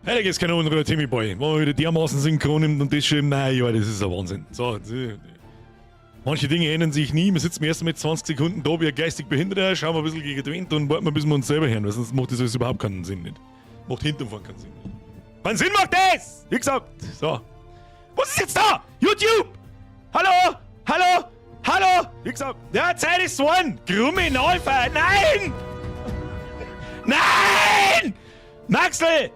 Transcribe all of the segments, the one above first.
Heiliges Kanon, Timmy Boy. Wo man wieder dermaßen synchron nimmt und das schon im Mai, ja, das ist ein Wahnsinn. So, manche Dinge ändern sich nie. Wir sitzen erst mit 20 Sekunden da wie ein geistig Behinderter, schauen wir ein bisschen gegen die Wand und warten wir, bis wir uns selber hören, weil sonst macht das alles überhaupt keinen Sinn nicht. Macht hinten und vorne keinen Sinn. Keinen Sinn macht das! Wie gesagt, so. Was ist jetzt da? YouTube! Hallo! Hallo! Hallo! Wie gesagt, ja, Zeit ist one! Kriminalfall! Nein! Nein! Maxl!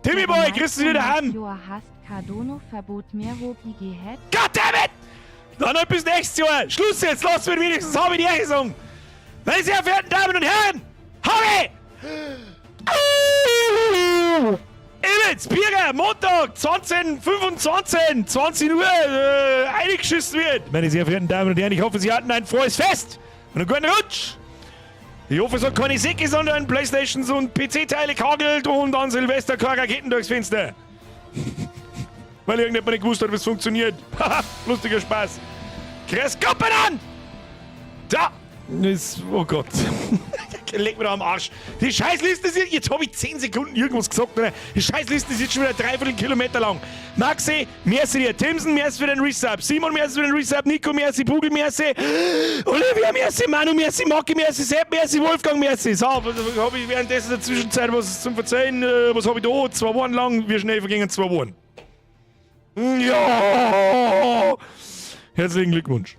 Timmy Boy, kriegst du wieder heim? Goddammit! Dann noch bis nächstes Jahr! Schluss jetzt! Lass mich wenigstens habe ich die Ehre Meine sehr verehrten Damen und Herren! Habe! Evans, Bierger, Montag, 20.25, 20 Uhr, eingeschissen wird. Meine sehr verehrten Damen und Herren, ich hoffe, Sie hatten ein frohes Fest und einen guten Rutsch. Ich hoffe, es hat keine Säcke, sondern Playstations und PC-Teile kagelt und an Silvester keine Raketen durchs Fenster. Weil irgendjemand nicht gewusst hat, wie es funktioniert. Haha, lustiger Spaß. Grüß Gott an! Da! Das, oh Gott. Leck mir da am Arsch. Die Scheißliste ist jetzt habe ich 10 Sekunden irgendwas gesagt, oder? Die Scheißliste ist jetzt schon wieder dreiviertel Kilometer lang. Maxi, merci dir. Timson, merci für den Resub. Simon, merci für den Resub. Nico, merci. Bugel, merci. Olivia, merci. Manu, merci. Maki, merci. Sepp, merci. Wolfgang, merci. So, habe ich währenddessen in der Zwischenzeit was zum Verzeihen? Was habe ich da? 2 Wochen lang. Wie schnell vergingen 2 Wochen? Ja! Herzlichen Glückwunsch.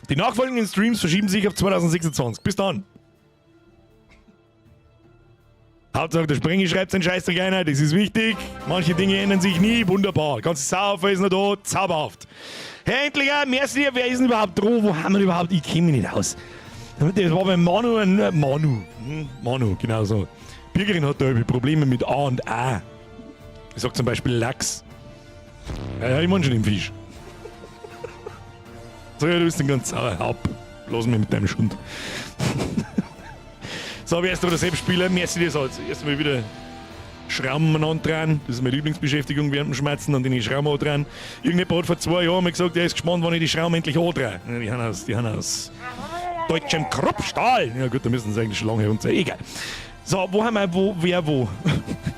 Die nachfolgenden Streams verschieben sich auf 2026. Bis dann. Hauptsache, der Sprengi schreibt seinen Scheißdreck ein, das ist wichtig. Manche Dinge ändern sich nie. Wunderbar. Ganze Saufer ist noch da, zauberhaft. Herr Endlicher, merci dir, wer ist denn überhaupt dran? Wo haben wir überhaupt? Ich kenne mich nicht aus. Das war beim Manu, ein Manu. Manu, genau so. Birgerin hat da irgendwie Probleme mit A und A. Ich sag zum Beispiel Lachs. Ja, ich meine schon den Fisch. So, ja, du bist ein ganz sauer. Ab. Lass mich mit deinem Schund. So, wie erst aber der Sepp Spieler, merci dir so. Jetzt erstmal wieder Schrauben dran. Das ist meine Lieblingsbeschäftigung während dem Schmerzen, an den ich Schrauben dran. Irgendjemand hat vor 2 Jahren mal gesagt, er ist gespannt, wann ich die Schrauben endlich andrehe. Die haben aus deutschem Kruppstahl. Ja gut, da müssen sie eigentlich schon lange herunter sein. Egal. So, wo haben wir, wo, wer, wo?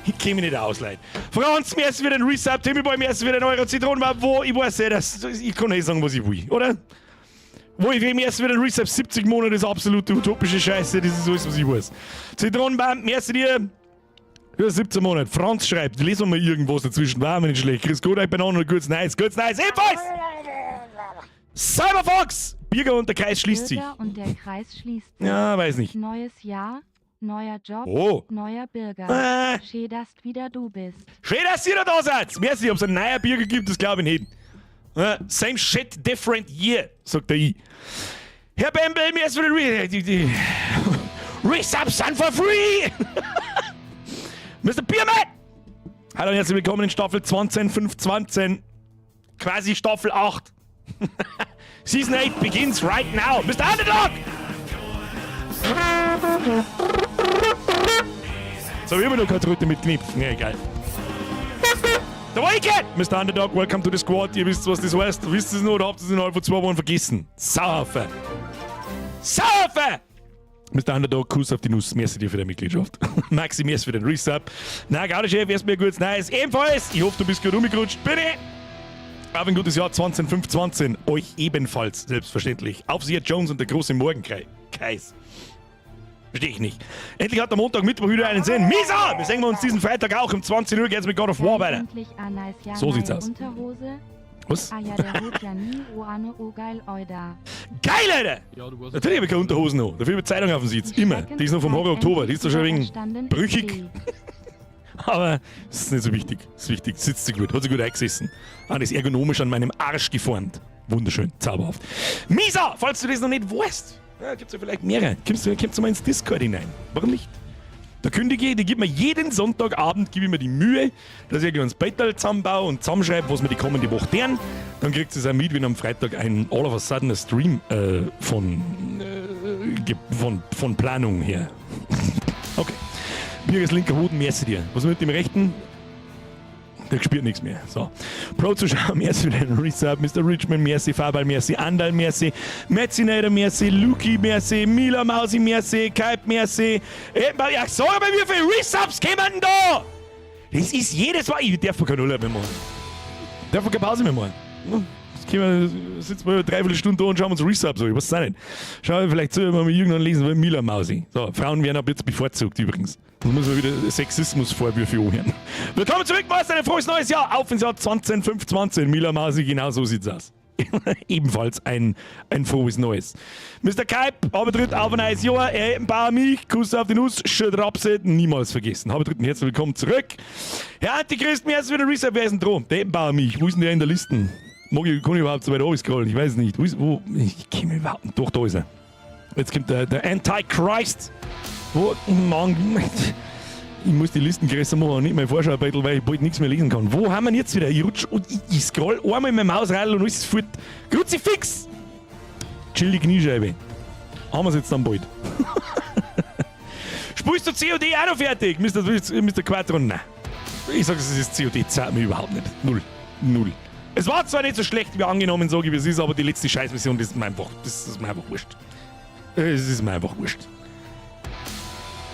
Ich kenne mich nicht aus, Leute. Franz, merci für den Resub, Timmy Boy, merci für den Euro, Zitronenbaum, wo, ich weiß nicht, das, ich kann nicht sagen, was ich will, oder? Wo ich wem erst wieder den Resub 70 Monate ist absolute utopische Scheiße, das ist alles, was ich weiß. Zitronenbaum, merci dir. Ja, 17 Monate. Franz schreibt, lesen wir mal irgendwas dazwischen, war mir nicht schlecht. Chris Gott, Bananen, gutes Nice, gutes Nice, ebenfalls! Cyberfox! Birger und der Kreis schließt sich. Bürger und der Kreis schließt sich. Ja, weiß nicht. Neues Jahr, neuer Job, Oh. neuer Bürger. Schön, dass wieder du bist. Schön, dass ihr da seid. Merci, ob es einen neuen Birger gibt, das glaube ich nicht. Same shit, different year, sagt der I. Herr Bembel, mir ist wieder Re die, die Resubs sind for free! Mr. Biermann! Hallo und herzlich willkommen in Staffel 20, Quasi Staffel 8. Season 8 begins right now. Mr. Underdog! So, immer noch keine Tröte mit Knipf. Ja, egal. Der Wicked! Mr. Underdog, welcome to the squad. Ihr wisst, was das heißt. Wisst ihr es noch oder habt ihr es innerhalb von 2 Wochen vergessen? Saufe! Saufe! Mr. Underdog, Kuss auf die Nuss. Merci dir für deine Mitgliedschaft. Maxi, merci für den Resub. Na, Gaudichef, erstmal gut. Nice. Ebenfalls. Ich hoffe, du bist gut rumgerutscht. Bitte! Auf ein gutes Jahr 2025. Euch ebenfalls, selbstverständlich. Aufseher Jones und der große Morgenkreis. Verstehe ich nicht. Endlich hat der Montag, Mittwoch wieder einen Sinn. Misa! Wir sehen uns diesen Freitag auch. Um 20 Uhr geht's mit God of War weiter. Endlich a nice Jahr So sieht's neue aus. Unterhose. Was? Ah ja, der hot ja nie Roane, oh geil, oida. Geil, Alter! Ja, du warst Natürlich habe ich keine Unterhosen noch. Dafür habe ich Zeitung auf dem Sitz. Immer. Die ist noch vom Horror Oktober. Die ist doch schon ein wenig brüchig. Aber das ist nicht so wichtig. Das ist wichtig. Sitzt sie gut. Hat sie gut eingesessen. Ah, das ist ergonomisch an meinem Arsch geformt. Wunderschön. Zauberhaft. Misa, falls du das noch nicht weißt. Ja, gibt's ja vielleicht mehrere. Kommst du mal ins Discord hinein? Warum nicht? Da kündige ich, die gibt mir jeden Sonntagabend, gebe ich mir die Mühe, dass ich ein kleines Bettel zusammenbaue und zusammenschreibe, was wir die kommende Woche tun. Dann kriegt es auch mit, wenn am Freitag ein all of a sudden Stream von Planung her. Okay. Birgers linker Hoden, merci dir. Was mit dem rechten? Der spürt nichts mehr. So. Pro-Zuschauer, merci für den Resub, Mr. Richmond, merci, Fabal, merci, Andal, merci, Metzinator, merci, Luki, merci, Mila Mausi, merci, Kype, merci. Ja, sag mal, wie viele Resubs kommen denn da? Das ist jedes Mal, ich darf keinen Urlaub mehr machen. Darf keine Pause mehr machen. Jetzt können wir, sitzen wir dreiviertel Stunde da und schauen uns Resubs an. Ich weiß es auch nicht. Schau, vielleicht soll man mal irgendwann lesen, weil Mila Mausi. So, Frauen werden ab jetzt bevorzugt übrigens. Das muss man wieder Sexismusvorwürfe anhören. Willkommen zurück, Meister, ein frohes neues Jahr. Auf ins Jahr 2025. Mila Mausi, genau so sieht's aus. Ebenfalls ein frohes Neues. Mr. Kaip, aber tritt auf ein neues Jahr. Er ein paar mich, Kuss auf die Nuss, Schödrapse, niemals vergessen. Habe dritten herzlich willkommen zurück. Herr Antichrist, mir ist wieder Resub, wer ist denn dran? Der Bauer mich, wo ist denn der in der Liste? Mag ich, kann ich überhaupt so weit scrollen? Ich weiß nicht. Wo ist, wo? Ich komme überhaupt nicht. Doch, da ist er. Jetzt kommt der Antichrist. Wo, Mann, ich muss die Listen größer machen und nicht mein Vorschaubild, weil ich bald nichts mehr lesen kann. Wo haben wir denn jetzt wieder? Ich rutsch und ich scroll einmal mit meinem Mausradl und alles ist fort. Kruzifix! Chill die Kniescheibe. Haben wir es jetzt dann bald. Spielst du COD auch noch fertig? Mr. Mr. Quattro? Nein. Ich sag, es ist COD, zahlt mir überhaupt nicht. Null. Null. Es war zwar nicht so schlecht wie angenommen, sage ich, wie es ist, aber die letzte Scheißmission, das ist mir einfach wurscht. Es ist mir einfach wurscht.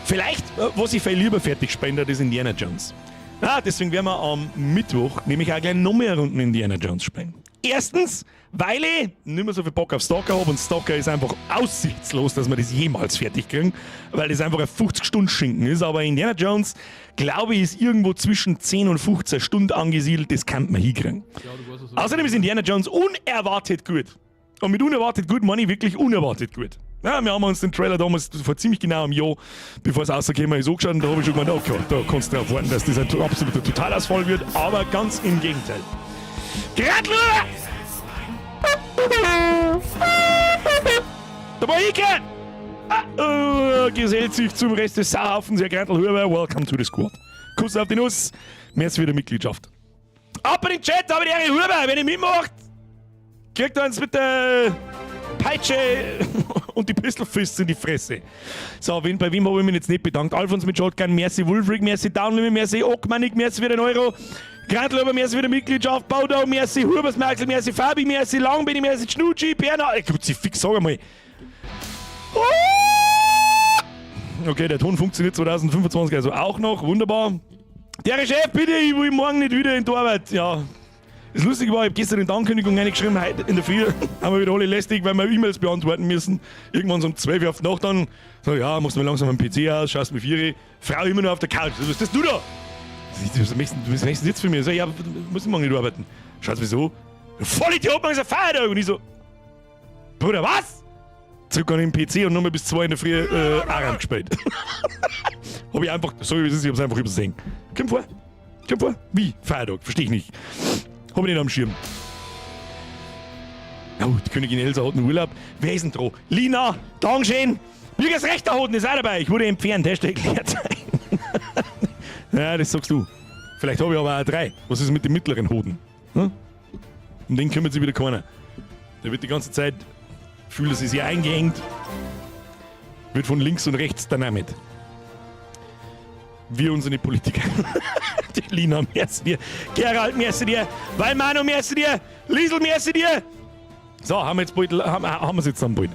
Vielleicht, was ich viel lieber fertig spielen das ist Indiana Jones. Ah, deswegen werden wir am Mittwoch nämlich auch gleich noch mehr Runden Indiana Jones spielen. Erstens, weil ich nicht mehr so viel Bock auf Stalker habe und Stalker ist einfach aussichtslos, dass wir das jemals fertig kriegen, weil das einfach ein 50-Stunden-Schinken ist. Aber Indiana Jones, glaube ich, ist irgendwo zwischen 10 und 15 Stunden angesiedelt, das kann man hinkriegen. Ja, du weißt, was Außerdem ist Indiana Jones unerwartet gut. Und mit unerwartet gut meine ich wirklich unerwartet gut. Ja, wir haben uns den Trailer damals vor ziemlich genau einem Jahr, bevor es rausgekommen ist, angeschaut und da habe ich schon gemeint, okay, da kannst du drauf warten, dass das ein absoluter Totalausfall wird, aber ganz im Gegenteil. Gradler! Da war ich gern! Ah, gesellt sich zum Rest des Sauhaufens, Herr Grantl-Huber, welcome to the squad. Kuss auf die Nuss, mehr wieder Mitgliedschaft. Ab in den Chat, aber die Ehre Huber, wenn ihr mitmacht, kriegt er uns mit der Peitsche und die Pistolfists in die Fresse. So, bei wem habe ich mich jetzt nicht bedankt? Alfons mit Shotgun, merci Wolfric, merci Downlimit, merci Ockmanik, merci für den Euro. Grantl, merci für die Mitgliedschaft, Baudau, merci Hubers Merkel, merci Fabi, merci Langbini, merci Schnutschi, Bernhard. Kruzifix, sag einmal. Okay, der Ton funktioniert 2025 also auch noch, wunderbar. Der Chef, bitte, ich will morgen nicht wieder in die Arbeit. Ja, das Lustige war, ich habe gestern in die Ankündigung reingeschrieben, heute in der Früh haben wir wieder alle lästig, weil wir E-Mails beantworten müssen. Irgendwann so um 12 Uhr auf die Nacht dann, so, ja, machst du mal langsam am PC aus, schaust mir 4, Frau immer noch auf der Couch. Was ist das du da? Was möchtest du jetzt von mir? Ich so, ja, muss ich morgen nicht arbeiten. Schaut mich so, Vollidiot, morgen ist ein Feiertag. Und ich so, Bruder, was? Zurück an den PC und nochmal bis 2 in der Früh Aram gespielt. Hab ich einfach, sorry, wie es ist, ich hab's einfach übersehen. Komm vor. Komm vor. Wie? Feiertag? Versteh ich nicht. Hab ich nicht am Schirm. Oh, die Königin Elsa hat einen Urlaub. Wer ist denn dran? Lina, Dankeschön. Bürgers rechter Hoden ist auch dabei. Ich wurde entfernt. Hashtag Leerzeichen. Ja, das sagst du. Vielleicht habe ich aber auch drei. Was ist mit dem mittleren Hoden? Hm? Um den kümmert sich wieder keiner. Der wird die ganze Zeit, fühlt er sich sehr eingeengt, wird von links und rechts danach. Wir unsere Politiker. Die Lina, merci dir. Gerald, merci dir. Valmano, merci dir. Liesel, merci dir. So, haben wir jetzt bald, haben wir es jetzt dann bald.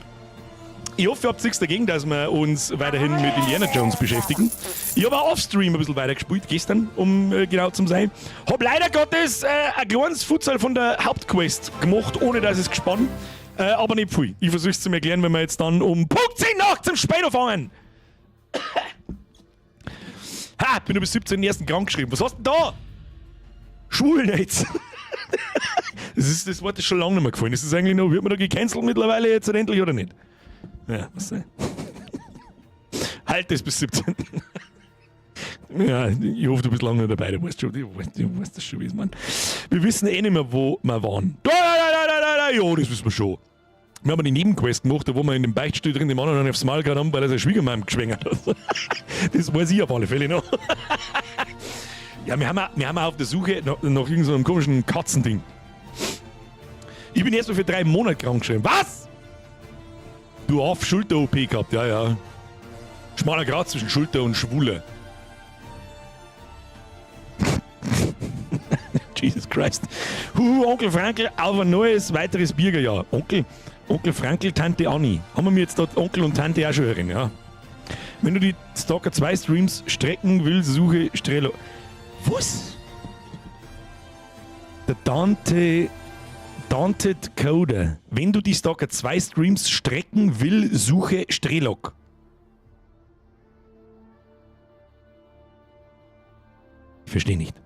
Ich hoffe, ihr habt nichts dagegen, dass wir uns weiterhin mit Indiana Jones beschäftigen. Ich habe auch offstream ein bisschen weitergespielt, gestern, um genau zu sein. Hab leider Gottes ein kleines Futsal von der Hauptquest gemacht, ohne dass es gespannt. Aber nicht viel. Ich versuche es zu erklären, wenn wir jetzt dann um Punkt 10 nach zum Spiel anfangen. Ha, bin nur bis 17. ersten krank geschrieben. Was hast du denn da? Schwulnetz. Das Wort ist schon lange nicht mehr gefallen. Ist das eigentlich noch, wird man da gecancelt mittlerweile jetzt endlich oder nicht? Ja, was sei. Halt es bis 17. Ja, ich hoffe, du bist lange noch dabei. Du weißt das schon, wie es man. Wir wissen eh nicht mehr, wo wir waren. Da, da, da, da, da, ja, das wissen wir schon. Wir haben eine Nebenquest gemacht, da wo wir in dem Beichtstuhl drin dem anderen aufs Maul gehauen haben, weil er seine Schwiegermam geschwängert hat. Das weiß ich auf alle Fälle noch. Ja, wir haben auch auf der Suche nach irgend so einem komischen Katzending. Ich bin erst mal für 3 Monate krank geschrieben. Was? Du auf Schulter-OP gehabt, ja, ja. Schmaler Grat zwischen Schulter und Schwule. Jesus Christ. Huhu, Onkel Frankl, auf ein neues, weiteres Biergerjahr. Onkel Frankl, Tante Anni. Haben wir mir jetzt dort Onkel und Tante auch schon hören, ja. Wenn du die Stalker 2 Streams strecken willst, suche Strelo. Was? Der Dante. Daunted Coder. Wenn du die Stalker 2 Streams strecken will, suche Strelok. Ich verstehe nicht.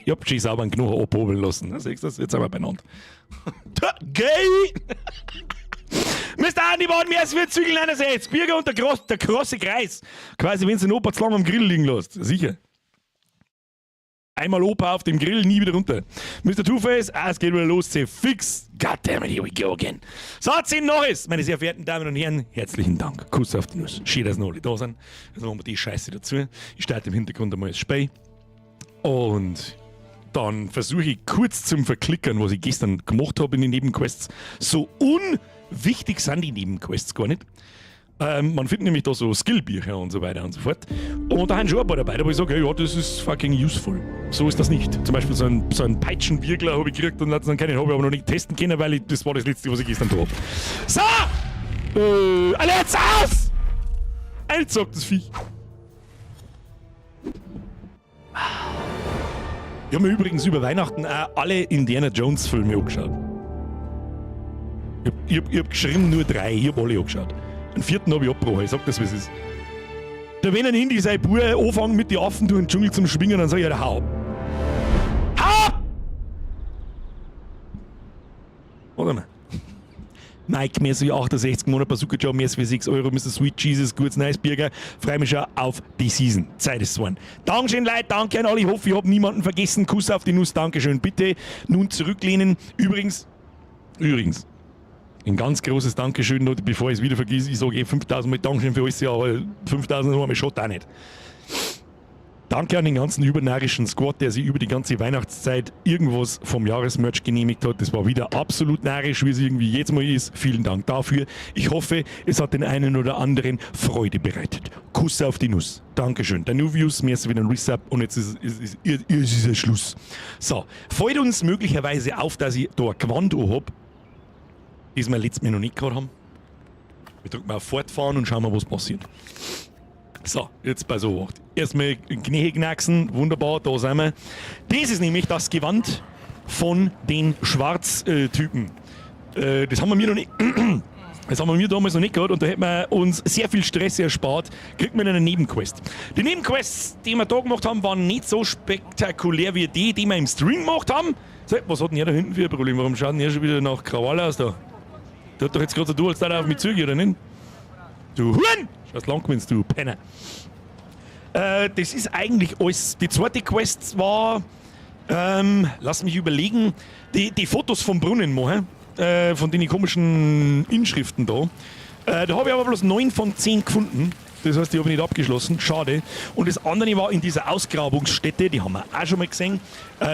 Ich hab schon sauber einen Knochen abhobeln lassen. Da siehst du das? Jetzt sind wir beieinander. Gay! Mr. Andy Mann, mir wird Zügel 61. Birger und der große Kreis. Quasi, wenn du den Opa zu lange am Grill liegen lässt. Sicher. Einmal Opa auf dem Grill, nie wieder runter. Mr. Two-Face, ah, es geht wieder los, C fix. God damn it, here we go again. So, 10 Norris, meine sehr verehrten Damen und Herren, herzlichen Dank. Kuss auf die Nuss. Schön, dass noch alle da sind. Jetzt machen wir die Scheiße dazu. Ich starte im Hintergrund einmal das Spiel. Und dann versuche ich kurz zum Verklickern, was ich gestern gemacht habe in den Nebenquests. So unwichtig sind die Nebenquests gar nicht. Man findet nämlich da so Skillbücher und so weiter und so fort. Und da haben schon ein paar dabei, wo ich sage, ja, das ist fucking useful. So ist das nicht. Zum Beispiel so ein Peitschenwirgler habe ich gekriegt und dann keinen habe ich aber noch nicht testen können, weil ich, das war das letzte, was ich gestern da habe. So! Alle jetzt aus! Eins sagt das Viech. Ich habe mir übrigens über Weihnachten auch alle Indiana Jones Filme angeschaut. Ich hab geschrieben nur drei, ich hab alle angeschaut. Den vierten habe ich abgebrochen, ich sag das, wie es ist. Da wenn ein Indy sein Bub anfangen mit den Affen durch den Dschungel zum Schwingen, dann sag ich, ja, hau ab. Hau ab! Warte mal. Mike, merci 68 Monate, Bazooka Joe, merci für 6 Euro, Mr. Sweet Jesus, gutes Nice Birger. Freue mich schon auf die Season. Zeit ist geworden. Dankeschön, Leute, danke an alle. Ich hoffe, ich habe niemanden vergessen. Kuss auf die Nuss, Dankeschön. Bitte nun zurücklehnen. Übrigens, ein ganz großes Dankeschön, noch, bevor ich es wieder vergesse. Ich sage eh 5000 Mal Dankeschön für alles, aber 5000 haben wir schon auch nicht. Danke an den ganzen übernarrischen Squad, der sich über die ganze Weihnachtszeit irgendwas vom Jahresmerch genehmigt hat. Das war wieder absolut narrisch, wie es irgendwie jedes Mal ist. Vielen Dank dafür. Ich hoffe, es hat den einen oder anderen Freude bereitet. Kuss auf die Nuss. Dankeschön. Der Nuvius, mir ist wieder ein Resub und jetzt ist ist Schluss. So, fällt uns möglicherweise auf, dass ich da ein Gewand hab, das wir letztes Mal noch nicht gehabt haben. Wir drücken mal auf Fortfahren und schauen mal, was passiert. So, jetzt bei so acht. Erstmal Knie knacksen, wunderbar, da sind wir. Das ist nämlich das Gewand von den Schwarztypen. Das haben wir mir noch nicht. Das haben wir mir damals noch nicht gehabt und da hätten wir uns sehr viel Stress erspart, kriegt man eine Nebenquest. Die Nebenquests, die wir da gemacht haben, waren nicht so spektakulär wie die, die wir im Stream gemacht haben. So, was hat denn er da hinten für ein Problem? Warum schaut denn er schon wieder nach Krawall aus da? Der hat doch jetzt gerade so du, als da auf mich zugehen, oder nicht? Du Huren! Schaust lang gewinnst, du Penner. Das ist eigentlich alles. Die zweite Quest war, lass mich überlegen, die Fotos vom Brunnen machen, von den komischen Inschriften da. Da habe ich aber bloß 9 von 10 gefunden. Das heißt, die habe ich nicht abgeschlossen. Schade. Und das andere war in dieser Ausgrabungsstätte, die haben wir auch schon mal gesehen,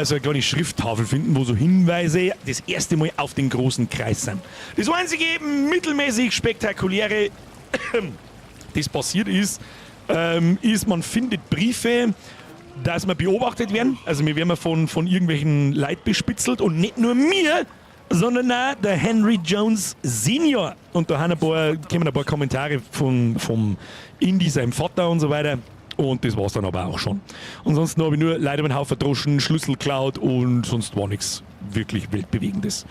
so eine kleine Schrifttafel finden, wo so Hinweise das erste Mal auf den großen Kreis sind. Das einzige mittelmäßig spektakuläre, das passiert ist, ist, man findet Briefe, dass wir beobachtet werden. Also wir werden von irgendwelchen Leuten bespitzelt und nicht nur mir, sondern auch der Henry Jones Senior. Und da haben ein paar, kommen ein paar Kommentare vom Indy, seinem Vater und so weiter. Und das war's dann aber auch schon. Ansonsten habe ich nur leider einen Haufen Droschen, Schlüssel geklaut und sonst war nichts wirklich Weltbewegendes.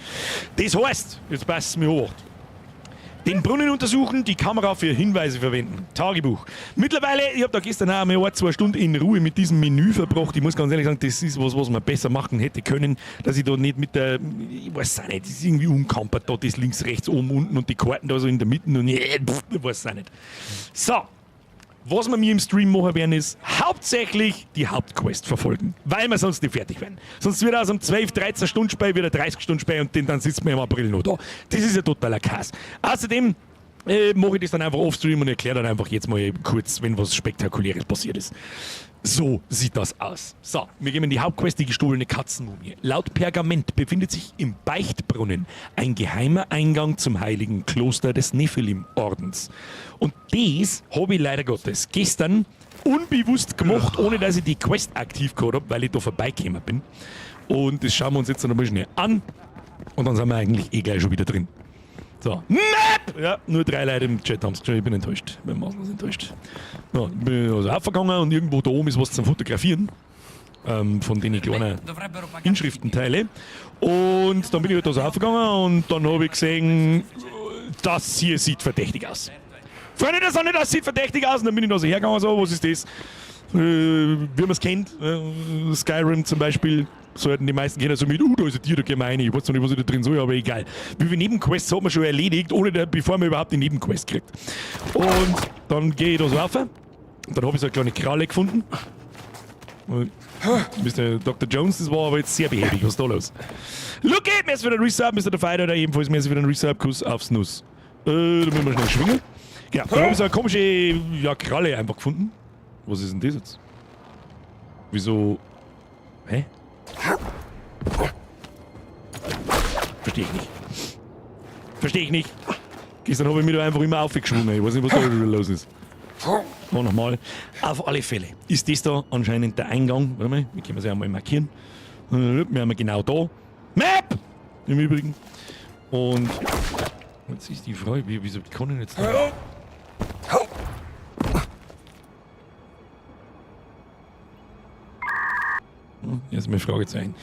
Das heißt, jetzt passt es mir hoch. Den Brunnen untersuchen, die Kamera für Hinweise verwenden. Tagebuch. Mittlerweile, ich habe da gestern auch mal 1, 2 Stunden in Ruhe mit diesem Menü verbracht. Ich muss ganz ehrlich sagen, das ist was, was man besser machen hätte können, dass ich da nicht mit der, ich weiß auch nicht, das ist irgendwie umkampert da, das links, rechts, oben, unten und die Karten da so in der Mitte und pff, ich weiß auch nicht. So, was wir mir im Stream machen werden, ist hauptsächlich die Hauptquest verfolgen, weil wir sonst nicht fertig werden. Sonst wird aus einem 12, 13 Stunden Spiel wieder 30 Stunden Spiel und dann sitzen wir im April noch da. Das ist ja totaler Kass. Außerdem mache ich das dann einfach offstream und erkläre dann einfach jetzt mal kurz, wenn was Spektakuläres passiert ist. So sieht das aus. So, wir gehen in die Hauptquest, die gestohlene Katzenmumie. Laut Pergament befindet sich im Beichtbrunnen ein geheimer Eingang zum heiligen Kloster des Nephilim-Ordens. Und das habe ich leider Gottes gestern unbewusst gemacht, ohne dass ich die Quest aktiv gehabt habe, weil ich da vorbeigekommen bin. Und das schauen wir uns jetzt noch mal schnell an. Und dann sind wir eigentlich eh gleich schon wieder drin. So. Map! Ja, nur 3 Leute im Chat haben's geschaut. Ich bin enttäuscht. Ich bin maßlos enttäuscht. Ja, ich bin also aufgegangen und irgendwo da oben ist was zum Fotografieren. Von den kleinen Inschriftenteile. Und dann bin ich halt da so aufgegangen und dann habe ich gesehen, das hier sieht verdächtig aus. Freunde der Sonne, das sieht verdächtig aus. Und dann bin ich da so hergegangen, so, was ist das? Wie man es kennt, Skyrim zum Beispiel, sollten die meisten kennen so mit, da ist ein Tier, da gehen wir rein. Ich weiß noch nicht, was ich da drin soll, aber egal. Wie viele Nebenquests hat man schon erledigt, bevor man überhaupt die Nebenquest kriegt. Und dann gehe ich da so rauf. Und dann habe ich so eine kleine Kralle gefunden. Und Mr. Dr. Jones, das war aber jetzt sehr behäbig. Was ist da los? Look it, mir ist wieder ein Resub, Mr. The Fighter, da ebenfalls mir ist wieder ein Resub, Kuss aufs Nuss. Da müssen wir schnell schwingen. Ja, da habe ich so eine komische, ja, Kralle einfach gefunden. Was ist denn das jetzt? Wieso? Hä? Verstehe ich nicht. Verstehe ich nicht. Gestern habe ich mich da einfach immer aufgeschwungen. Ich weiß nicht, was da los ist. Oh, nochmal. Auf alle Fälle ist das da anscheinend der Eingang. Warte mal, wir können es ja einmal markieren. Wir haben genau da. Map! Im Übrigen. Und jetzt ist die Frage, wieso kann ich jetzt da? Jetzt mein Fragezeichen.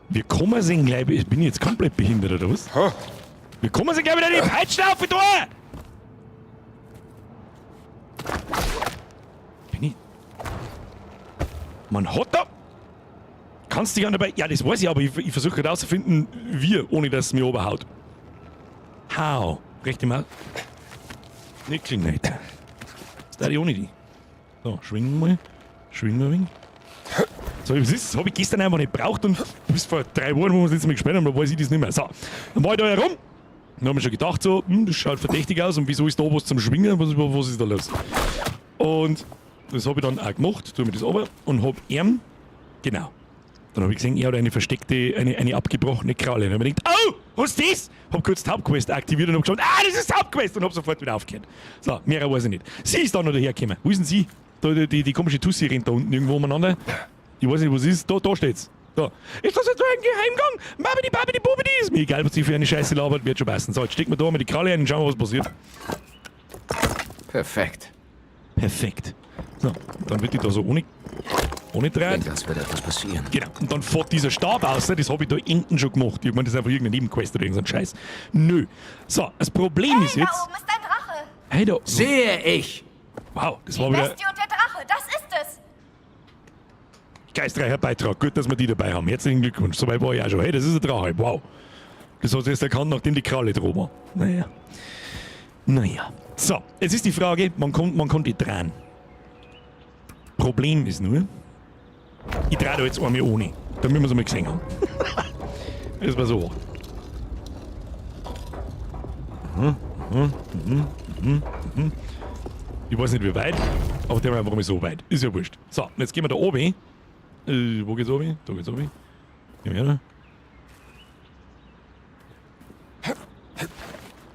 Wir kommen sehen gleich. Ich bin jetzt komplett behindert, oder was? Wir kommen sehen gleich wieder die Peitschen auf die Tor! Bin ich. Man hat da. Kannst dich an dabei. Ja, das weiß ich, aber ich versuche gerade herauszufinden, wie, ohne dass es mir oberhaut. How? Rechte Maus. Nicht klingt nicht. Das ist die ohne die. So, schwingen wir mal. Schwingen wir ein wenig. So, das ist, das hab ich gestern einfach nicht gebraucht und bis vor 3 Wochen, wo wir das letzte Mal gespielt haben, da weiß ich das nicht mehr. So, dann war ich da herum. Dann haben wir schon gedacht, so, das schaut verdächtig aus und wieso ist da was zum Schwingen? Was ist da los? Und das hab ich dann auch gemacht, tu mir das runter und hab ihm, genau, dann hab ich gesehen, er hat eine versteckte, eine abgebrochene Kralle. Und dann hab ich gedacht, oh, was ist das? Hab kurz die Hauptquest aktiviert und hab geschaut, ah, das ist die Hauptquest und hab sofort wieder aufgehört. So, mehr weiß ich nicht. Sie ist dann noch dahergekommen. Wo ist denn sie? Da, die komische Tussi rennt da unten irgendwo umeinander. Ich weiß nicht, was ist. Da steht's. Da. Ist das jetzt ein Geheimgang? Babidi, babidi, bubidi. Ist mir egal, was sie für eine Scheiße labert, wird schon passen. So, jetzt stecken wir da mal die Kralle ein und schauen wir, was passiert. Perfekt. Perfekt. So, dann wird die da so ohne drehen. Denke, als würde etwas passieren. Genau. Und dann fährt dieser Stab aus. Das hab ich da hinten schon gemacht. Ich meine, das ist einfach irgendeine Nebenquest oder irgendein Scheiß. Nö. So, das Problem Hey, ist jetzt. Da oben ist ein Drache. Hey, da. Sehe ich! Wow, das war Die wieder. Bestie und der Drache, das ist es! Geistreicher Beitrag. Gut, dass wir die dabei haben. Herzlichen Glückwunsch. Soweit war ich auch schon. Hey, das ist ein Drache. Wow. Das hat erst erkannt, nachdem die Kralle dran war. Naja. Naja. So, jetzt ist die Frage, man kann die drehen. Problem ist nur, ich drehe da jetzt einmal ohne, damit wir es einmal gesehen haben. Das war so. Ich weiß nicht wie weit, aber der war einfach mal so weit. Ist ja wurscht. So, jetzt gehen wir da oben. Wo geht's oben? Da geht's oben. Gehen wir her.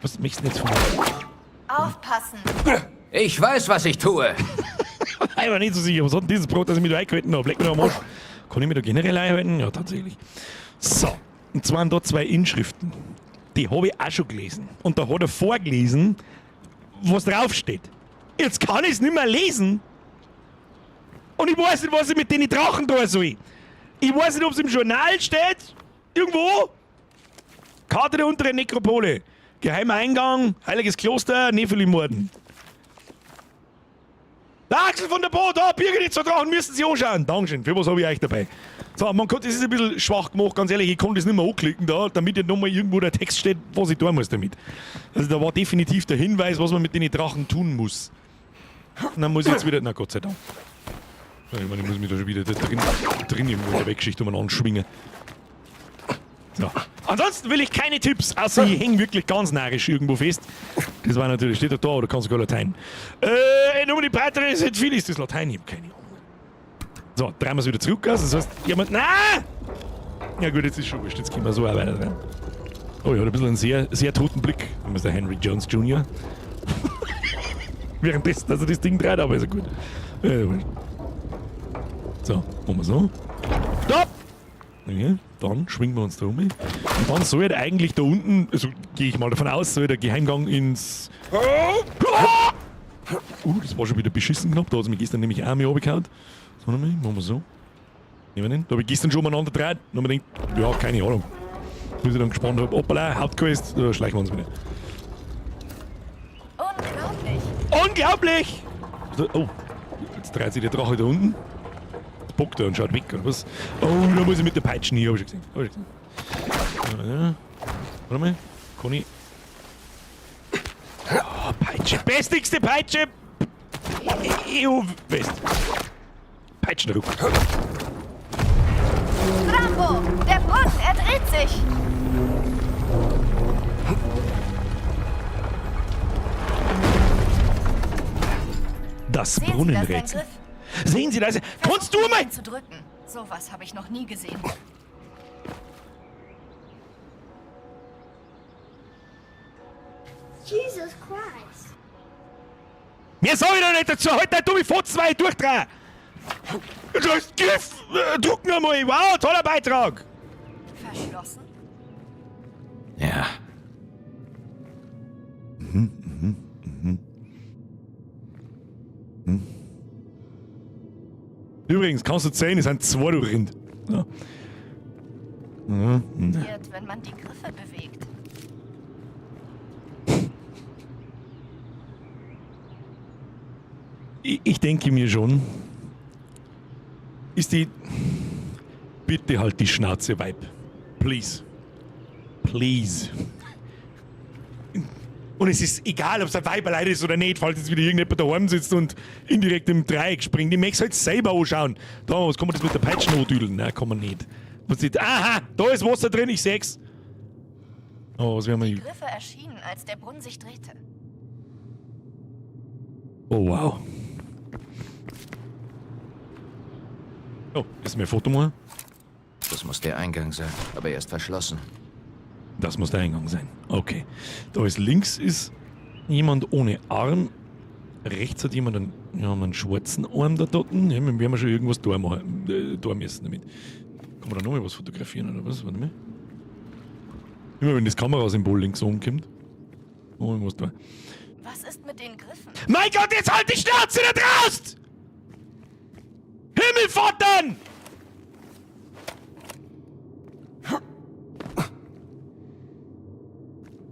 Was möchtest du denn jetzt von mir? Aufpassen! Ich weiß, was ich tue! Ich war nicht so sicher. Was hat denn dieses Brot, das ich mich da eingehalten hab? Leck mich doch am Arsch. Kann ich mich da generell einhalten? Ja, tatsächlich. So, und zwar waren da 2 Inschriften. Die hab ich auch schon gelesen. Und da hat er vorgelesen, was draufsteht. Jetzt kann ich's nicht mehr lesen. Und ich weiß nicht, was ich mit den Drachen da soll. Ich weiß nicht, ob's im Journal steht. Irgendwo. Karte der unteren Nekropole. Geheimer Eingang, Heiliges Kloster, Nephilim-Morden. Der Axel von der Bo, da, Birgit, die 2 Drachen müssen Sie anschauen. Dankeschön, für was hab ich euch dabei? So, man kann, das ist ein bisschen schwach gemacht, ganz ehrlich, ich konnte das nicht mehr anklicken da, damit nicht nochmal irgendwo der Text steht, was ich tun muss damit. Also da war definitiv der Hinweis, was man mit den Drachen tun muss. Und dann muss ich jetzt wieder, na Gott sei Dank. Ich meine, ich muss mich da schon wieder da drin irgendwo in der Weggeschichte umeinander schwingen. So. Ansonsten will ich keine Tipps, außer ich häng wirklich ganz narrisch irgendwo fest. Das war natürlich, steht doch da, oder kannst du gar Latein? Nur die Breite ist nicht viel, ist das Latein? Ich hab keine Ahnung. So, drehen wir's wieder zurück aus. Das heißt, jemand. Na! Ja gut, jetzt ist schon wurscht, jetzt können wir so auch weiter dran. Oh, ich hab ein bisschen einen sehr, sehr toten Blick. Mister Henry Jones Junior. Währenddessen, dass er das Ding dreht, aber ist ja gut. Wurscht. So, machen wir so. Stopp! Okay. Dann schwingen wir uns da um. Und dann soll halt eigentlich da unten, also gehe ich mal davon aus, soll der Geheimgang ins... Das war schon wieder beschissen knapp. Da hat es mich gestern nämlich auch mal runtergehauen. So, machen wir so. Nehmen wir den. Da habe ich gestern schon umeinander gedreht. Und mir gedacht, ja, keine Ahnung. Bis ich dann gespannt habe, hoppala, Hauptquest, da schleichen wir uns wieder. Unglaublich. Unglaublich! Oh, jetzt dreht sich der Drache da unten. Jetzt bockt er und schaut weg, oder was? Oh, da muss ich mit der Peitschen hier, hab ich schon gesehen. Hab ich schon gesehen. Ja. Warte mal, kann ich... Oh, Peitsche, bestigste Peitsche! EU-West. Peitschenruck. Bravo! Der Brunnen, er dreht sich! Das Sehen Sie, das ist ein Brunnenrätsel. Griff. Sehen Sie das? Kannst du Versuchen Sie, mal... ihn zu drücken. Sowas habe ich noch nie gesehen. Jesus Christ. Mehr sag ich doch nicht dazu. Halt deine dumme Fotze, weil ich durchdrehe. Das Griff! Drucken einmal. Wow, toller Beitrag. Verschlossen? Ja. Übrigens, kannst du zählen, es sind zwei, du Rind. Ja. Wird, wenn man die Griffe bewegt. Ich denke mir schon, ist die... Bitte halt die Schnauze, Weib. Please. Please. Und es ist egal, ob es ein Weib allein ist oder nicht, falls jetzt wieder irgendjemand daheim sitzt und indirekt im Dreieck springt. Ich möchte es halt selber anschauen. Da, was kann man das mit der Peitsche andüdeln? Nein, kann man nicht. Man sieht, aha, da ist Wasser drin, ich seh's. Oh, was werden wir Die hier? Griffe erschienen, als der Brunnen sich drehte. Oh, wow. Oh, ist mir ein Foto machen? Das muss der Eingang sein, aber er ist verschlossen. Das muss der Eingang sein. Okay. Da ist links ist jemand ohne Arm. Rechts hat jemand einen, ja, einen schwarzen Arm da dort. Ja, wir werden schon irgendwas da machen, da müssen damit. Kann man da nochmal was fotografieren oder was? Warte mal. Immer wenn das Kamerasymbol links oben kommt. Oh, irgendwas da. Was ist mit den Griffen? Mein Gott, jetzt halt die Schnauze da draußen! Himmelvattern!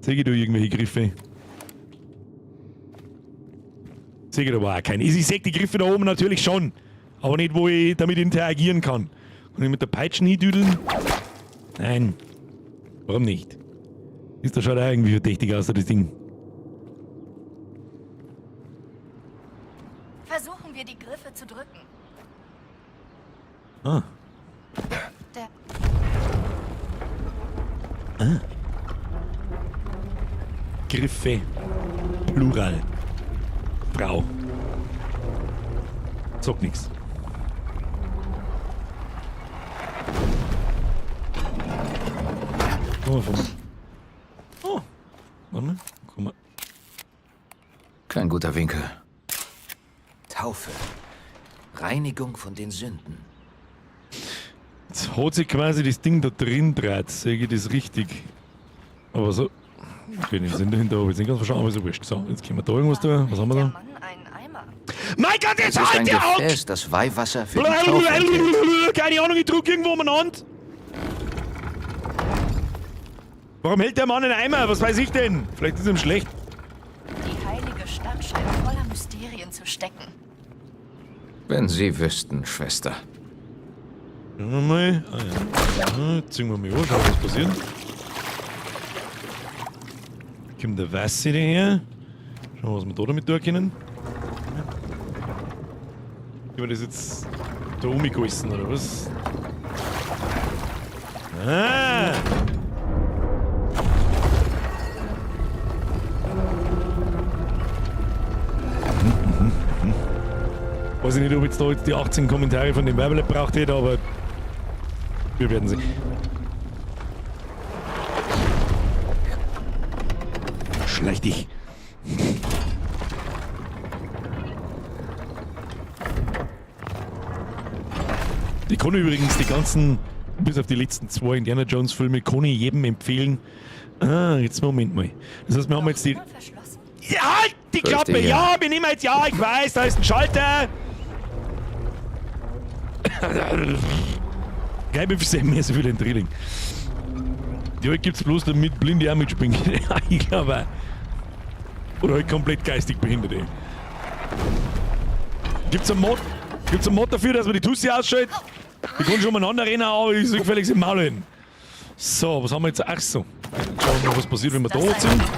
Sehe ich da irgendwelche Griffe? Sehe ich da aber auch keine. Ich sehe die Griffe da oben natürlich schon. Aber nicht, wo ich damit interagieren kann. Kann ich mit der Peitsche hindüdeln? Nein. Warum nicht? Ist da schaut auch irgendwie verdächtig aus, das Ding. Versuchen wir, die Griffe zu drücken. Ah. Der Griffe. Plural. Frau. Sag nix. Oh, oh. Warte mal. Guck mal. Kein guter Winkel. Taufe. Reinigung von den Sünden. Jetzt hat sich quasi das Ding da drin dreht. Sehe ich das richtig? Aber so. Okay, den Sinn dahinter habe ich jetzt nicht ganz verstanden, aber ist ja wurscht. So, jetzt können wir da irgendwas da. Was haben wir Der da? Mann einen Eimer. Mein Gott, jetzt Es ist halt ein die Augen! Gefäß, das Weihwasser für die Taufe enthält. Keine Ahnung, ich drück irgendwo umeinander. Warum hält der Mann einen Eimer? Was weiß ich denn? Vielleicht ist ihm schlecht. Die heilige Stadt scheint voller Mysterien zu stecken. Wenn Sie wüssten, Schwester. Schauen wir mal. Ah, ja. Ja, ziehen wir mal an, schauen, was passiert. Kommt der Wasser daher. Schauen wir, was wir da damit tun können. Können wir das jetzt da umgegossen, oder was? Ah! Weiß ich nicht, ob ich jetzt da jetzt die 18 Kommentare von dem Werbele braucht hätte, aber wir werden sehen. Schleich dich. Ich kann übrigens die ganzen Bis auf die letzten zwei Indiana Jones Filme kann ich jedem empfehlen. Ah, jetzt Moment mal. Das heißt, wir haben Noch jetzt die. immer verschlossen? Ja, halt die Fürchte, Klappe! ja. Ja, wir nehmen jetzt. Ja, ich weiß, da ist ein Schalter! Geil, wir sehen mehr so viel ein Drilling. Die halt gibt's bloß, damit Blinde auch mitspringen. Ja, ich glaube auch. Oder halt komplett geistig Behinderte. Gibt's einen Mod? Gibt's einen Mod dafür, dass man die Tussi ausschaltet? Die kann schon umeinander rennen, aber ich soll gefälligst im Maul hin. So, was haben wir jetzt? Ach so. Schauen wir mal, was passiert, wenn wir da Das ein sind. Moment?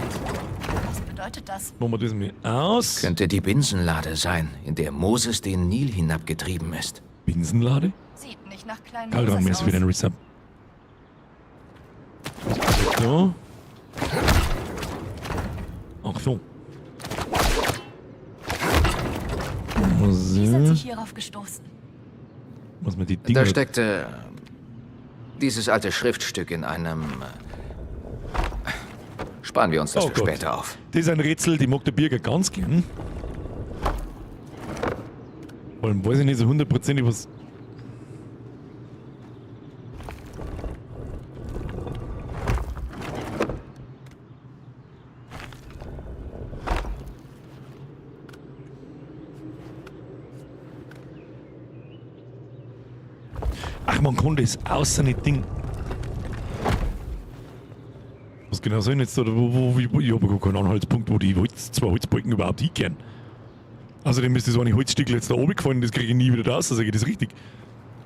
Was bedeutet das? Machen wir das mal aus. Könnte die Binsenlade sein, in der Moses den Nil hinabgetrieben ist. Binsenlade? Sieht nicht nach kleinen Kaldran, Moses merci für aus. den Resub. Was passiert da? Ach so. Wie sind So. Sie hierauf gestoßen? Muss man die Dinger... Da steckte dieses alte Schriftstück in einem. Sparen wir uns das Oh für Gott. später auf. Das ist ein Rätsel, die mag der Birger ganz gern. Vor allem weiß ich nicht so hundertprozentig, was... Ach, man kann das außer nicht Ding. Was genau soll ich jetzt da? Wo, ich habe gar keinen Anhaltspunkt, wo die Holz, zwei Holzbalken überhaupt hinkehren. Außerdem ist das eine Holzstück jetzt da oben gefallen, das kriege ich nie wieder raus, sage ich das richtig.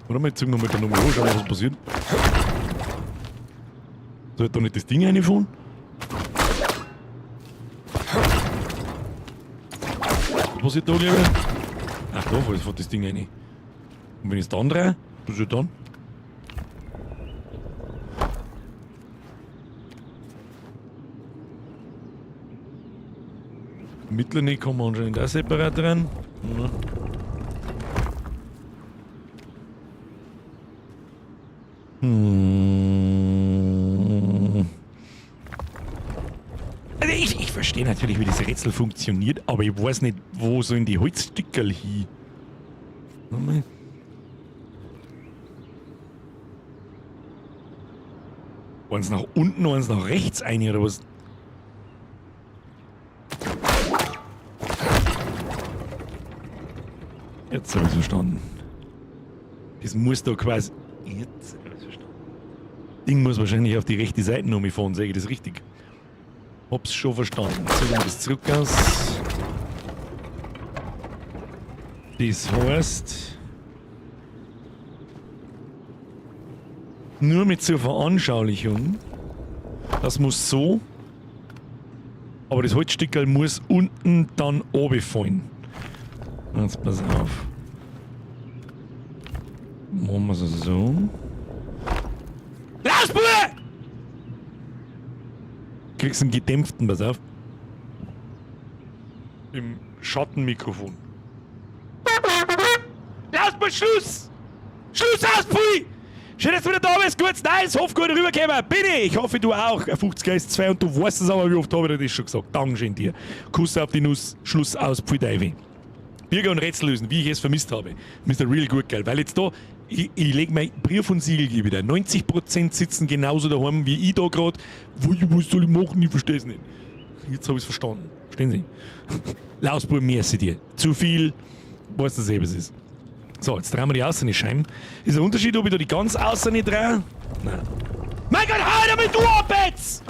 Warte mal, jetzt ziehen wir mal da nochmal an, schauen wir, was passiert. Soll ich da nicht das Ding reinfahren? Was passiert da, glaube ich? Ach, da fährt das Ding rein. Und wenn ich es dann drehe, was passiert dann? Mittlere kann man anscheinend auch separat rein. Ja. Also ich verstehe natürlich, wie das Rätsel funktioniert, aber ich weiß nicht, wo sollen die Holzstückerl hin. Warte mal. Eins nach unten, eins nach rechts ein oder was? Jetzt habe ich verstanden. Das muss da quasi. Jetzt habe ich verstanden. Ding muss wahrscheinlich auf die rechte Seite noch fahren, sage ich das richtig? Hab's schon verstanden. So, wir das zurück aus. Das heißt. Nur mit zur Veranschaulichung. Das muss so. Aber das Holzstückerl muss unten dann oben fallen. Jetzt pass auf. Machen wir es so. Lass, Bube! Kriegst einen gedämpften, pass auf. Im Schattenmikrofon. Lass mal Schluss! Schluss aus, Pui! Schön, dass du wieder da bist. Kurz, nice, hoff gut rübergekommen. Bin ich. Ich hoffe, du auch. 50 ist 2 und du weißt es aber, wie oft habe ich dir das schon gesagt. Dankeschön dir. Kuss auf die Nuss. Schluss aus, Pfui Deivi. Birger und Rätsel lösen, wie ich es vermisst habe. Mr. Real gut geil. Weil jetzt da, ich lege mein Brief und Siegel gebe wieder. 90% sitzen genauso daheim wie ich da gerade. Was soll ich machen? Ich verstehe es nicht. Jetzt habe ich es verstanden. Verstehen Sie? Lausbub, merci dir. Zu viel, weißt du selber, was es ist. So, jetzt drehen wir die außerne Scheiben. Ist ein Unterschied, ob ich da die ganz außerne drehe? Nein. Mein Gott, hau damit du ab jetzt!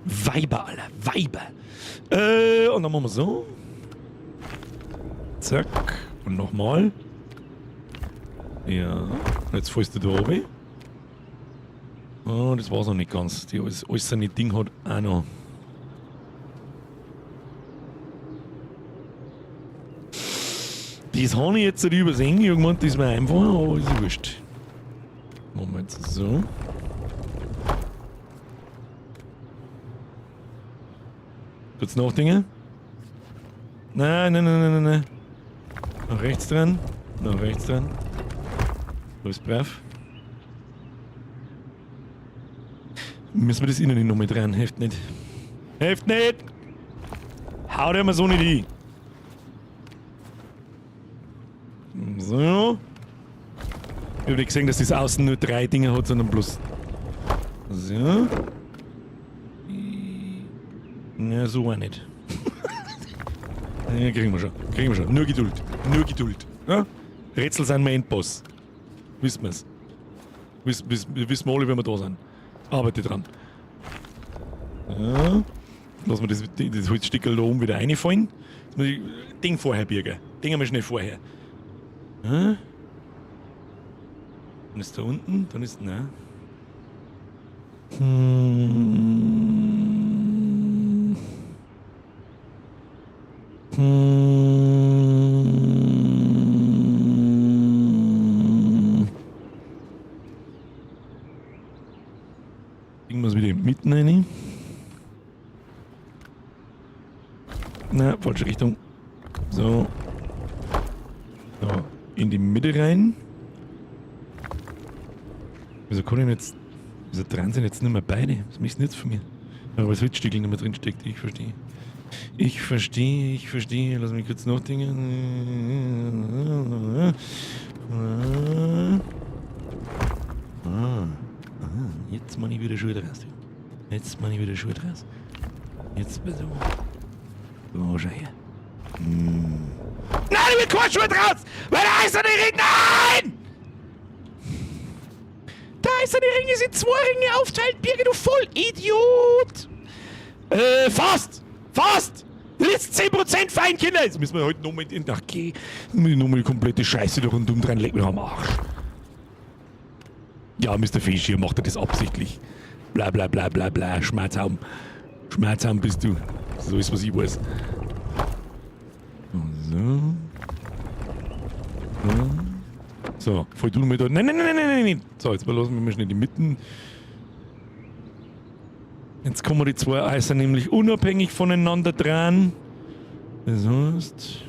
Weiber, Alter, Weiber. Und dann machen wir so. Zack. Und nochmal. Ja. Jetzt fällst du da oben. Oh, das war's noch nicht ganz. Die äußere Ding hat auch noch. Das habe ich jetzt nicht übersehen. Ich hab gemeint, das wäre einfach, aber ist ja wurscht. Machen wir jetzt so. Kurz nachdenken. Nein, nein, nein, nein, nein, nein. Nach rechts dran. Nach rechts dran. Alles brav. Müssen wir das innen noch mit rein? Hilft nicht. Hilft nicht! Hau dir mal so nicht hin. So. Ich habe nicht gesehen, dass das außen nur 3 Dinger hat, sondern bloß. So. Ja, so auch nicht. Ja, kriegen wir schon. Kriegen wir schon. Nur Geduld. Nur Geduld. Ja? Rätsel sind mein Endboss. Wissen wir's. Wissen wir alle, wenn wir da sind. Arbeite dran. Ja. Lassen wir das Holzstickerl da oben wieder reinfallen. Jetzt muss ich Ding vorher birgen. Ding einmal schnell vorher. Ja. Dann ist da unten, dann ist. Nein. Irgendwas wieder mitten rein. Na, falsche Richtung. So. So, in die Mitte rein. Wieso kann ich denn jetzt. Wieso dran sind jetzt nicht mehr beide? Was möchtest du denn jetzt von mir? Aber das Holzstickel nicht mehr drin steckt, ich verstehe. Ich verstehe, ich verstehe. Lass mich kurz nachdenken. Ah, ah, jetzt mach ich wieder Schuhe draus. Jetzt mach ich wieder Schuhe draus. Jetzt bist du. So, schau her. Nein, ich will keine Schuhe draus! Weil der eiserne Ring. Nein! Der eiserne Ring ist in 2 Ringe aufteilt, Birgit, du Vollidiot! Fast! Fast! Jetzt 10% fein, Kinder! Jetzt müssen wir heute nochmal in. Ach, geh. Jetzt muss ich nochmal die komplette Scheiße da rundum dran legen. Am Arsch. Ja, Mister Fisch, hier macht er das absichtlich. Bla bla bla bla bla. Schmerzhaum. Schmerzhaum bist du. So ist, was ich weiß. So. So. So, voll du mit da. Nein, nein, nein, nein, nein, nein. So, jetzt lassen wir mal schnell die Mitten. Jetzt kommen die 2 Eisen nämlich unabhängig voneinander dran. Das heißt.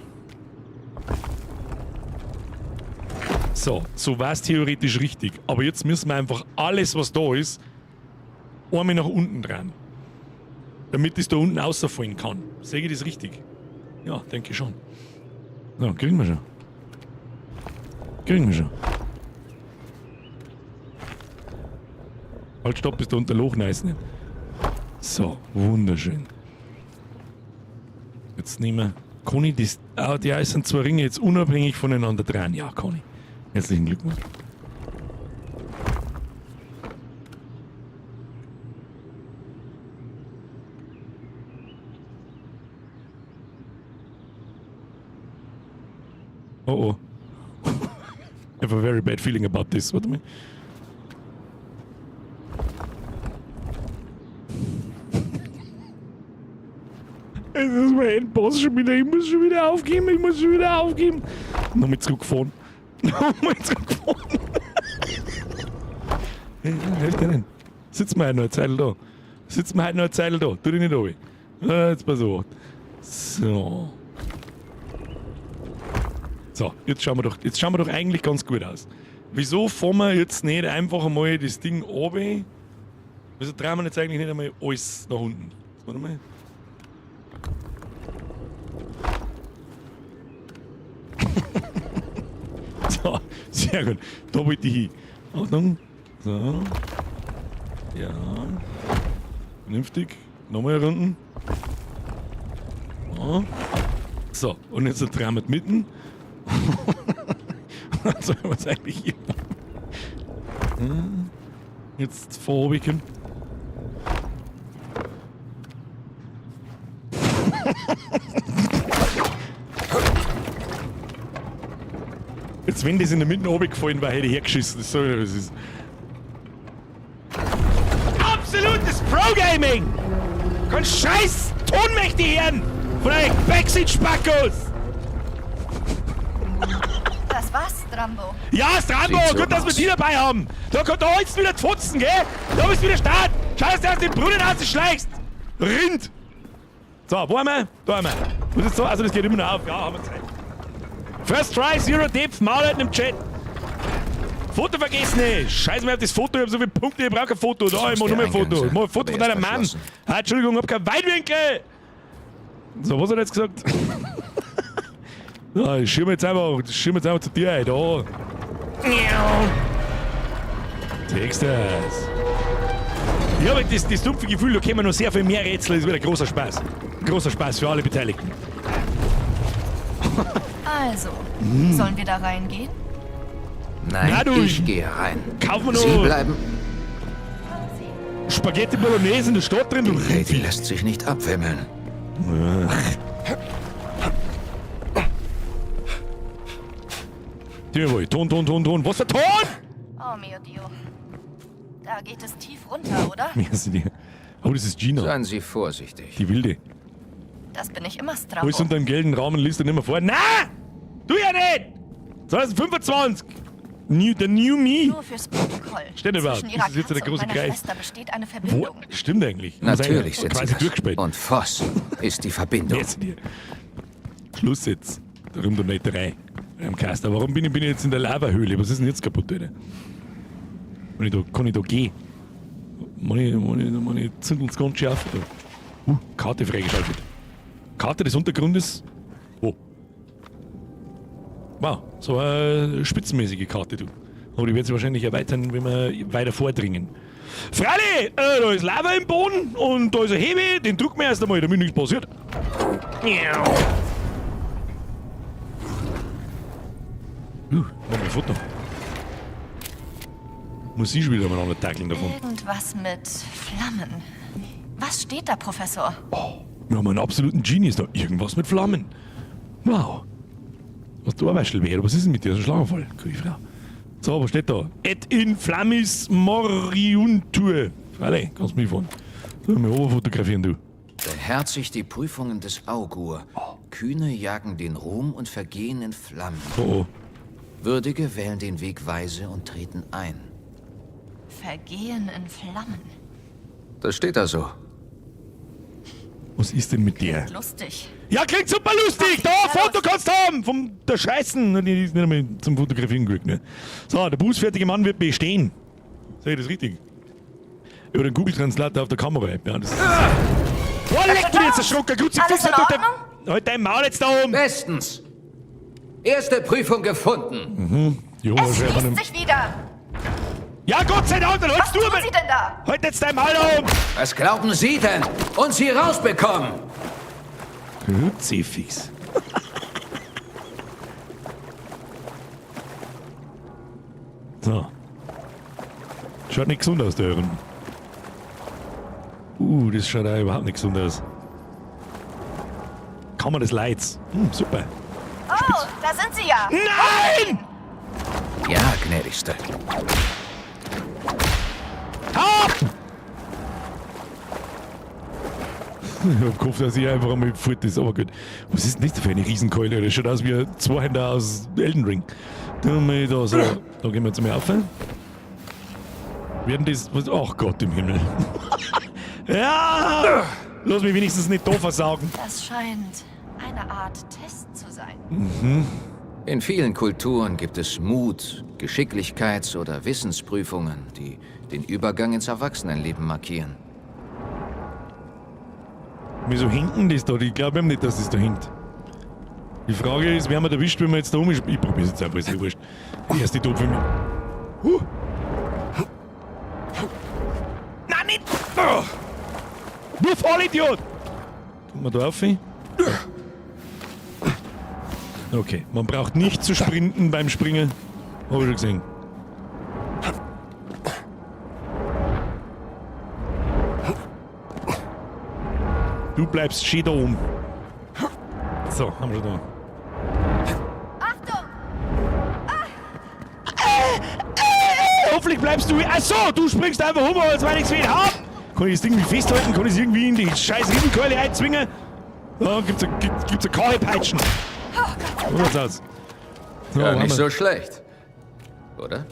So, so war's theoretisch richtig. Aber jetzt müssen wir einfach alles, was da ist, einmal nach unten dran. Damit es da unten rausfallen kann. Sehe ich das richtig? Ja, denke ich schon. So, kriegen wir schon. Kriegen wir schon. Halt, stopp, ist da unter Loch nice nicht. So, wunderschön. Jetzt nehmen wir. Kann ich das. Ah, die sind 2 Ringe jetzt unabhängig voneinander dran. Ja, kann ich. Herzlichen Glückwunsch. Oh oh. I have a very bad feeling about this. Warte mal. Es ist mein Endboss schon wieder. Ich muss schon wieder aufgeben. Ich muss schon wieder aufgeben. Nochmal zurückfahren. Nochmal zurückfahren. Hilft dir nicht. Sitzen wir halt noch eine Zeit da. Sitzen wir halt noch eine Zeit da. Tu dich nicht runter. Ah, jetzt pass auf. So. So, jetzt schauen wir doch, jetzt schauen wir doch eigentlich ganz gut aus. Wieso fahren wir jetzt nicht einfach einmal das Ding runter? Wieso drehen wir jetzt eigentlich nicht einmal alles nach unten? Warte mal. So, sehr gut. Da wollte ich hin. Achtung. So. Ja. Vernünftig. Nochmal eine Runde. So. So, und jetzt drehen wir mitten. Was soll man jetzt eigentlich hier machen? Jetzt vorbiegen. Jetzt, wenn das in der Mitte runtergefallen war, hätte ich hergeschissen. Das soll das ist. Absolutes Pro-Gaming! Kein scheiß Ton möchte ich hören! Von euch Backseat-Spackos! Das war's, Strambo. Ja, Strambo, Sieht so gut, dass wir aus. die dabei haben. Da kommt der Holz wieder Pfotzen, gell? Da bist du wieder Start. Schau, dass du aus dem Brunnen rausschleichst. Rind. So, wo haben wir? Da haben wir. Was ist so? Also, das geht immer noch auf. Ja, haben wir Zeit. First try, Zero Depth, Maul halten im Chat. Foto vergessen, ey. Scheiß mir auf das Foto, ich hab so viele Punkte, ich brauch kein Foto. Da, Das ich mach muss nur der mal ein Foto. Eingang Ich sein. mach ein Foto Aber von er deinem ist Mann. verschlossen. Ah, Entschuldigung, ich hab keinen Weitwinkel. So, was hat er jetzt gesagt? So, ich schirm jetzt einfach, ich schirm jetzt einfach zu dir, ey, da. Texas. Ich habe das dumpfe Gefühl, da kommen noch sehr viel mehr Rätsel. Das wird ein großer Spaß. Ein großer Spaß für alle Beteiligten. Also, sollen wir da reingehen? Nein, Na du, ich gehe rein. Kauf mir noch Sie bleiben. Spaghetti Bolognese in der Stadt drin. Die Du Lady lässt sich nicht abwimmeln. Jawohl, Ton, Ton, Ton, Ton. Was der Ton? Oh, mio Dio. Da geht es tief runter, oder? Merci dir. Oh, das ist Gina. Seien Sie vorsichtig. Die Wilde. Das bin ich immer, Strabo. Alles unter dem gelben Rahmen liest du nicht mehr vor. Na! Du ja nicht! 2025! New, the new me! Nur fürs Protokoll. Steht überhaupt. Zwischen ihrer Das ist jetzt der Katze und große meiner Kreis. Schwester besteht eine Wo? Verbindung. Stimmt eigentlich. Natürlich sind Sie Quasi das. durchgespielt. Und Voss ist die Verbindung. Merci dir. Schluss jetzt. Darum der Nähterei. Am Caster. Warum bin ich jetzt in der Lavahöhle? Was ist denn jetzt kaputt, Alter? Kann ich da, kann ich da gehen? Meine zündeln's ganz schön auf. Da. Karte freigeschaltet. Karte des Untergrundes. Oh. Wow, so eine spitzenmäßige Karte, du. Aber die wird sich wahrscheinlich erweitern, wenn wir weiter vordringen. Freilich, da ist Lava im Boden und da ist ein Hebel, den drücken wir erst einmal, damit nichts passiert. Mach mal ein Foto. Muss ich schon wieder mal tackeln davon. Irgendwas mit Flammen. Was steht da, Professor? Wir haben einen absoluten Genius da. Irgendwas mit Flammen. Wow. Was du Waschel wäre, was ist denn mit dir? Das ist ein Schlaganfall. Gute Frau. So, was steht da? Et in flammis moriuntur. Freilich, kannst du mitfahren. So, mal oben fotografieren, du. Beherzigt die Prüfungen des Augur. Kühne jagen den Ruhm und vergehen in Flammen. Oh, oh. Würdige wählen den Weg weise und treten ein. Vergehen in Flammen. Das steht da so. Was ist denn mit der? Lustig. Ja, klingt super lustig! Da, Foto kannst du haben! Vom der Scheißen! Die ist nicht einmal zum Fotografieren gekriegt, ne? So, der bußfertige Mann wird bestehen. Sag ich das richtig? Über den Google Translator auf der Kamera. Ja, das ist. Oh, leck mich jetzt, erschrocken! Kruzifix Alles in durch der- Halt dein Maul jetzt da oben! Bestens! Erste Prüfung gefunden. Jo, Es scheinbar schließt nicht. sich wieder. Ja, Gott sei Dank, dann Was haltst du tun aber. Sie denn da? Halt jetzt dein Maul da oben! Was glauben Sie denn? Uns hier rausbekommen! Kruzifix. So. Schaut nicht gesund aus, der Herren. Das schaut auch überhaupt nicht gesund aus. Kammer des Leids. Super. Oh, da sind Sie ja. Nein! Ja, gnädigste. Ab! Ich hab gehofft, dass ich einfach einmal fort ist, aber gut. Was ist denn das für eine Riesenkeule? Das schaut aus wie ein Zweihänder aus Elden Ring. Da, mal da, so. Da gehen wir jetzt mal auf. Werden das. Was, ach Gott im Himmel. Ja! Lass mich wenigstens nicht da versagen. Das scheint eine Art Test zu sein. In vielen Kulturen gibt es Mut, Geschicklichkeits- oder Wissensprüfungen, die den Übergang ins Erwachsenenleben markieren. Wieso hängt denn das da? Ich glaube eben nicht, dass das da hängt. Die Frage ist, wer man erwischt, wenn man jetzt da um ist. Ich probier's jetzt einfach, ist ja wurscht. Die erste Tod für mich. Nein, nicht! Oh. Du Vollidiot! Kommt man da rauf? Okay, man braucht nicht zu sprinten beim Springen. Hab ich schon gesehen. Du bleibst schön da oben. So, haben wir schon da. Achtung! Hoffentlich bleibst du... Ach so, du springst einfach um, als wenn ich's wieder hab. Kann ich das Ding irgendwie festhalten? Kann ich es irgendwie in die scheiß Riesenkeule einzwingen? Da gibt's eine Kahlpeitschen. Oh So schaut's aus. So, Gar haben nicht wir. so schlecht. Oder?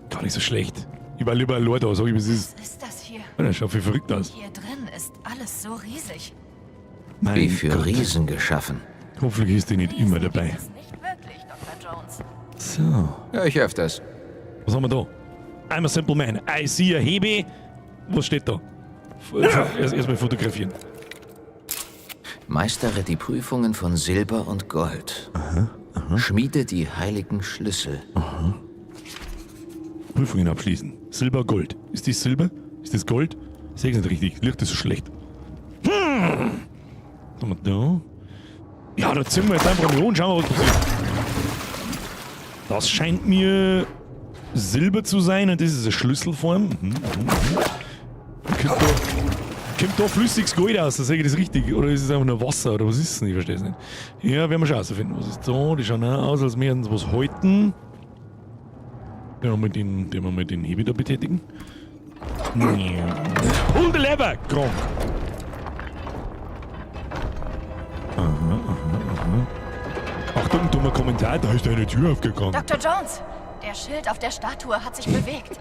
Gar nicht so schlecht. Ich war lieber ein Lord da, sag ich, was ist. Was ist das hier? Das schaut viel verrückt aus. Hier drin ist alles so riesig. Mein Wie für Gott. Riesen geschaffen. Hoffentlich ist die nicht immer Riesen dabei. gibt es nicht wirklich, Dr. Jones. So. Ja, ich öfters. Was haben wir da? I'm a simple man. I see a Hebe. Was steht da? Erstmal fotografieren. Meistere die Prüfungen von Silber und Gold. Aha, aha. Schmiede die heiligen Schlüssel. Aha. Prüfungen abschließen. Silber, Gold. Ist das Silber? Ist das Gold? Ich sehe es nicht richtig. Licht ist so schlecht. Was haben wir da? Ja, da ziehen wir jetzt einfach mal an. Schauen wir, was passiert. Das scheint mir Silber zu sein und das ist eine Schlüsselform. Kommt da flüssiges Gold aus, sehe ich das richtig? Oder ist es einfach nur Wasser oder was ist es denn? Ich verstehe es nicht. Ja, werden wir schon rausfinden. Was ist da? Die schauen auch aus, als wären sie was halten. Den wir mal den Hebel da betätigen. Pull the lever! Krank! Aha. Achtung, dummer Kommentar, da ist eine Tür aufgegangen. Dr. Jones, der Schild auf der Statue hat sich bewegt.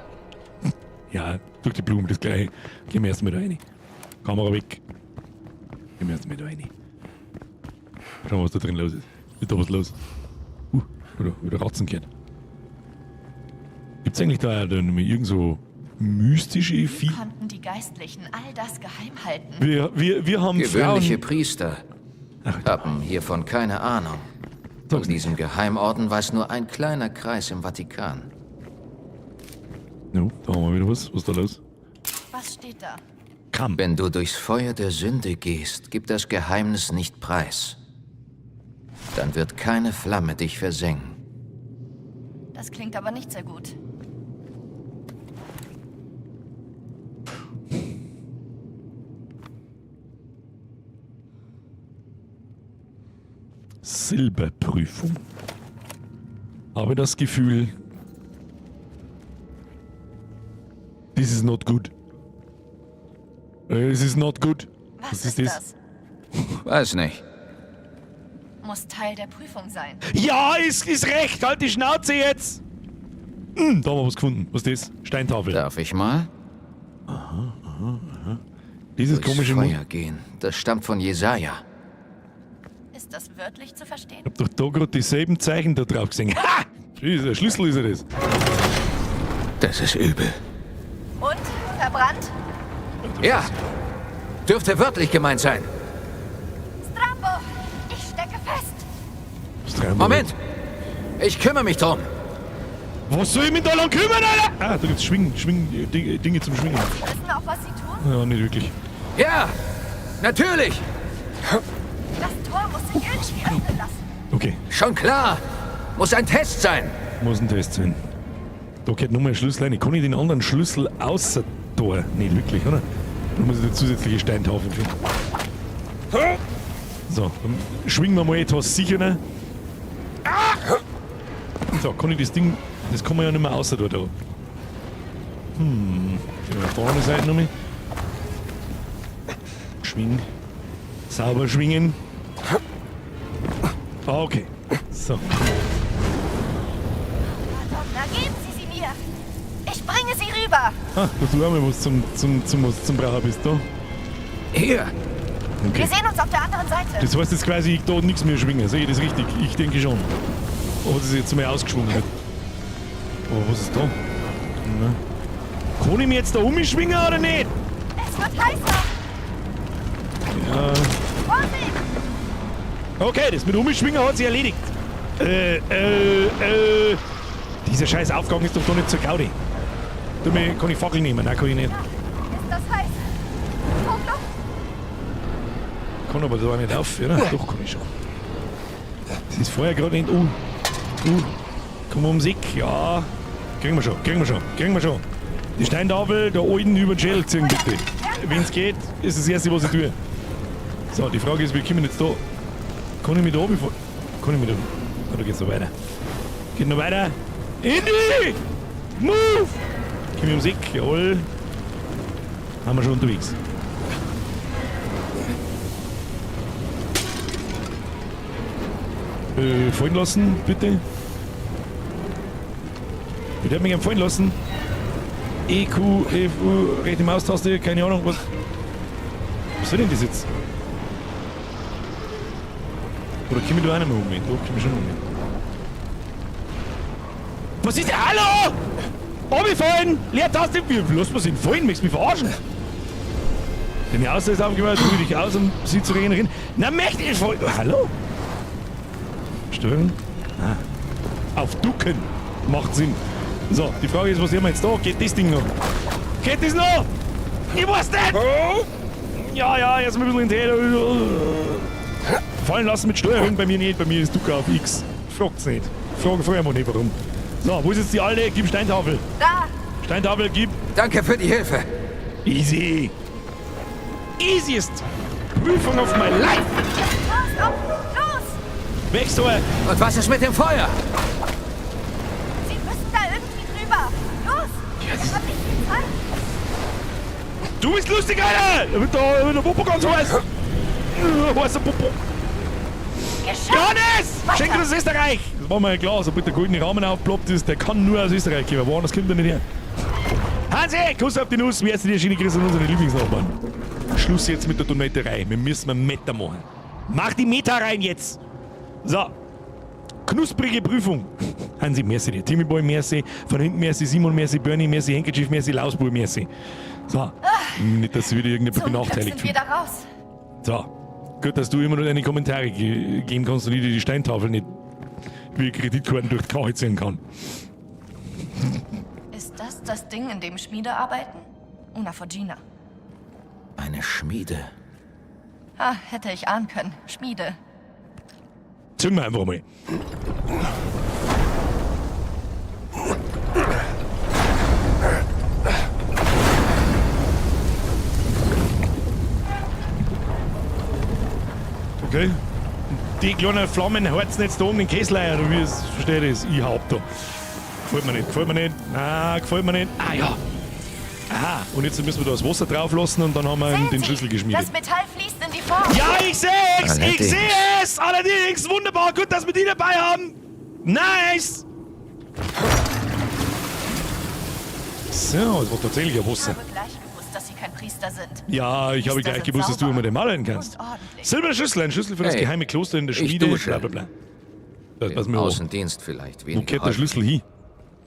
Ja, durch die Blumen, das gleiche. Gehen wir erstmal da rein. Kamera weg. Gehen wir erstmal da rein. Schauen wir, was da drin los ist. Ist da was los? Oder Ratzen gehört. Gibt's eigentlich da irgend so mystische Wie Vie- konnten die Geistlichen all das geheim halten? Wir haben Gewöhnliche Frauen. Priester haben hiervon keine Ahnung. Von diesem Geheimorden weiß nur ein kleiner Kreis im Vatikan. No, da haben wir wieder was. Was ist da los? Was steht da? Kamm. Wenn du durchs Feuer der Sünde gehst, gib das Geheimnis nicht preis. Dann wird keine Flamme dich versengen. Das klingt aber nicht sehr gut. Silberprüfung. Habe das Gefühl, this is not good. This is not good. Was, Was ist das? das? Weiß nicht. Muss Teil der Prüfung sein. Ja, ist recht. Halt die Schnauze jetzt. Da haben wir was gefunden. Was ist das? Steintafel. Darf ich mal? Aha. Dieses Durchs komische Mund. Feuer gehen. Das stammt von Jesaja. Ist das wörtlich zu verstehen? Ich hab doch da gerade dieselben Zeichen da drauf gesehen. Ha! Der Schlüssel ist ja das. Das ist übel. Und? Verbrannt? Ja. Dürfte wörtlich gemeint sein. Strambo! Ich stecke fest! Strambo. Moment! Ich kümmere mich drum. Was soll ich mich da lang kümmern, Alter? Ah, da gibt's Dinge zum Schwingen. Sie wissen auch, was sie tun? Ja, nicht wirklich. Ja! Natürlich! Das Tor muss sich irgendwie öffnen lassen. Okay. Schon klar! Muss ein Test sein! Muss ein Test sein. Da geht nochmal ein Schlüssel rein. Kann ich den anderen Schlüssel außer Tor? Nicht wirklich, oder? Da muss ich eine zusätzliche Steintafel finden. So, dann schwingen wir mal etwas sicherer. Ah! So, kann ich das Ding... Das kann man ja nicht mehr außer Tor da. Gehen wir auf die andere Seite nochmal. Schwingen. Sauber schwingen. Okay. So. Madonna, geben Sie sie mir! Ich bringe sie rüber! Ah, dass du auch mal was zum Brauchen bist, da. Hier! Okay. Wir sehen uns auf der anderen Seite. Das heißt jetzt quasi, ich da nichts mehr schwingen. Sehe ich das richtig? Ich denke schon. Aber das ist jetzt mal ausgeschwungen wird. Aber was ist da? Na. Kann ich mich jetzt da umschwingen oder nicht? Es wird heißer! Ja. Vorsicht! Okay, das mit Umschwingen hat sich erledigt. Dieser scheiß Aufgang ist doch da nicht zur Gaudi. Du, mir, kann ich Fackel nehmen? Nein, kann ich nicht. Ist das heiß? Hochluft? Kann aber da auch nicht auf, oder? Doch, kann ich schon. Das ist vorher gerade nicht. Komm ums Eck, ja. Kriegen wir schon, kriegen wir schon, kriegen wir schon. Die Steintafel der alten über den Schädel ziehen, bitte. Wenn's geht, ist das Erste, was ich tue. So, die Frage ist, wie kommen wir jetzt da? Kann ich mich da runterfahren? Kann ich mich da... Ah, da geht's noch weiter. Geht noch weiter. Indy! Move! Komm ich ums Eck, jawohl. Haben wir schon unterwegs. Fallen lassen, bitte. Ich hätte mich gern fallen lassen. E, Q, F, U, rechte Maustaste, keine Ahnung, was. Was soll denn das jetzt? Oder komm ich da auch nicht mehr um? Doch, komm ich schon um. Was ist denn? Hallo! Runterfallen! Leertaste! Wie lass man sich denn fallen? Möchtest du mich verarschen? Deine Außer ist aufgehört, ruhe dich aus, um sie zu regenerieren. Na, möchte ich fallen! Hallo? Steuerung? Ah. Auf Ducken! Macht Sinn. So, die Frage ist, was haben wir jetzt da? Geht das Ding noch? Geht das noch? Ich weiß nicht! Ja, ja, jetzt mal ein bisschen hinterher. Fallen lassen mit Steuerung bei mir nicht. Bei mir ist Ducker auf X. Fragt's nicht. Frage vorher mal nicht, warum. So, wo ist jetzt die alte? Gib Steintafel. Da! Steintafel, gib. Danke für die Hilfe. Easy. Easiest Prüfung of my life. Los, auf! Los! Weg so. Und was ist mit dem Feuer? Sie müssen da irgendwie drüber! Los! Ich hab nicht viel Zeit! Du bist lustig, Alter! Da wird der Popo ganz heiß. Heißer Popo. Geschafft! Johannes! Weiter. Schenk uns Österreich! Das war mir ja klar, sobald der goldene Rahmen aufploppt ist, der kann nur aus Österreich kommen. Woanders kommt er nicht her. Hansi, Kuss auf die Nuss, wer ist die Schiene Chris und unsere Lieblingsnachbarn? Schluss jetzt mit der Donaterei. Wir müssen mal Meta machen. Mach die Meta rein jetzt! So. Knusprige Prüfung. Hansi, merci dir. Timmy Boy, merci. Von hinten merci. Simon, merci. Bernie, merci. Handkerchief, merci. Lausbub, merci. So. Nicht, dass sie wieder irgendjemand Zum Glück benachteiligt sind wir fühlt. da raus. So. Gut, dass du immer nur deine Kommentare geben kannst und ich dir die Steintafel nicht wie Kreditkarten durch die Karte ziehen kann. Ist das das Ding, in dem Schmiede arbeiten? Una Forgina. Eine Schmiede. Ah, hätte ich ahnen können. Schmiede. Zünden wir einfach mal. Okay. Die kleinen Flammen heizen jetzt da oben den Kessel ein, oder wie es verstehe ich das? Ich hab da. Gefällt mir nicht, gefällt mir nicht. Na, gefällt mir nicht. Ah ja. Aha, und jetzt müssen wir da das Wasser drauf lassen und dann haben wir Sehen den Sie, Schlüssel geschmiedet. Das Metall fließt in die Form. Ja, ich sehe es! Ich Allerdings. sehe es! Allerdings! Wunderbar! Gut, dass wir die dabei haben! Nice! So, es war tatsächlich ein Ich Wasser. habe gleich gewusst, dass Sie kein Priester sind. Ja, ich habe Priester gleich sind gewusst, dass du sauber immer den malern kannst. und ordentlich. Silberner Schlüssel, ein Schlüssel für das Hey, geheime Kloster in der ich Schmiede. dusche. Bla bla bla. Das, Im pass mir auf. Außendienst vielleicht Wo weniger geht der häufig. Schlüssel hin?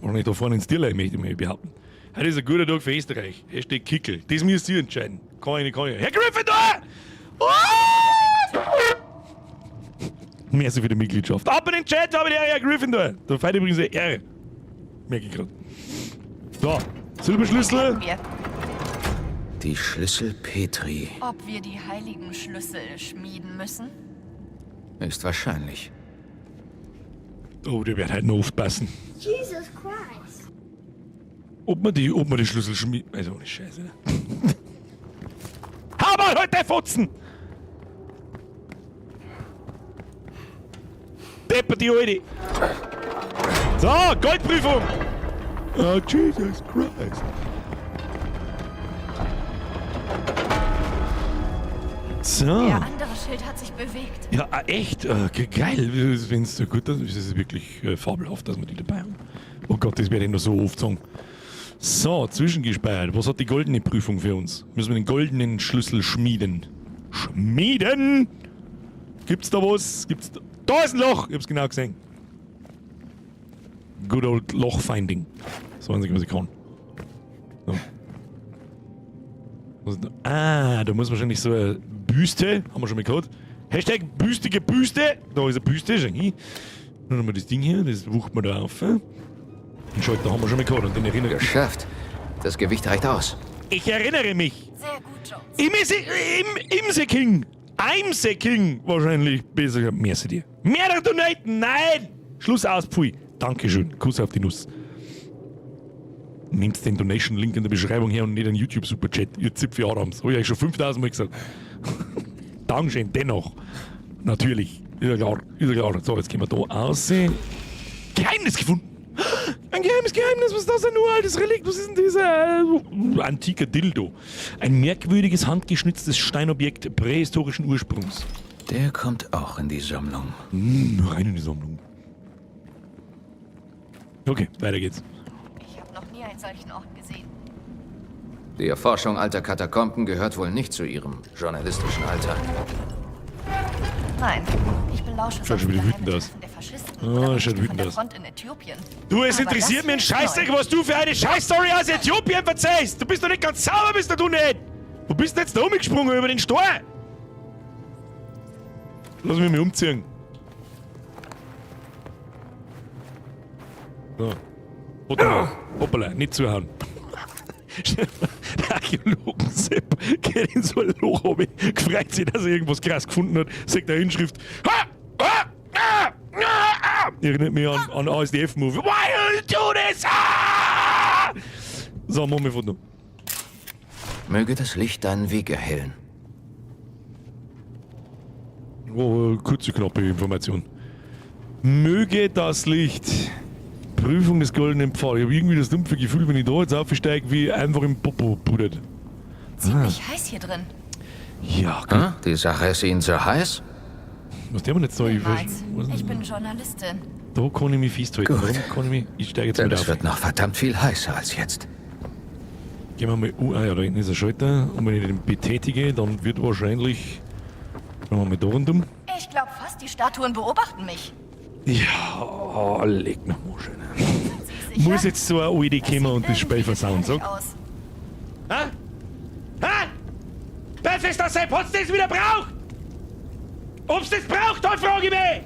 Wahrscheinlich da vorne ins Tierlein, möchte ich mal behaupten. Heute ist ein guter Tag für Österreich. Hashtag Kickel. Das müsst ihr entscheiden. Kann ich nicht, kann ich nicht. Herr Gryffindor! Oh! Merci für die Mitgliedschaft. Ab in den Chat, habe ich Herr Gryffindor. Da feiert übrigens eine R. Merke ich gerade. So, Silberschlüssel. Wir, Die Schlüssel Petri ob wir die heiligen Schlüssel schmieden müssen? ist wahrscheinlich. Oh, der wird heute noch oft passen. Jesus Christ. Ob man die Schlüssel schmieden. Also ohne Scheiße. Ne? Hau mal heute Fotzen! Depper die Alte! So, Goldprüfung! Oh, Jesus Christ. So. Der andere Schild hat sich bewegt. Ja, echt? Geil. Wenn es so gut ist, ist es wirklich fabelhaft, dass wir die dabei haben. Oh Gott, das werde ich noch so oft sagen. So, zwischengespeichert. Was hat die goldene Prüfung für uns? Müssen wir den goldenen Schlüssel schmieden? Schmieden? Gibt's da was? Gibt's da? Da ist ein Loch! Ich hab's genau gesehen. Good old Loch-Finding. Das Einzige, was ich kann. So. Was ist da? Ah, da muss wahrscheinlich so eine Büste, haben wir schon mal gehabt. Hashtag büstige Büste. Da ist eine Büste, schau hin. Dann haben wir das Ding hier, das wucht man da auf. Den Schalter haben wir schon mal gehabt und den erinnere ich. Geschafft. Das Gewicht reicht aus. Ich erinnere mich. Sehr gut, Jones. Imse King. Imse King. Wahrscheinlich besser. gesagt. Merci dir. Mehrere Donaten. Nein. Schluss aus, pfui. Dankeschön. Kuss auf die Nuss. Nehmt den Donation-Link in der Beschreibung her und nicht den YouTube-Superchat. Ihr Zipfel Adams. Hab ich euch schon 5000 Mal gesagt. Dankeschön, dennoch. Natürlich. Ist ja klar. Ist ja klar. So, jetzt gehen wir da raus. Geheimnis gefunden. Ein geheimes Geheimnis, was ist das denn? Ein uraltes Relikt, was ist denn dieser antiker Dildo? Ein merkwürdiges, handgeschnitztes Steinobjekt prähistorischen Ursprungs. Der kommt auch in die Sammlung. Rein in die Sammlung. Okay, weiter geht's. Ich habe noch nie einen solchen Ort gesehen. Die Erforschung alter Katakomben gehört wohl nicht zu Ihrem journalistischen Alltag. Nein, ich belausche Schaut sonst schon wieder geheime wütend aus. Treffen der Faschisten Ah, oder schaut Berichte wütend von der aus. Front in Äthiopien. Du, es Aber interessiert das mich ein hier ist Scheißdreck, neu. was du für eine Scheißstory aus Äthiopien verzeihst. Du bist doch nicht ganz sauber, bist du nicht. Wo bist du jetzt da umgesprungen über den Stor? Lass mich mal umziehen. So. Warte mal. Hoppala, nicht zuhauen. Der Archäologen-Sepp geht in so ein Loch runter, freut sich, dass er irgendwas krass gefunden hat, sagt eine Inschrift. Ha! Ha! Ah! Ah! Ah! Erinnert mich an ASDF-Movie. Why you do this? Ah! So, machen wir Foto. Möge das Licht deinen Weg erhellen. Oh, kurze, knappe Information. Möge das Licht. Prüfung des goldenen Pfahls. Ich habe irgendwie das dumpfe Gefühl, wenn ich da jetzt aufsteige, wie einfach im Popo pudert. Ziemlich heiß hier drin. Ja, gut. Hm? Die Sache ist Ihnen zu heiß? Was der denn jetzt da? Ich, Niemals. weiß Ich bin Journalistin. Da kann ich mich festhalten. Gut. Da kann ich mich. Ich steige jetzt Denn mal es auf. wird noch verdammt viel heißer als jetzt. Gehen wir mal. Oh, ah ja, da hinten ist ein Schalter. Und wenn ich den betätige, dann wird wahrscheinlich. Schauen wir mal da rundum. Ich glaube fast, die Statuen beobachten mich. Ja, oh, leg noch mal schön. Sicher? Muss jetzt so eine alte Das kommen sieht und das Spiel irgendwie versauen, sag. gefährlich aus. Hä? Hä? Das ist das Sepp, ob's das wieder braucht! Ob's das braucht, dann frage ich mich!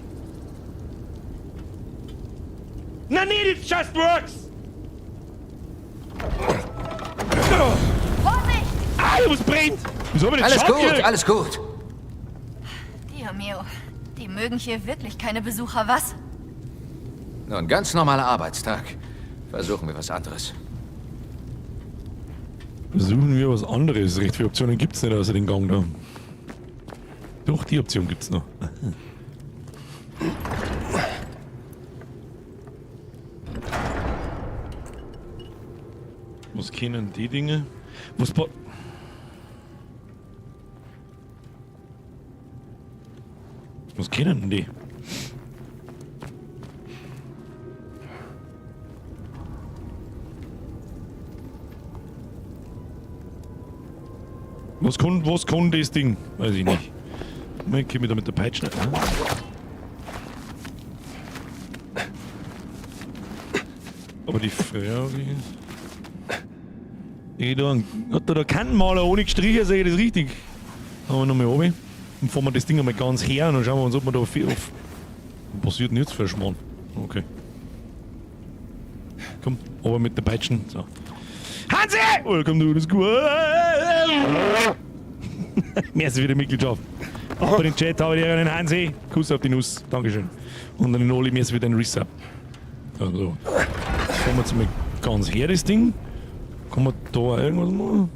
Na nee, it just works! Vorsicht! Ah, was brennt! Wieso hab ich denn Alles Schaden gut, gekriegt? alles gut. Dio mio, die mögen hier wirklich keine Besucher, was? Nun, ganz normaler Arbeitstag. Versuchen wir was anderes. Suchen wir was anderes. Recht viele Optionen gibt's nicht außer den Gang da. Doch, die Option gibt's noch. Was können die Dinge? Was pa Was können denn die? Was kann das Ding? Weiß ich nicht. Ich komme da mit der Peitsche. Ne? Aber die Frage ist. Ich da, hat da keinen Maler ohne gestrichen, sehe ich das richtig? Haben wir nochmal runter. Und fahren wir das Ding einmal ganz her und dann schauen wir uns, ob wir da auf. Was passiert denn jetzt für ein Schmarrn? Okay. Komm, aber mit der Peitschen. So. Hansi! Welcome to the school. Merci für die Mitgliedschaft. Ab in den Chat habe ich einen Hansi. Kuss auf die Nuss. Dankeschön. Und an den Oli, merci für den Resub. Also, jetzt fahren wir jetzt mal ganz her, das Ding. Kann man da auch irgendwas machen?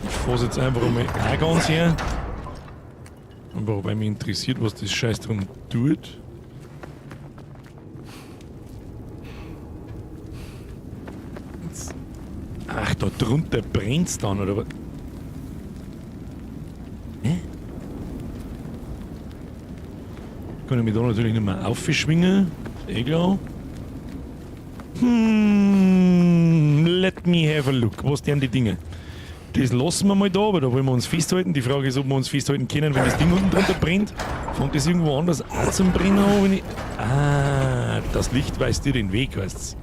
Ich fahr's jetzt einfach mal auch ganz her. Einfach weil mich interessiert, was das Scheiß drum tut. Jetzt. Ach, da drunter brennt's dann, oder was? Hä? Kann ich mich da natürlich nicht mehr aufschwingen. Ist eh klar. Let me have a look. Was denn die Dinge? Das lassen wir mal da, aber da wollen wir uns festhalten. Die Frage ist, ob wir uns festhalten können, wenn das Ding unten drunter brennt. Fängt das irgendwo anders auch zum Brennen an? Wenn ich ah, das Licht weist dir den Weg, weißt's.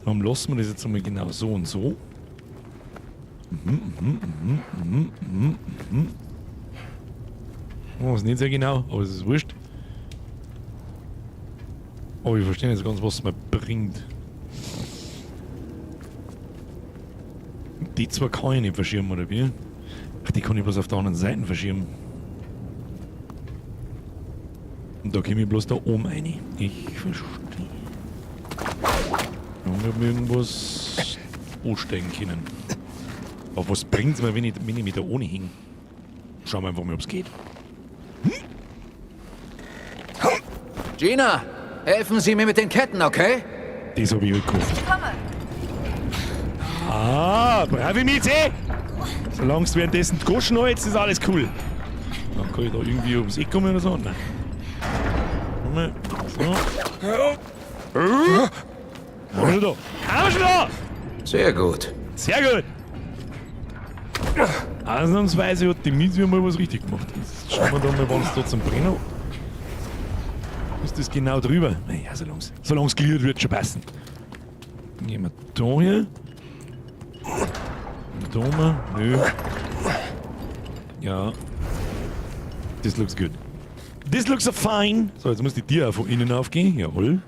Darum lassen wir das jetzt einmal genau so und so. Oh, ist nicht sehr genau, aber es ist wurscht. Aber ich verstehe nicht so ganz, was es mir bringt. Die zwei kann ich nicht verschieben, oder wie? Ach, die kann ich bloß auf der anderen Seite verschieben. Und da komme ich bloß da oben rein. Ich verstehe. Da haben wir irgendwas ansteigen können. Aber was bringt's mir, wenn ich mich da ohne hing? Schauen wir einfach mal, ob's geht. Gina, helfen Sie mir mit den Ketten, okay? Das hab ich halt gehofft. Ich komme. Ah, brave Mieze! Solange es währenddessen die Goschen hältst, ist alles cool. Dann kann ich da irgendwie ums Eck kommen oder so. Nein. Mal. So. Haben wir schon da. Haben wir schon da! Sehr gut. Sehr gut! Ausnahmsweise hat die Mieze mal was richtig gemacht. Jetzt schauen wir da mal, wann es da zum Brennen. Ist das genau drüber? Naja, solange es gliedert wird, schon passen. Gehen wir da her. Da mal. Nö. Ja. This looks good. This looks a fine. So, jetzt muss die Tür auch von innen aufgehen. Jawohl.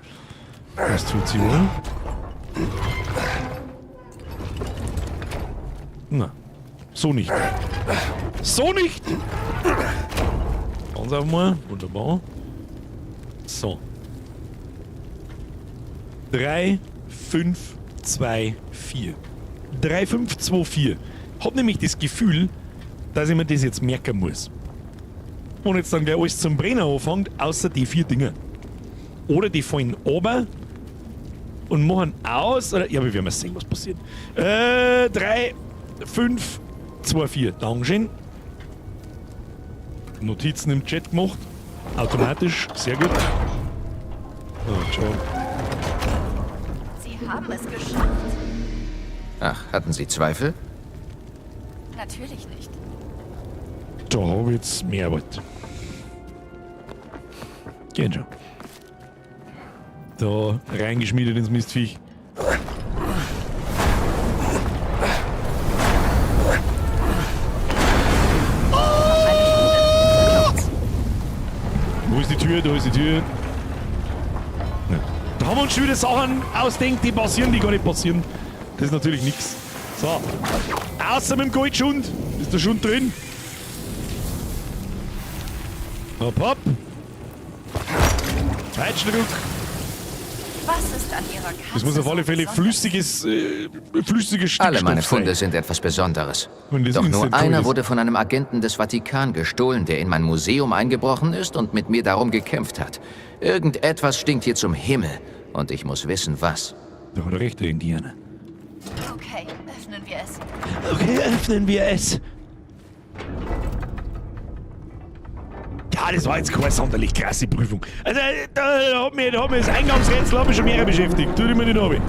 Das tut sie wohl. Na, so nicht. So nicht! Ganz auf mal. Wunderbar. So. 3, 5, 2, 4. 3, 5, 2, 4. Hab nämlich das Gefühl, dass ich mir das jetzt merken muss. Und jetzt dann gleich alles zum Brennen anfängt, außer die 4 Dinger. Oder die fallen runter und machen aus. Oder, ja, wir werden mal sehen, was passiert. 3, 5, 2, 4. Dankeschön. Notizen im Chat gemacht. Automatisch. Sehr gut. Oh, ciao. Sie haben es geschafft. Ach, hatten Sie Zweifel? Natürlich nicht. Da hab ich jetzt mehr Arbeit. Geht schon. Da reingeschmiedet ins Mistviech. Wo ist die Tür? Da ist die Tür. Ja. Da haben wir uns schon wieder Sachen ausdenkt, die passieren, die gar nicht passieren. Das ist natürlich nix. So. Außer mit dem Goldschund. Ist der Schund drin? Hopp, hopp. Peitschenruck. Was ist an Ihrer Katze Das muss auf alle so Fälle besonders? flüssiges Stickstoff Alle meine Funde sein. sind etwas Besonderes. Und das Doch nur Instant einer ist. wurde von einem Agenten des Vatikan gestohlen, der in mein Museum eingebrochen ist und mit mir darum gekämpft hat. Irgendetwas stinkt hier zum Himmel und ich muss wissen, was. Da hat er recht, der Indianer. Okay, öffnen wir es. Okay, öffnen wir es. Ja, das war jetzt keine sonderlich krasse Prüfung. Also, da hat mir das Eingangsrätsel hat mich schon mehr beschäftigt. Tu dir mir nicht runter.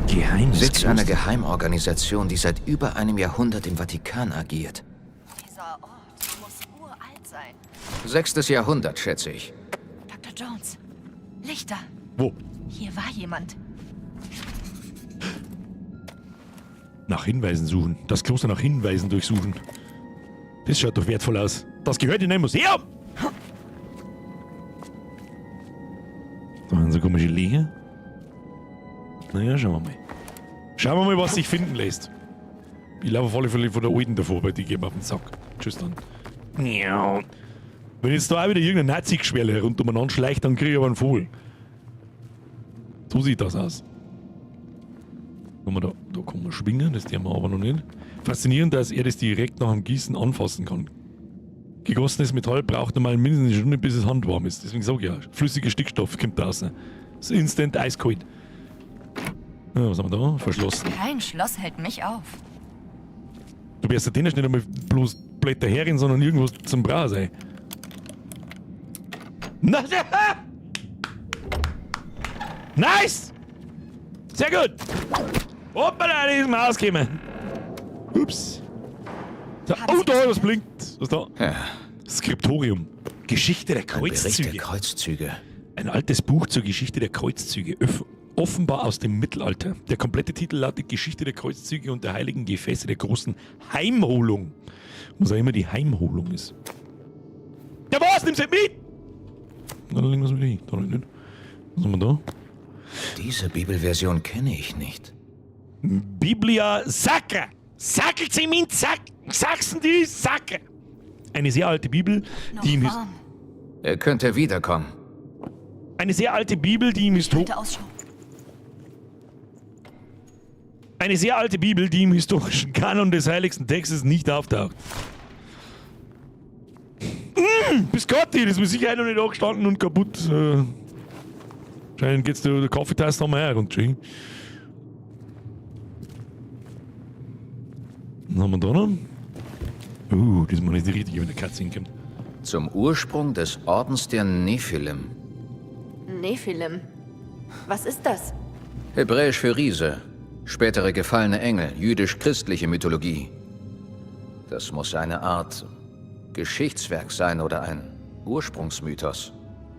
Geheimes Sitz einer Kloster. Geheimorganisation, die seit über einem Jahrhundert im Vatikan agiert. Dieser Ort muss uralt sein. 6. Jahrhundert, schätze ich. Dr. Jones. Lichter. Wo? Hier war jemand. Nach Hinweisen suchen. Das Kloster nach Hinweisen durchsuchen. Das schaut doch wertvoll aus. Das gehört in ein Museum! Da haben so komische Leger. Naja, schauen wir mal. Schauen wir mal, was sich finden lässt. Ich laufe auf alle Fälle von der Alten davor, weil die geben auf den Sack. Tschüss dann. Wenn jetzt da auch wieder irgendein Nazi-Geschwerle rund umeinander schleicht, dann krieg ich aber einen Vogel. So sieht das aus. Guck mal, da kann man schwingen, das tun wir aber noch nicht. Faszinierend, dass er das direkt nach dem Gießen anfassen kann. Gegossenes Metall braucht normal mindestens eine Stunde, bis es handwarm ist. Deswegen sag ich ja, flüssiger Stickstoff kommt da raus. Das ist instant eiskalt. Ja, was haben wir da? Verschlossen. Kein Schloss hält mich auf. Du wirst ja nicht einmal bloß Blätter herin, sondern irgendwas zum Brauchen sein. Na, nice! Sehr gut! Hoppala, die ist mir ausgekommen. Ups. So, oh, da, was blinkt. Was ist da? Ja. Skriptorium. Geschichte der Ein Bericht Kreuzzüge. der Kreuzzüge. Ein altes Buch zur Geschichte der Kreuzzüge. Offenbar aus dem Mittelalter. Der komplette Titel lautet Geschichte der Kreuzzüge und der heiligen Gefäße der großen Heimholung. Was auch immer die Heimholung ist. Ja was? Nimm's nicht mit! Na, dann legen wir's wieder hin. Da nicht. Was haben wir da? Diese Bibelversion kenne ich nicht. Biblia Sacra. Sackelzement, Sachsen die Sacra. Eine sehr alte Bibel, die im warm. Er könnte wiederkommen. Eine sehr alte Bibel, die im Histo-. Eine sehr alte Bibel, die im historischen Kanon des heiligsten Textes nicht auftaucht. Bis Gott, das ist mit Sicherheit noch nicht angestanden und kaputt. Scheint geht's der Kaffeetasse noch mal her und tschüss. Was haben wir da noch? Das ist mal nicht richtig, wenn der Katze hinkommt. Zum Ursprung des Ordens der Nephilim. Nephilim. Was ist das? Hebräisch für Riese. Spätere gefallene Engel, jüdisch-christliche Mythologie. Das muss eine Art Geschichtswerk sein oder ein Ursprungsmythos.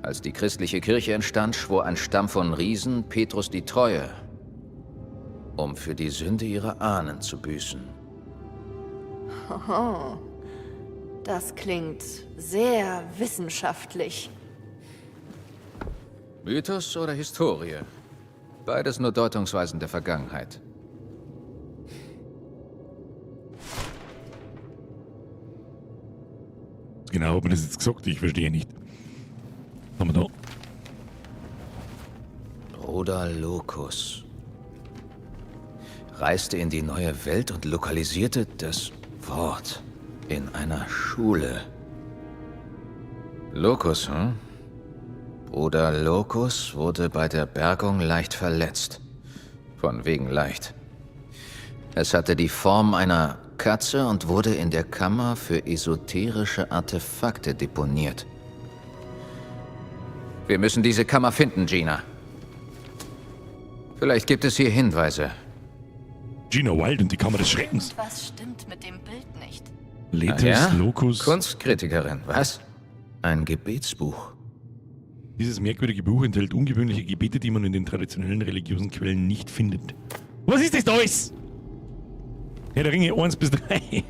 Als die christliche Kirche entstand, schwor ein Stamm von Riesen Petrus die Treue, um für die Sünde ihrer Ahnen zu büßen. Oh, das klingt sehr wissenschaftlich. Mythos oder Historie? Beides nur Deutungsweisen der Vergangenheit. Genau, hat man das jetzt gesagt? Ich verstehe nicht. Was haben wir da? Bruder Locus reiste in die neue Welt und lokalisierte das Wort in einer Schule. Locus, hm? Bruder Locus wurde bei der Bergung leicht verletzt. Von wegen leicht. Es hatte die Form einer Katze und wurde in der Kammer für esoterische Artefakte deponiert. Wir müssen diese Kammer finden, Gina. Vielleicht gibt es hier Hinweise. Gina Wild und die Kammer des Schreckens. Was stimmt mit dem Bild nicht? Letus, Ah ja? Locus. Kunstkritikerin, was? Ein Gebetsbuch. Dieses merkwürdige Buch enthält ungewöhnliche Gebete, die man in den traditionellen religiösen Quellen nicht findet. Was ist das da alles? Herr der Ringe 1 bis 3.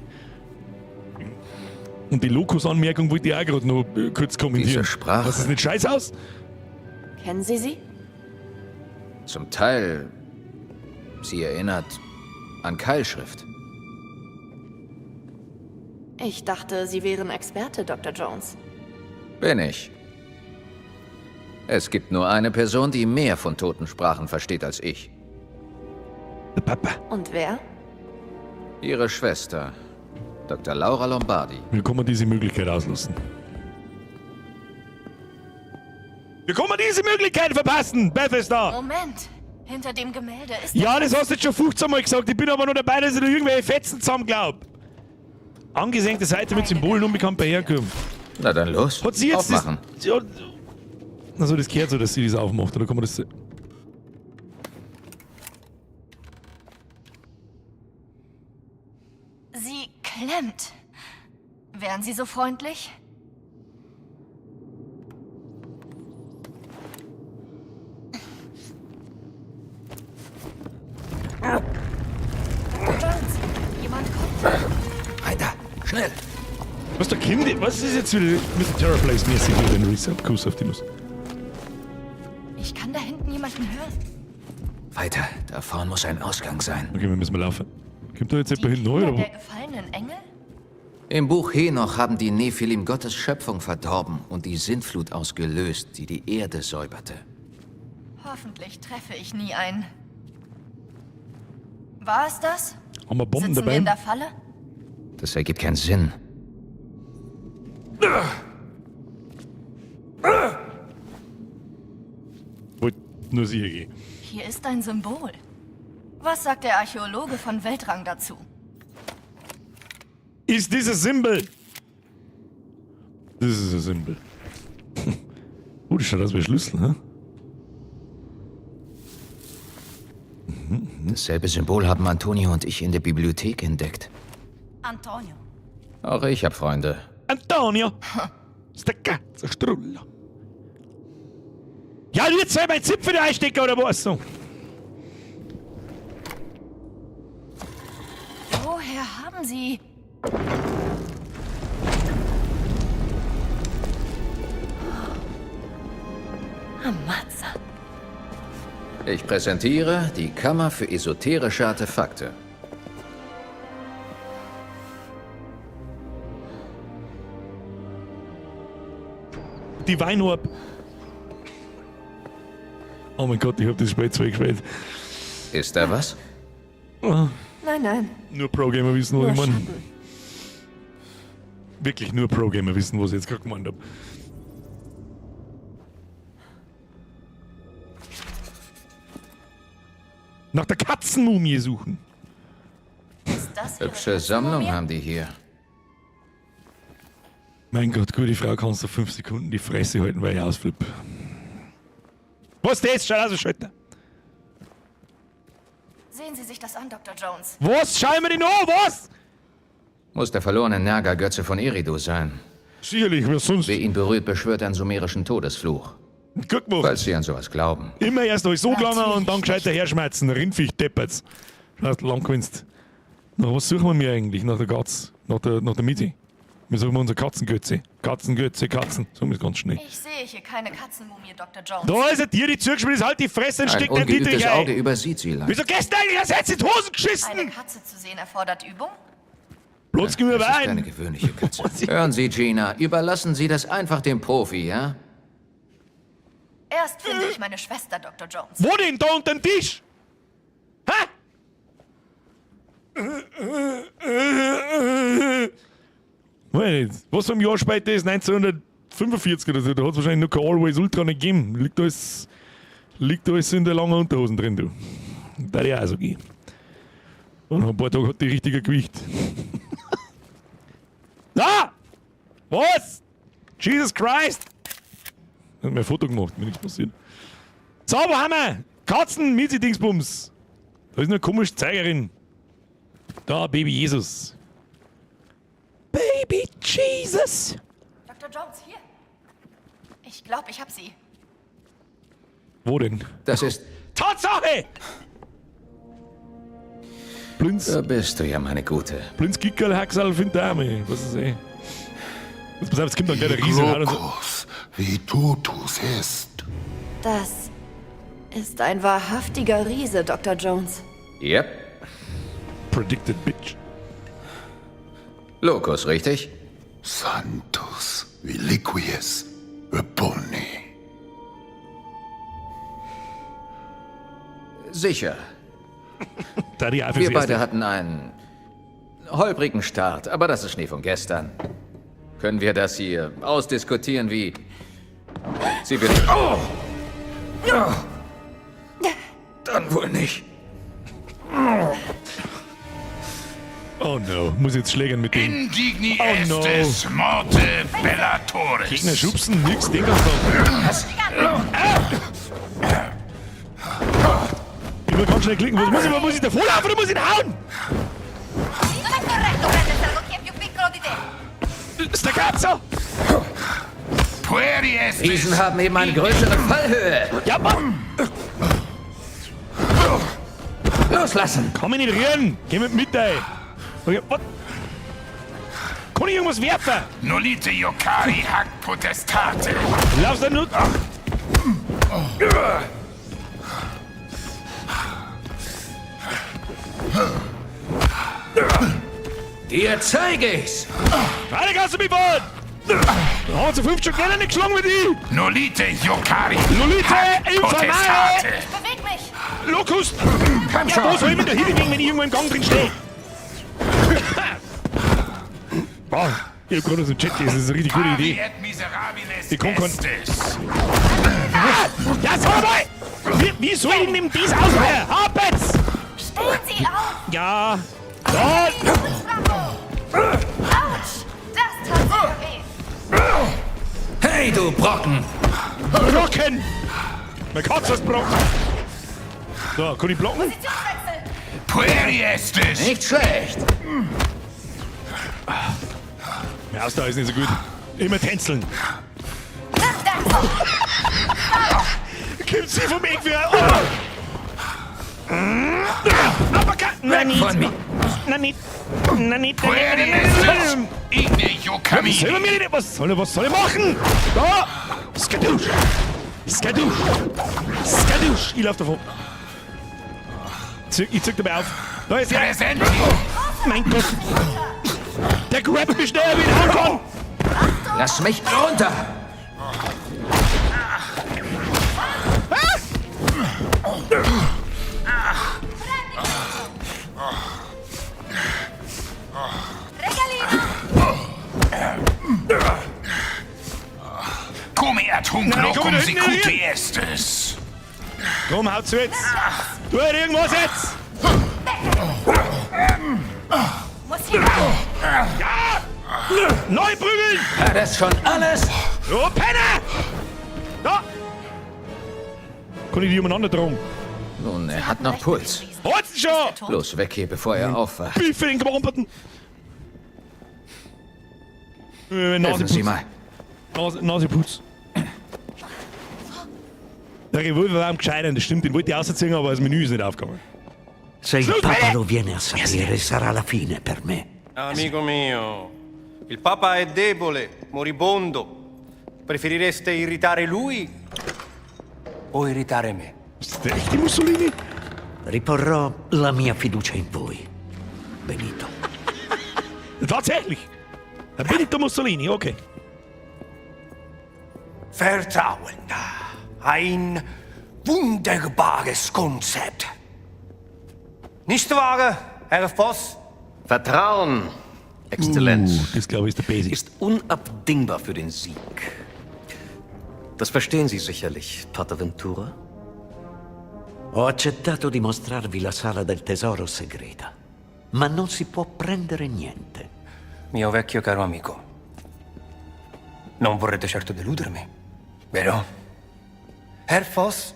Und die Locus-Anmerkung wollte ich auch gerade noch kurz kommentieren. Diese Sprache. Was ist nicht scheiß aus? Kennen Sie sie? Zum Teil. Sie erinnert an Keilschrift. Ich dachte, Sie wären Experte, Dr. Jones. Bin ich. Es gibt nur eine Person, die mehr von toten Sprachen versteht als ich. Der Papa. Und wer? Ihre Schwester, Dr. Laura Lombardi. Wir können diese Möglichkeit auslassen. Wir können diese Möglichkeit verpassen! Beth ist da! Moment. Hinter dem Gemälde ist. Ja, das hast du jetzt schon 15 Mal gesagt. Ich bin aber nur dabei, dass ich da irgendwelche Fetzen zusammen glaub. Angesenkte Seite mit Symbolen unbekannt bei Herkunft. Na dann los. Hat sie jetzt Aufmachen. Das, ja, also das gehört so, dass sie das aufmacht, oder kann man das... Sie klemmt. Wären Sie so freundlich? Jones, jemand kommt. Weiter, schnell. Was der Kind... Was ist jetzt wieder mit Terrorplace-mäßig wieder den Reset? Kuss auf die Nuss. Ich kann da hinten jemanden hören. Weiter, da vorn muss ein Ausgang sein. Okay, wir müssen mal laufen. Kommt da jetzt Die jemand hinten neu, Kinder oder? der gefallenen Engel? Im Buch Henoch haben die Nephilim Gottes Schöpfung verdorben und die Sintflut ausgelöst, die die Erde säuberte. Hoffentlich treffe ich nie einen. War es das? Haben wir Bomben Sitzen wir dabei? in der Falle? Das ergibt keinen Sinn. Wollte nur sicher gehen. Hier ist ein Symbol. Was sagt der Archäologe von Weltrang dazu? Ist dieses Symbol? Das ist ein Symbol. Oh, das schaut aus wie ein Schlüssel, hä? Dasselbe Symbol haben Antonio und ich in der Bibliothek entdeckt. Antonio. Auch ich habe Freunde. Antonio! Sta cazzo, Strulla. Ja, und jetzt soll ich meinen Zipfel da einstecken, oder was? So. Woher haben Sie... Amatza. Ich präsentiere die Kammer für esoterische Artefakte. Die Weinhorb. Oh mein Gott, ich hab das Spiel zwei gespielt. Ist da was? Nein, nein. Nur Pro-Gamer wissen, was Nur ich meine. Schatten. Wirklich nur Pro-Gamer wissen, was ich jetzt gerade gemeint hab. Nach der Katzenmumie suchen. Ist das Ihre Hübsche Sammlung Katzenmumie? haben die hier. Mein Gott, gute Frau, kannst du 5 Sekunden die Fresse halten, weil ich ausflippe. Was das? Schau aus, wie Schalter. Sehen Sie sich das an, Dr. Jones. Was? Schau mir den an, was? Muss der verlorene Naga-Götze von Eridu sein. Sicherlich, wer sonst? Wer ihn berührt, beschwört einen sumerischen Todesfluch. Gut gemacht. Falls Sie an sowas glauben. Immer erst alles so gelangen und dann Natürlich gescheit daherschmerzen. Rindviech deppert's. Schaust lang gewinnst. Nach was suchen wir mir eigentlich? Nach der Katz? Nach der Mitte? Wir suchen unsere Katzengötze. Katzengötze, Katzen. Suchen wir es ganz schnell. Ich sehe hier keine Katzenmumie, Dr. Jones. Da ist ein Tier, die zugespielt ist. Halt die Fresse und Ein steckt den Dietrich ungeübtes Auge ein. übersieht sie leicht. Wieso gestern eigentlich? Das hättest du in die Hosen geschissen! Eine Katze zu sehen erfordert Übung? Platz gib mir Das ist keine ein. gewöhnliche Katze. Hören Sie, Gina, überlassen Sie das einfach dem Profi, ja? Erst finde ich meine Schwester, Dr. Jones. Wo denn? Da unter dem Tisch? Hä? Moment, was für ein Jahr später ist 1945 oder so, da hat es wahrscheinlich noch kein Always Ultra nicht gegeben. Liegt alles in der langen Unterhosen drin, du. Da ja auch so gehen. Und nach ein paar Tagen hat die richtige Gewicht. Da! Was? Jesus Christ! Hat mir ein Foto gemacht, mir nichts passiert. So, wo haben wir? Katzen, Miezi-Dingsbums. Da ist eine komische Zeigerin. Da, Baby Jesus. Baby Jesus! Dr. Jones, hier. Ich glaube, ich hab sie. Wo denn? Das ist... Tatsache! Blinz, Da bist du ja, meine Gute. Blinz Gickerl Haxal Findame. Was ist eh? Jetzt pass auf, jetzt kommt dann gleich der Riese und haut uns. Locus vitutus est. Das ist ein wahrhaftiger Riese, Dr. Jones. Yep. Predicted Bitch. Locus, richtig? Santus reliquies repone. Sicher. Da die Wir beide hatten einen holprigen Start, aber das ist Schnee von gestern. Können wir das hier ausdiskutieren, wie sie wird... Oh! Ja. Dann wohl nicht. Oh no, muss jetzt schlägern mit dem. Indigni Oh no. estes morte bellatores. Gegner schubsen, nix, den kannst du. Was? Ah! Ich will ganz schnell klicken. Was muss ich, muss ich da vorlaufen oder muss ich ihn hauen? Ist der Katze! Pueri estes. Riesen haben eben eine größere Fallhöhe. Ja, Mann! Loslassen! Kann mich nicht rühren! Geh mit mit, ey! Okay, what? Kann ich irgendwas werfen? Nolite jocari hac potestate. Lauf da nur. Dir zeige ich's! Weiter kannst du mich fahren! Da haben sie 5 schon gerne nicht geschlagen mit dir! Nolite jocari Nolite hac infamare! potestate. Beweg mich! Locust! Komm Ja, wo schon. soll ich mich da hinbewegen, wenn ich irgendwo im Gang drin stehe? Boah, ich hab gerade aus dem Chat gelesen, das ist eine richtig gute Idee. Et miserabilis Ich komm kein- estes. Ah! Ja, sag mal! Wie soll ich denn das auswählen? Hab jetzt! Stehen Sie auf! Ja! Da! Autsch! Das tat sicher weh! Hey, du Brocken! Brocken! Mein Katze ist Brocken! So, kann ich blocken? Positionswechsel! Pueri estes. Nicht schlecht! Meine Ausdauer ist nicht so gut. Immer tänzeln. Kommt sie vom Eck wieder. Oh. Aber nein, nicht. Von mir! Nein, nicht. Nein, nicht. Pueri estes. Igne jocamini. Soll mir nicht, was soll ich machen? Da! Skadoosh! Skadoosh! Skadoosh! Ich lauf davon. Ich zück dabei auf. Da ist er. Präsenti. Mein Gott! Der grabt mich schneller, wie ich hauen kann! Lass mich runter! Come ad hunc Nein, komm locum da hinten secute hin. estes. Komm, haut zu jetzt! Tu halt irgendwas jetzt! Muss hier Ja! Neu prügeln! War das schon alles? Oh, Penner! Da! Kann ich die umeinander tragen? Nun, er hat noch Puls. Holzen schon! Los, weg hier, bevor er aufwacht. Biff den Gewamperten! Helfen Sie mal. Naseputz. Der Revolver war am gescheitern, das stimmt, den wollte ich ausziehen, aber das Menü ist nicht aufgegangen. Se il Schluss, Papa bitte! lo viene a sapere, sarà la fine per me. Amico mio, il Papa è debole, moribondo. Preferireste irritare lui o irritare me? Ist das der echte Mussolini? Riporrò la mia fiducia in voi, Benito. Tatsächlich. Der Benito Mussolini, okay. Vertrauen. Ein wunderbares Konzept. Nicht wahr, Herr Voss? Vertrauen, Exzellenz, Das glaube ich ist der Basic. ist unabdingbar für den Sieg. Das verstehen Sie sicherlich, Pater Ventura. Ho accettato di mostrarvi la sala del tesoro segreta, ma non si può prendere niente. Mio vecchio caro amico, non vorrete certo deludermi, vero? Herr Voss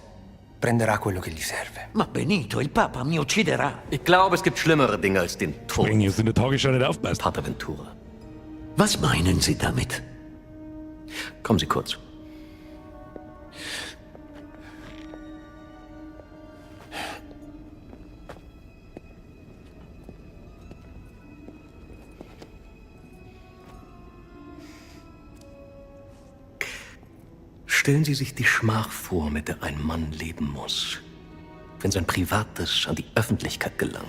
prenderà quello che gli serve. Ma Benito, il Papa mi ucciderà. Ich glaube, es gibt schlimmere Dinge als den Tod, Wenn ihr in der Tagesschau nicht aufpasst. Pater Ventura. Was meinen Sie damit? Kommen Sie kurz. Stellen Sie sich die Schmach vor, mit der ein Mann leben muss, wenn sein Privates an die Öffentlichkeit gelangt.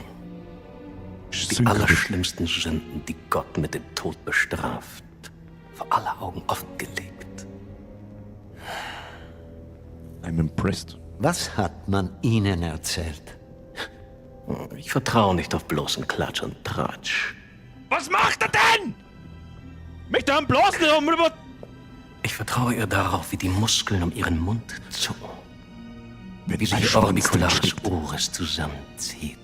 Die allerschlimmsten Sünden, die Gott mit dem Tod bestraft, vor aller Augen offengelegt. I'm impressed. Was hat man Ihnen erzählt? Ich vertraue nicht auf bloßen Klatsch und Tratsch. Was macht er denn? Möchte er einen Blasen haben oder was? Ich vertraue ihr darauf, wie die Muskeln um ihren Mund zucken, Wenn wie sich ein ihr Schwanz orbicularis drinsteckt. Ores zusammenzieht.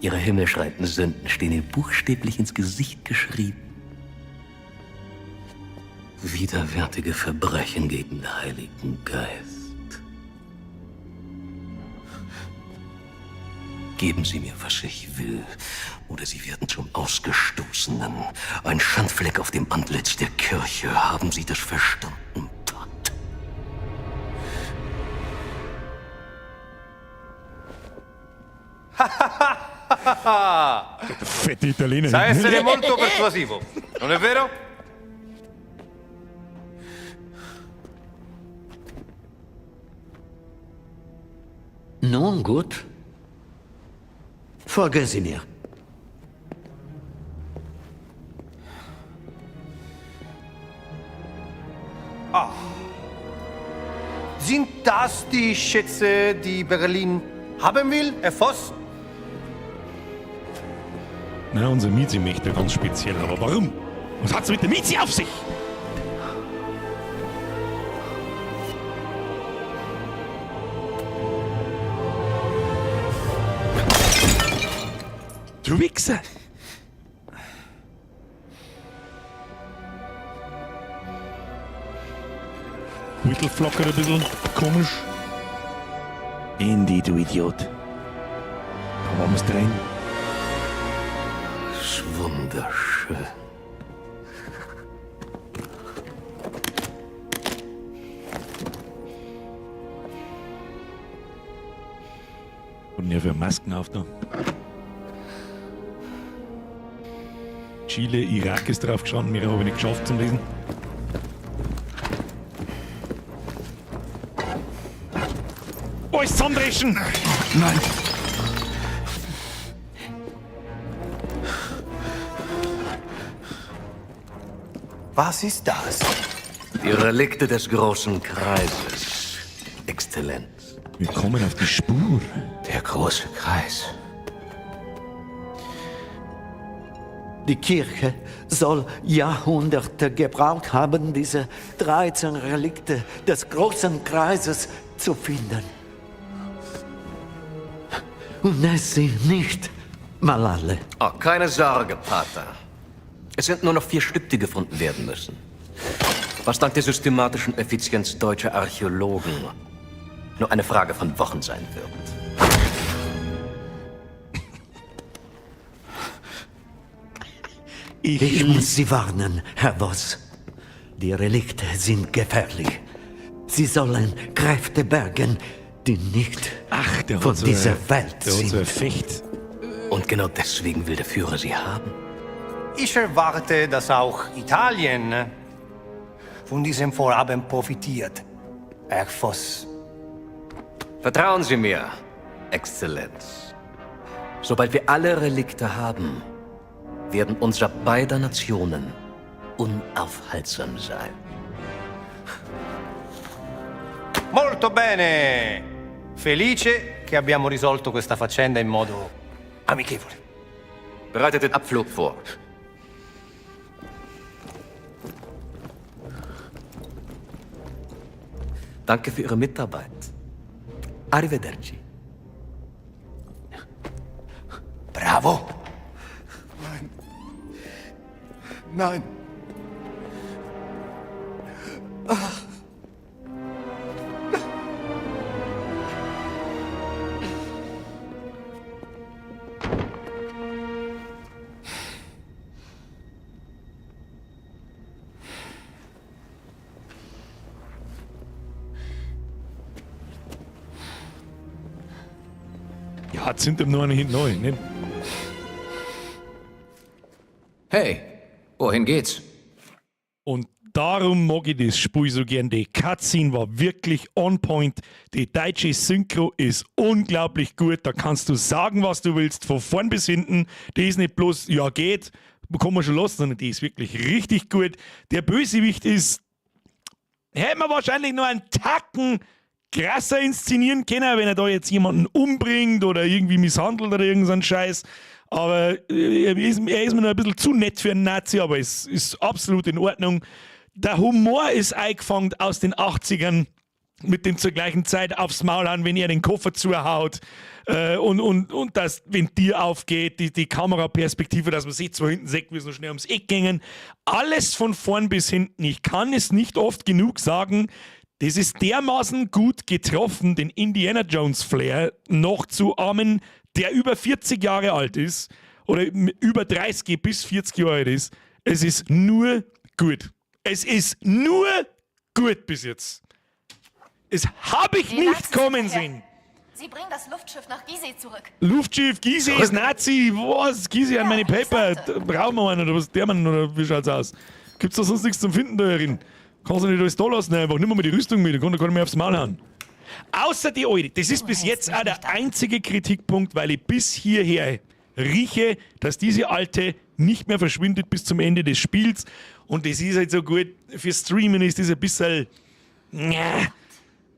Ihre himmelschreienden Sünden stehen ihr buchstäblich ins Gesicht geschrieben. Widerwärtige Verbrechen gegen den Heiligen Geist. Geben Sie mir, was ich will, oder Sie werden zum Ausgestoßenen. Ein Schandfleck auf dem Antlitz der Kirche. Haben Sie das verstanden, Pat? Fette Italiener. Sa essere molto persuasivo, non è vero? Nun gut. Folgen Sie mir. Sind das die Schätze, die Berlin haben will, Herr Voss? Na, unser Mizi möchte ganz speziell. Aber warum? Was hat's mit der Mizi auf sich? Du Wichser! Whittle flockert ein bisschen komisch. Indy, du Idiot. Da waren wir's drin. Das ist wunderschön. Und ja für Masken auf da. Chile, Irak ist drauf gestanden, mehr habe ich nicht geschafft zum Lesen. Alles zusammendreschen! Nein. Was ist das? Die Relikte des großen Kreises. Exzellenz. Wir kommen auf die Spur. Der große Kreis. Die Kirche soll Jahrhunderte gebraucht haben, diese 13 Relikte des großen Kreises zu finden. Und es sind nicht mal alle. Oh, keine Sorge, Pater. Es sind nur noch 4 Stück, die gefunden werden müssen. Was dank der systematischen Effizienz deutscher Archäologen nur eine Frage von Wochen sein wird. Ich muss Sie warnen, Herr Voss. Die Relikte sind gefährlich. Sie sollen Kräfte bergen, die nicht Ach, der von hat so dieser ein- Welt der hat so sind. ein Fecht. Und genau deswegen will der Führer sie haben. Ich erwarte, dass auch Italien von diesem Vorhaben profitiert. Herr Voss. Vertrauen Sie mir, Exzellenz. Sobald wir alle Relikte haben, werden unser beider Nationen unaufhaltsam sein. Molto bene! Felice che abbiamo risolto questa faccenda in modo amichevole. Bereitet den Abflug vor. Danke für Ihre Mitarbeit. Arrivederci. Bravo! Nein. Ja, zünd ihm nur eine hinten rein, ne? Hey, wohin geht's? Und darum mag ich das Spiel so gern. Die Cutscene war wirklich on point. Die deutsche Synchro ist unglaublich gut. Da kannst du sagen, was du willst, von vorn bis hinten. Die ist nicht bloß, ja geht, kann man schon lassen, sondern die ist wirklich richtig gut. Der Bösewicht ist, hätte man wahrscheinlich noch einen Tacken krasser inszenieren können, wenn er da jetzt jemanden umbringt oder irgendwie misshandelt oder irgend so einen Scheiß. Aber er ist mir noch ein bisschen zu nett für einen Nazi, aber es ist absolut in Ordnung. Der Humor ist eingefangen aus den 80ern mit dem zur gleichen Zeit aufs Maul hauen, wenn er den Koffer zuhaut und das, wenn Tür aufgeht, die Kameraperspektive, dass man sieht, zwar hinten sieht, wie es noch schnell ums Eck gingen. Alles von vorn bis hinten. Ich kann es nicht oft genug sagen. Das ist dermaßen gut getroffen, den Indiana Jones Flair noch zu ahmen, der über 40 Jahre alt ist oder über 30 bis 40 Jahre alt ist. Es ist nur gut. Es ist nur gut bis jetzt. Es habe ich Die nicht Nazis kommen sind her. sehen. Sie bringen das Luftschiff nach Gizeh zurück. Luftschiff, Gizeh ist Nazi. Was? Gizeh an meine Paper. Brauchen wir einen oder was? Der Mann oder wie schaut's aus? Gibt's da sonst nichts zum Finden da herin? Kannst du nicht alles da lassen einfach. Nimm mal die Rüstung mit, dann kann ich mir aufs Maul hauen. Außer die Alte. Das ist bis jetzt auch der einzige Kritikpunkt, weil ich bis hierher rieche, dass diese Alte nicht mehr verschwindet bis zum Ende des Spiels. Und das ist halt so gut. Für Streamen ist das ein bisschen. Nja.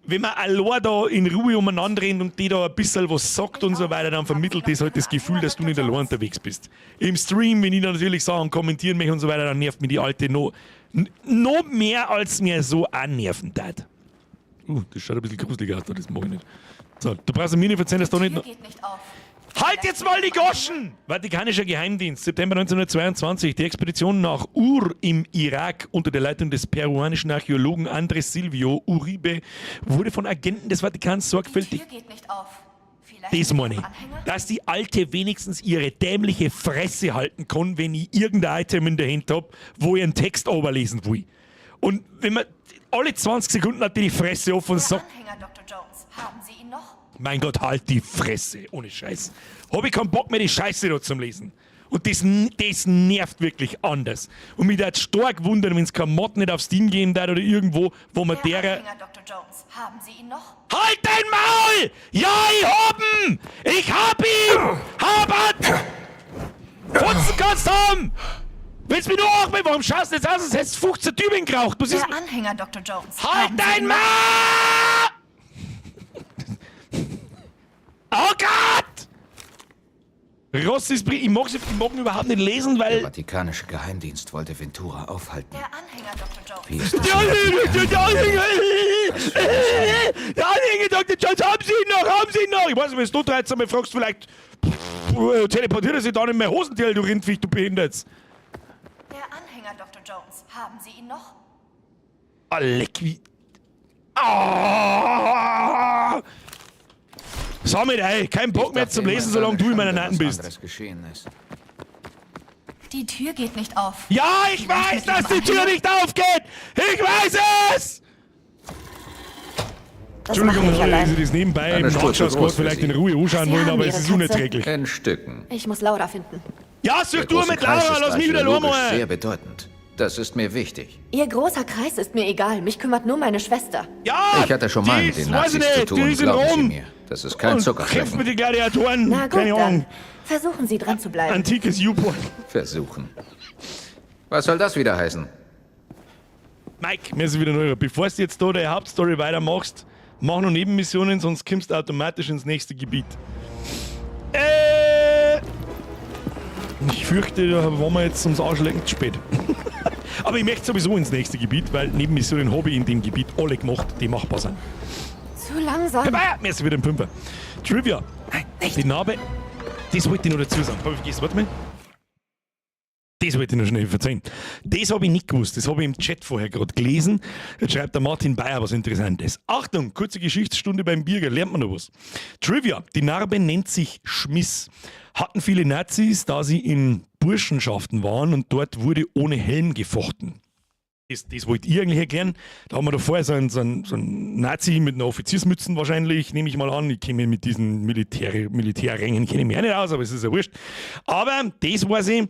Wenn man allein da in Ruhe umeinander rennt und die da ein bisschen was sagt und so weiter, dann vermittelt das halt das Gefühl, dass du nicht allein unterwegs bist. Im Stream, wenn ich dann natürlich Sachen kommentieren möchte und so weiter, dann nervt mich die Alte noch mehr, als mir so annerven tat. Das schaut ein bisschen gruselig aus, das mag ich nicht. So, du brauchst mir nicht erzählen, dass da nicht Tür noch. geht nicht auf. Halt jetzt mal die Goschen! Vatikanischer Geheimdienst, September 1922. Die Expedition nach Ur im Irak unter der Leitung des peruanischen Archäologen Andrés Silvio Uribe wurde von Agenten des Vatikans Die sorgfältig. Tür geht nicht auf. Vielleicht Das mit meine ich. Ihrem Anhänger? Dass die Alte wenigstens ihre dämliche Fresse halten kann, wenn ich irgendein Item in der Hand hab, wo ich einen Text overlesen will. Und wenn man alle 20 Sekunden hat die die Fresse offen und Der sagt, Anhänger, Dr. Jones. Haben Sie ihn noch? Mein Gott, halt die Fresse, ohne Scheiß. Hab ich keinen Bock mehr, die Scheiße da zum Lesen. Und das nervt wirklich anders. Und mich würde stark wundern, wenn es kein Mod nicht auf Steam geben darf oder irgendwo, wo man Der derer. Anhänger, Dr. Jones. Haben Sie ihn noch? Halt dein Maul! Ja, ich hab ihn! Ich hab ihn! Hab ihn! Fotzen kannst du haben! Wenn's mir nur auch mit, warum schaust du jetzt aus, als hättest du 15 Typen geraucht? Was ist. Der Anhänger, Dr. Jones. Halt Haben Sie dein ihn noch? Maul! Oh Gott! Ross ist. Ich mag ihn überhaupt nicht lesen, Der weil. Vatikanische Geheimdienst wollte Ventura aufhalten. Der Anhänger, Dr. Jones. Wie ist das? Der Anhänger, der Anhänger, der Anhänger, Dr. Jones, haben Sie ihn noch, haben Sie ihn noch? Ich weiß nicht, wenn du 13 Mal fragst, vielleicht teleportiert er sich da in mein Hosenteil, du Rindviech, du Behinderts. Der Anhänger, Dr. Jones. Haben Sie ihn noch? Ah, leck wie. Ah! Sag mir ey, kein Bock mehr zum Lesen, solange du in meiner Nacken bist. Was geschehen ist. Die Tür geht nicht auf. Ja, ich Vielleicht weiß, mit dass Ihrem die Tür Anhänger? nicht aufgeht! Ich weiß es! Das Entschuldigung, mache ich alle, die allein. sich das nebenbei Eine im Spur zu Nachschausgrad groß für vielleicht Sie. in Ruhe anschauen Sie wollen, haben aber es Ihre ist Katze. unerträglich. In Stücken. Ich muss Laura finden. Ja, such Der du große mit Kreis Laura, ist lass mich wieder archäologisch allein. sehr bedeutend. Das ist mir wichtig. Ihr großer Kreis ist mir egal. Mich kümmert nur meine Schwester. Ja, Ich hatte schon mal die mit den ist- weiß Nazis ich zu nicht, tun, die ist in glauben Sie Rom. mir. Das ist kein Und Zuckerschlecken. kämpft mit den Gladiatoren. Na gut, Keine dann. Ahnung. Versuchen Sie dran zu bleiben. Antikes YouPorn. Versuchen. Was soll das wieder heißen? Mike, mir ist wieder neu. Bevor du jetzt da deine Hauptstory weitermachst, mach noch Nebenmissionen, sonst kommst du automatisch ins nächste Gebiet. Ich fürchte, da waren wir jetzt ums Arschlecken zu spät. Aber ich möchte sowieso ins nächste Gebiet, weil Nebenmissionen habe ich in dem Gebiet alle gemacht, die machbar sind. Zu langsam. Herr Bayer, mir ist wieder ein Fünfer. Trivia. Nein, nicht. Die Narbe, das wollte ich noch dazu sagen. Hab ich vergessen, warte mal. Das wollte ich noch schnell verzeihen. Das habe ich nicht gewusst. Das habe ich im Chat vorher gerade gelesen. Jetzt schreibt der Martin Bayer was Interessantes. Achtung, kurze Geschichtsstunde beim Birger, lernt man noch was. Trivia, die Narbe nennt sich Schmiss. Hatten viele Nazis, da sie in Burschenschaften waren und dort wurde ohne Helm gefochten. Das wollte ich eigentlich erklären. Da haben wir da vorher so einen Nazi mit einer Offiziersmütze wahrscheinlich, nehme ich mal an. Ich kenne mich mit diesen Militärrängen kenne ich mich auch nicht aus, aber es ist ja wurscht. Aber das weiß ich.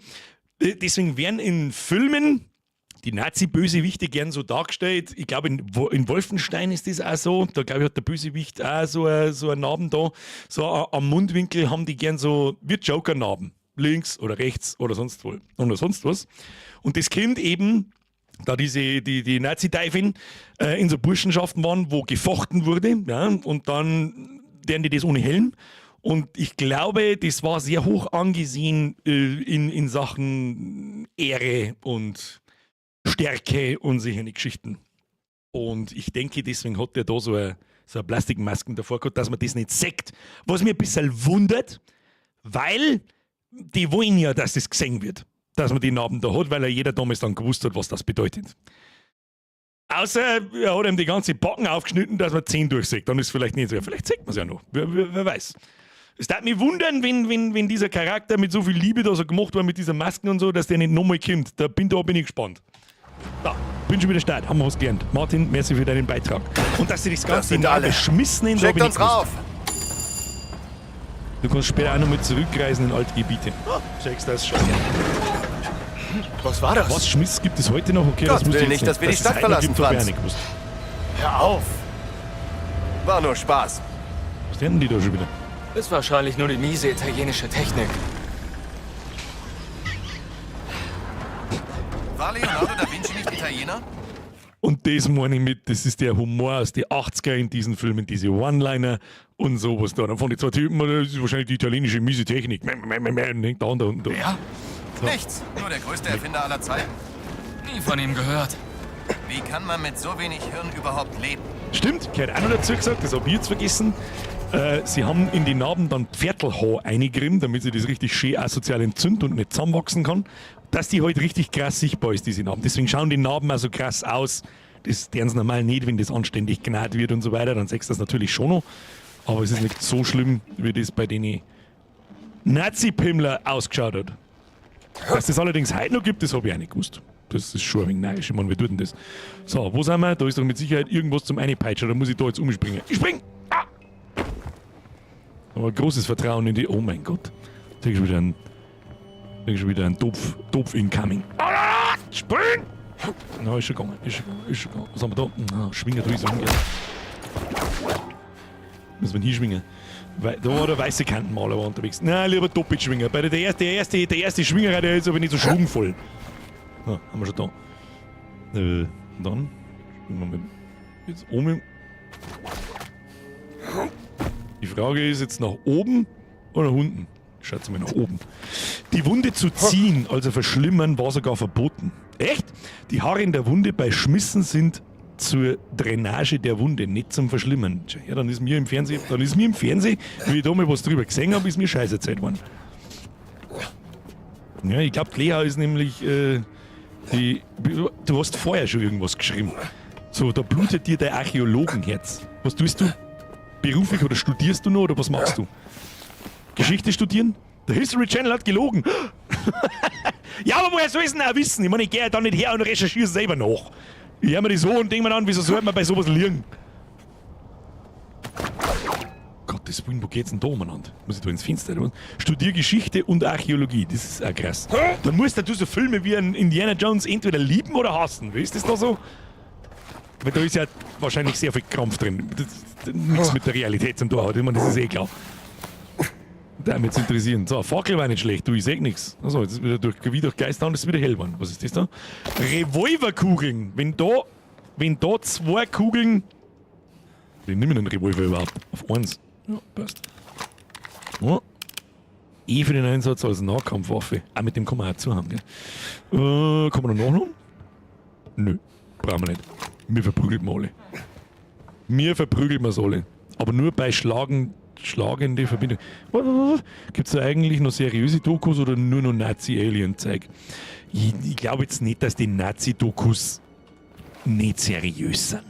Deswegen werden in Filmen die Nazi-Bösewichte gern so dargestellt. Ich glaube, in Wolfenstein ist das auch so. Da, glaube ich, hat der Bösewicht auch so einen Narben da. So am Mundwinkel haben die gern so wie Joker-Narben. Links oder rechts oder sonst wo. Oder sonst was. Und das Kind eben, da die Nazi-Teufel in so Burschenschaften waren, wo gefochten wurde, ja, und dann deren die das ohne Helm. Und ich glaube, das war sehr hoch angesehen in Sachen Ehre und Stärke und solche Geschichten. Und ich denke, deswegen hat der da so eine Plastikmasken davor gehabt, dass man das nicht sieht. Was mir ein bisschen wundert, weil die wollen ja, dass das gesehen wird, dass man die Narben da hat, weil ja jeder damals dann gewusst hat, was das bedeutet. Außer er hat ihm die ganze Backen aufgeschnitten, dass man 10 durchsieht. Dann ist es vielleicht nicht so. Ja, vielleicht sieht man es ja noch. Wer weiß. Es würde mich wundern, wenn dieser Charakter mit so viel Liebe da so gemacht war, mit dieser Masken und so, dass der nicht nochmal kommt. Da bin ich gespannt. Da, bin schon wieder start. Haben wir was gelernt. Martin, merci für deinen Beitrag. Und dass sie das ganze Das sind Narbe alle. schmissen in, da Schickt hab ich uns nicht gewusst. rauf! Du kannst später auch noch mal zurückreisen in alte Gebiete. Oh, checkst das schon. Was war das? Was Schmiss gibt es heute noch? Okay, das Gott wusste will ich nicht, jetzt dass wir die es Stadt heute noch verlassen, gibt, hab ich auch Franz. nicht gewusst. Hör auf! War nur Spaß. Was denn die da schon wieder? Ist wahrscheinlich nur die miese italienische Technik. War Leonardo da Vinci nicht Italiener? Und das meine ich mit, das ist der Humor aus den 80er in diesen Filmen, diese One-Liner und sowas da. Dann von die zwei Typen, das ist wahrscheinlich die italienische miese Technik. Meh, meh, meh, meh, und hängt da und da und da. Ja? So. Nichts. Nur der größte Erfinder aller Zeiten. Nie von ihm gehört. Wie kann man mit so wenig Hirn überhaupt leben? Stimmt, gehört auch noch dazu gesagt, das habe ich jetzt vergessen. Sie haben in die Narben dann Pferdlhaar eingerieben, damit sie das richtig schön asozial entzündet und nicht zusammenwachsen kann. Dass die halt richtig krass sichtbar ist, diese Narben. Deswegen schauen die Narben auch so krass aus. Das deren sie normal nicht, wenn das anständig gnad wird und so weiter. Dann siehst du das natürlich schon noch. Aber es ist nicht so schlimm, wie das bei den Nazi-Pimmler ausgeschaut hat. Dass das allerdings heute noch gibt, das habe ich auch nicht gewusst. Das ist schon ein wenig narrisch. Ich meine, wie tut denn das? So, wo sind wir? Da ist doch mit Sicherheit irgendwas zum Einpeitschen. Da muss ich da jetzt umspringen. Ich spring! Ah! Aber großes Vertrauen in die... Oh mein Gott. Da ist schon wieder ein... Da ist schon wieder ein Topf incoming. Ah! Spring! Na, ist schon gegangen. Ist schon gegangen. Ist schon gegangen. Was haben wir da? Na, Schwinger drüber ist umgehen. Müssen wir hinschwingen. Weil, da war der weiße Kantenmaler war unterwegs. Nein, lieber doppelt schwingen. Bei der erste Schwingerer, der ist aber nicht so schwungvoll. Ah, haben wir schon da. Dann schwingen wir mit jetzt oben. Die Frage ist jetzt nach oben oder nach unten? Ich schätze mal nach oben. Die Wunde zu ziehen, also verschlimmern, war sogar verboten. Echt? Die Haare in der Wunde bei Schmissen sind zur Drainage der Wunde, nicht zum Verschlimmern. Tja, ja, dann ist mir im Fernsehen, dann ist mir im Fernsehen, wie ich da mal was drüber gesehen habe, ist mir scheiße Zeit geworden. Ja, ich glaub, Lea ist nämlich, die, du hast vorher schon irgendwas geschrieben. So, da blutet dir dein Archäologenherz. Was tust du? Beruflich oder studierst du noch oder was machst du? Geschichte studieren? Der History Channel hat gelogen. Ja, aber woher soll ich es denn auch wissen? Ich meine, ich gehe ja da nicht her und recherchiere selber nach. Ich hör mir das so und denk mir dann, wieso sollte man bei sowas liegen? Gottes Willen, wo geht's denn da umeinander? Muss ich da ins Fenster? Oder was? Studier Geschichte und Archäologie, das ist auch krass. Dann musst du so Filme wie ein Indiana Jones entweder lieben oder hassen. Wie ist das da so? Weil da ist ja wahrscheinlich sehr viel Krampf drin. Das, das, nichts mit der Realität zum tun hat. Ich meine, das ist eh klar. Da mich interessieren. So, Fackel war nicht schlecht, du, ich seh nix. Achso, jetzt ist wieder durch, wie durch Geisterhand ist es wieder hell geworden. Was ist das da? Revolverkugeln. Wenn da zwei Kugeln. Ich nehme den Revolver überhaupt. Auf eins. Ja, passt. Oh. Eh für den Einsatz als Nahkampfwaffe. Ah, mit dem kann man auch zuhaben, gell? Kann man noch nachladen? Nö, brauchen wir nicht. Mir verprügelt man alle. Mir verprügelt man's alle. Aber nur bei schlagende Verbindung. Gibt's da eigentlich noch seriöse Dokus oder nur noch Nazi-Alien-Zeug? Ich glaube jetzt nicht, dass die Nazi-Dokus nicht seriös sind.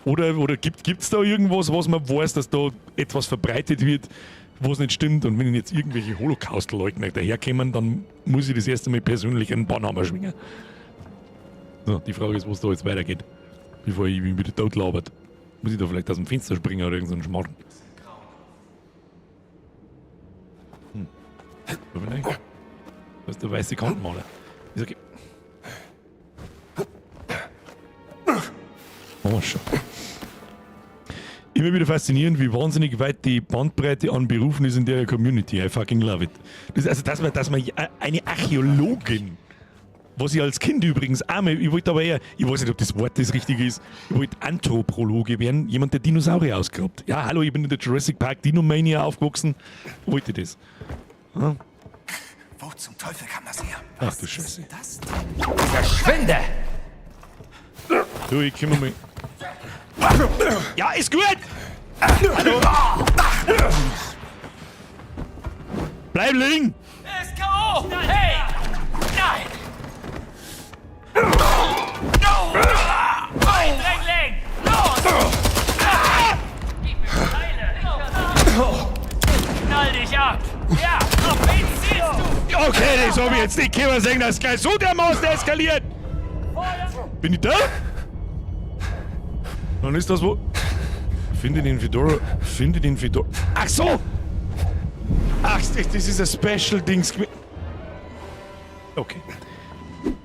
Oder gibt's da irgendwas, was man weiß, dass da etwas verbreitet wird, was nicht stimmt? Und wenn jetzt irgendwelche Holocaust-Leugner daherkommen, dann muss ich das erste Mal persönlich einen Bannhammer schwingen. So, die Frage ist, wo es da jetzt weitergeht, bevor ich mich wieder tot labert. Muss ich da vielleicht aus dem Fenster springen oder irgend so einen Schmarrn? Da vielleicht? Das ist der weiße Kantenmaler. Ist okay. Machen wir schon. Immer wieder faszinierend, wie wahnsinnig weit die Bandbreite an Berufen ist in der Community. I fucking love it. Das, also, dass man eine Archäologin, was ich als Kind übrigens auch mal, ich wollte aber eher, ich weiß nicht, ob das Wort das richtige ist, ich wollte Anthropologe werden, jemand, der Dinosaurier ausgrabt. Ja, hallo, ich bin in der Jurassic Park Dino-Mania aufgewachsen, wollte das. Ja? Wo zum Teufel kam das her? Ach du Scheiße. Das Verschwinde! Du, ich kümmere mich. Ja, ist gut! Hallo! Bleib liegen! Er ist K.O.! Hey! Nein! Eindringling! Los! Gib mir Teile! Knall dich ab! Ja! Auf wen zielst du? Okay, das hab ich jetzt nicht können sehen, dass gleich so dermaßen eskaliert! Bin ich da? Dann ist das wo. Finde den Fedora. Finde den Fedora. Ach so! Ach, das ist ein Special-Dings. Okay.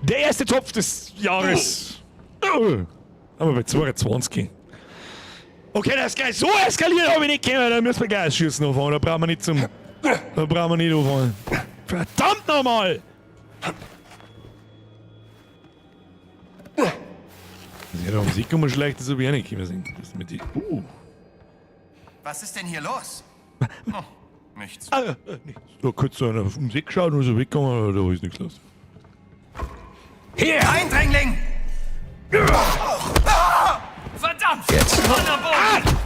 Der erste Topf des Jahres. Oh. Aber bei 22. Okay, das ist gleich so eskaliert, hab ich nicht können. Da müssen wir gleich schießen anfangen. Da brauchen wir nicht zum. Da brauchen wir nicht anfangen. Verdammt nochmal! Ja, da um sich kommen schlecht, das hab ich auch nicht können sehen. Das mit die. Was ist denn hier los? Oh, nichts. Ah, nichts. Da kurz so einer ums Eck geschaut und so weggegangen, da ist nichts los. Hier! Eindringling! Verdammt! Jetzt. Mann am Boden!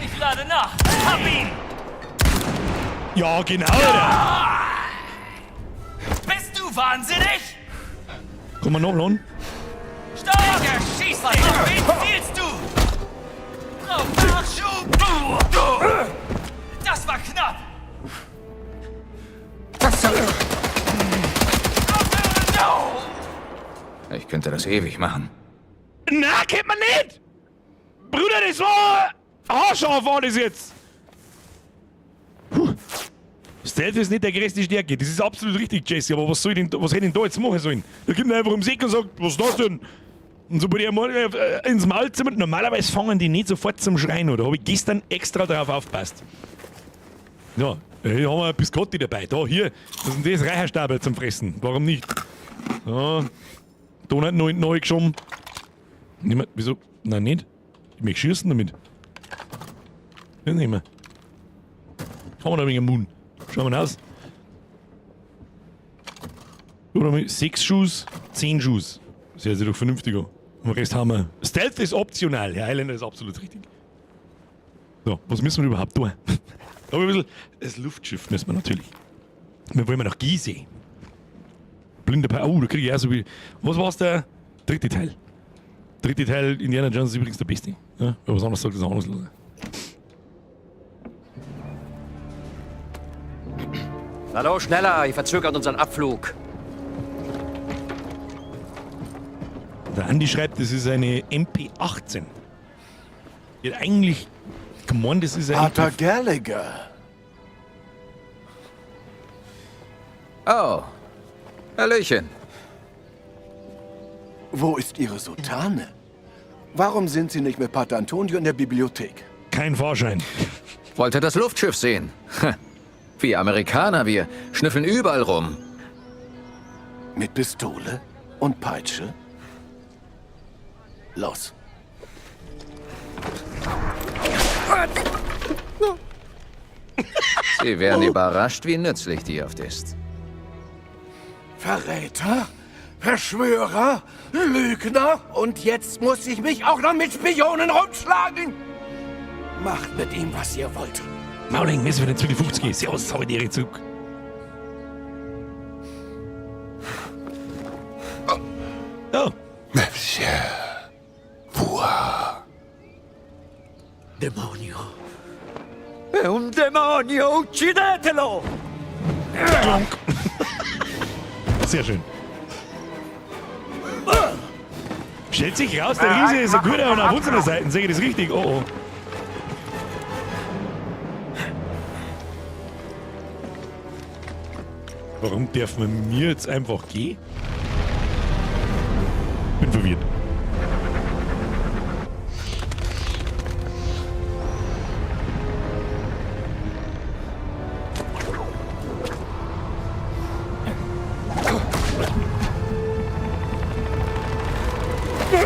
Ich lade nach! Hab ihn! Ja, genau! Alter. Bist du wahnsinnig? Kann man nachladen? Stopp! Schieß dich! Auf wen zielst du? Drauf Nachschub! Das war knapp! Was soll... Ich könnte das ewig machen. Na, kennt man nicht! Bruder, das war... Haarscharf war das jetzt! Puh. Stealth ist nicht der größte Stärke, das ist absolut richtig, Jesse, aber was soll ich denn, was hätte ich denn da jetzt machen sollen? Da kommt er einfach ums Eck und sagt, was ist das denn? Und sobald ich einmal ins Maul zimmer, normalerweise fangen die nicht sofort zum Schreien an, da hab ich gestern extra drauf aufgepasst. Ja, hier haben wir Biscotti dabei, da, hier, das ist denn das Räucherstabel zum Fressen, warum nicht? So, Donut neu geschoben. Niemand, wieso? Nein, nicht. Ich möchte schießen damit. Das nehmen wir. Kann man da wegen Moon. Schauen wir mal aus. Oder mit 6 Schuss, 10 Schuss. Das hört sich doch vernünftig an. Und den Rest haben wir. Stealth ist optional. Herr Highlander ist absolut richtig. So, was müssen wir überhaupt tun? Da ein bisschen. Das Luftschiff müssen wir natürlich. Wir wollen nach Gizeh. Blinder Pa. Oh, da kriege ich auch so wie. Was war's der dritte Teil? Dritte Teil Indiana Jones ist übrigens der beste. Ja, wer was anderes sagt, ist anders los. Na los, schneller, ihr verzögert unseren Abflug. Der Andi schreibt, das ist eine MP18. Die hat eigentlich gemeint, das ist ein. Pater Gallagher. Oh. Hallöchen. Wo ist Ihre Soutane? Warum sind Sie nicht mit Pater Antonio in der Bibliothek? Kein Fahrschein. Wollte das Luftschiff sehen. Wir Amerikaner, wir schnüffeln überall rum. Mit Pistole und Peitsche? Los. Sie wären überrascht, wie nützlich die oft ist. Verräter? Verschwörer? Lügner? Und jetzt muss ich mich auch noch mit Spionen rumschlagen? Macht mit ihm, was ihr wollt. Mauling, müssen wir den Zwiebel 50 Servus, hau die Zug. Oh. Demonio. È un demonio! Uccidetelo! Klonk. Sehr schön. Stellt sich raus, der Riese ist ein guter und auf unserer Seite. Sehe ich das richtig? Oh oh. Warum darf man mir jetzt einfach gehen? Bin verwirrt.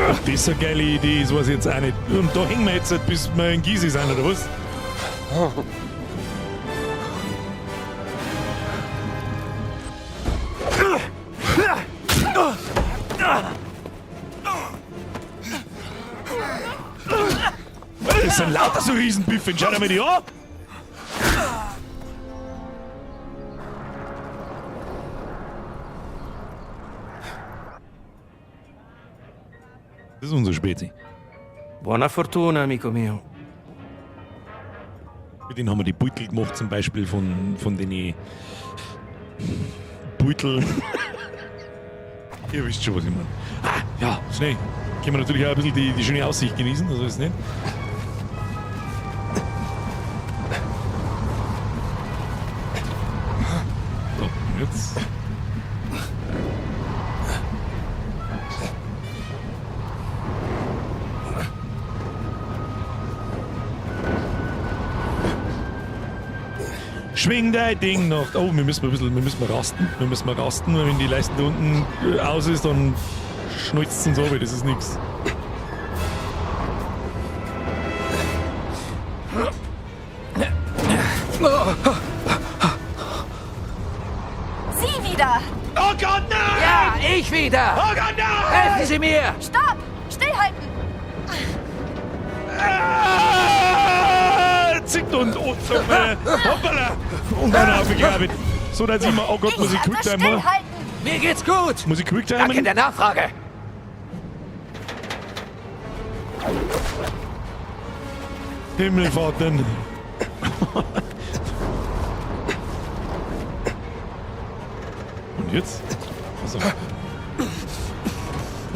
Ob das so eine geile Idee ist, weiß ich jetzt auch nicht. Und da hängen wir jetzt, halt, bis wir in Gysi sind, oder was? Das sind lauter so Riesenbüffeln, schau dir mal die an! Das ist unser Spezi. Buona fortuna, amico mio. Mit denen haben wir die Beutel gemacht, zum Beispiel von den Beutel. Ihr wisst schon, was ich meine. Ah, ja, schnell. Können wir natürlich auch ein bisschen die schöne Aussicht genießen, also ist nicht. So, und jetzt. Schwing dein Ding noch. Oh, wir müssen mal ein bisschen, wir müssen mal rasten. Wir müssen mal rasten, weil wenn die Leiste da unten aus ist, dann schneuzt es uns runter, das ist nix. Sie wieder! Oh Gott, nein! Ja, ich wieder! Oh Gott, nein! Helfen Sie mir! Stopp! Stillhalten! Ah, zickt und oh, so, hoppala! Und dann aufgegraben. So, dann sehen wir, oh Gott, muss ich quicktime? Stillhalten! Mir geht's gut! Muss ich quicktime? Danke der Nachfrage! Himmelfahrten. Und jetzt? Also.